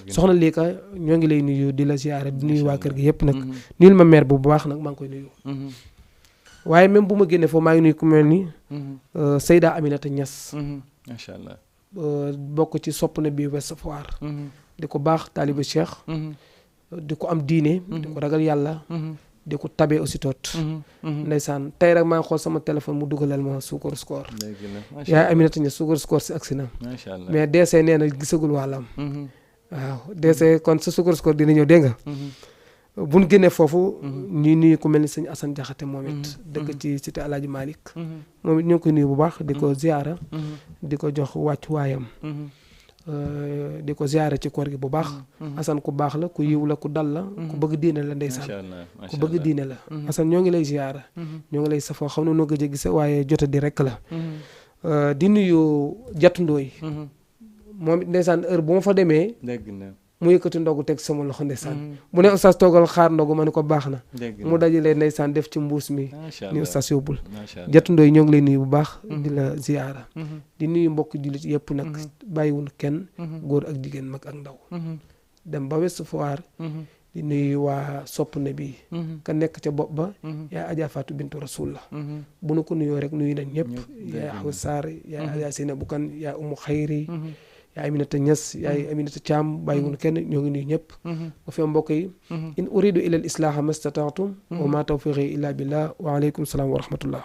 soxna lii ka ñoo ngi lay nuyu di la ziyaare di nuyu waa kër gi yëpp nag nuyul ma mère bu baax nag maa ngi koy nuyu waaye même bu ma génnee foofu maa ngi nuyu ku mel ni Seyda Aminata Niass macha allah bokk ci sopp na bi Ouest Foire di ko baax taaliba Cheikh di ko am diine di ko ragal yàlla di ko tabee aussi toot ndeysaan tey rek maa ngi xool sama téléphone mu dugalal ma suukar score yaay Aminata Niass suukar score si agsi na mais DC nee na gisagul wàllam waaw DC kon sa suukar score dina ñëw dégg nga buñ génnee foofu ñuy nuyu ku mel ni sëñ Assane Diakhaté moom it dëkk ci cité Alaaji Malick moom it ñu ngi koy nuyu bu baax di ko ziara di ko jox wàcc waayam di ko ziare ci koor gi bu baax Assane ku baax la ku yiw la ku dal la ku bëgg diine la ndeysaan ku bëgg diine la Assane ñoo ngi lay ziara ñoo ngi lay safoo xam ne noo gëj a gise waaye jota di rek la di nuyu Jatu Ndooy moom it ndeysaan heure bu ma fa demee mu yëkkati ndogu teg sama loxo ndeysaan bu ne oustaz toogal xaar ndogu ma ne ko baax na mu dajalee ndeysaan def ci mbuus mi ni oustaz yóbbul Jatu Ndoy ñoo ngi lay nuyu bu baax di la ziyaara di nuyu mbokk jullit yëpp nag bàyyiwul kenn góor ak jigéen mag ak ndaw dem ba Ouest Foire di nuyu waa sopp na bi ka nekk ca bopp ba yaa Adja Fatou Bintou Rasoul la bu nu ko nuyoo rek nuyu nañ ñëpp yaa Awa Sarr yaa Adja Seyna Bukan yaa Umu Xayri yaa Aminata Ñas yaa Aminata Thiam bàyyiwul kenn ñoo ngi nuyu ñëpp ba fi mbokk yi in uridu ila al islaha mastata'tum wa ma tawfiqi illa billah wa alaykum salaam wa rahmatullah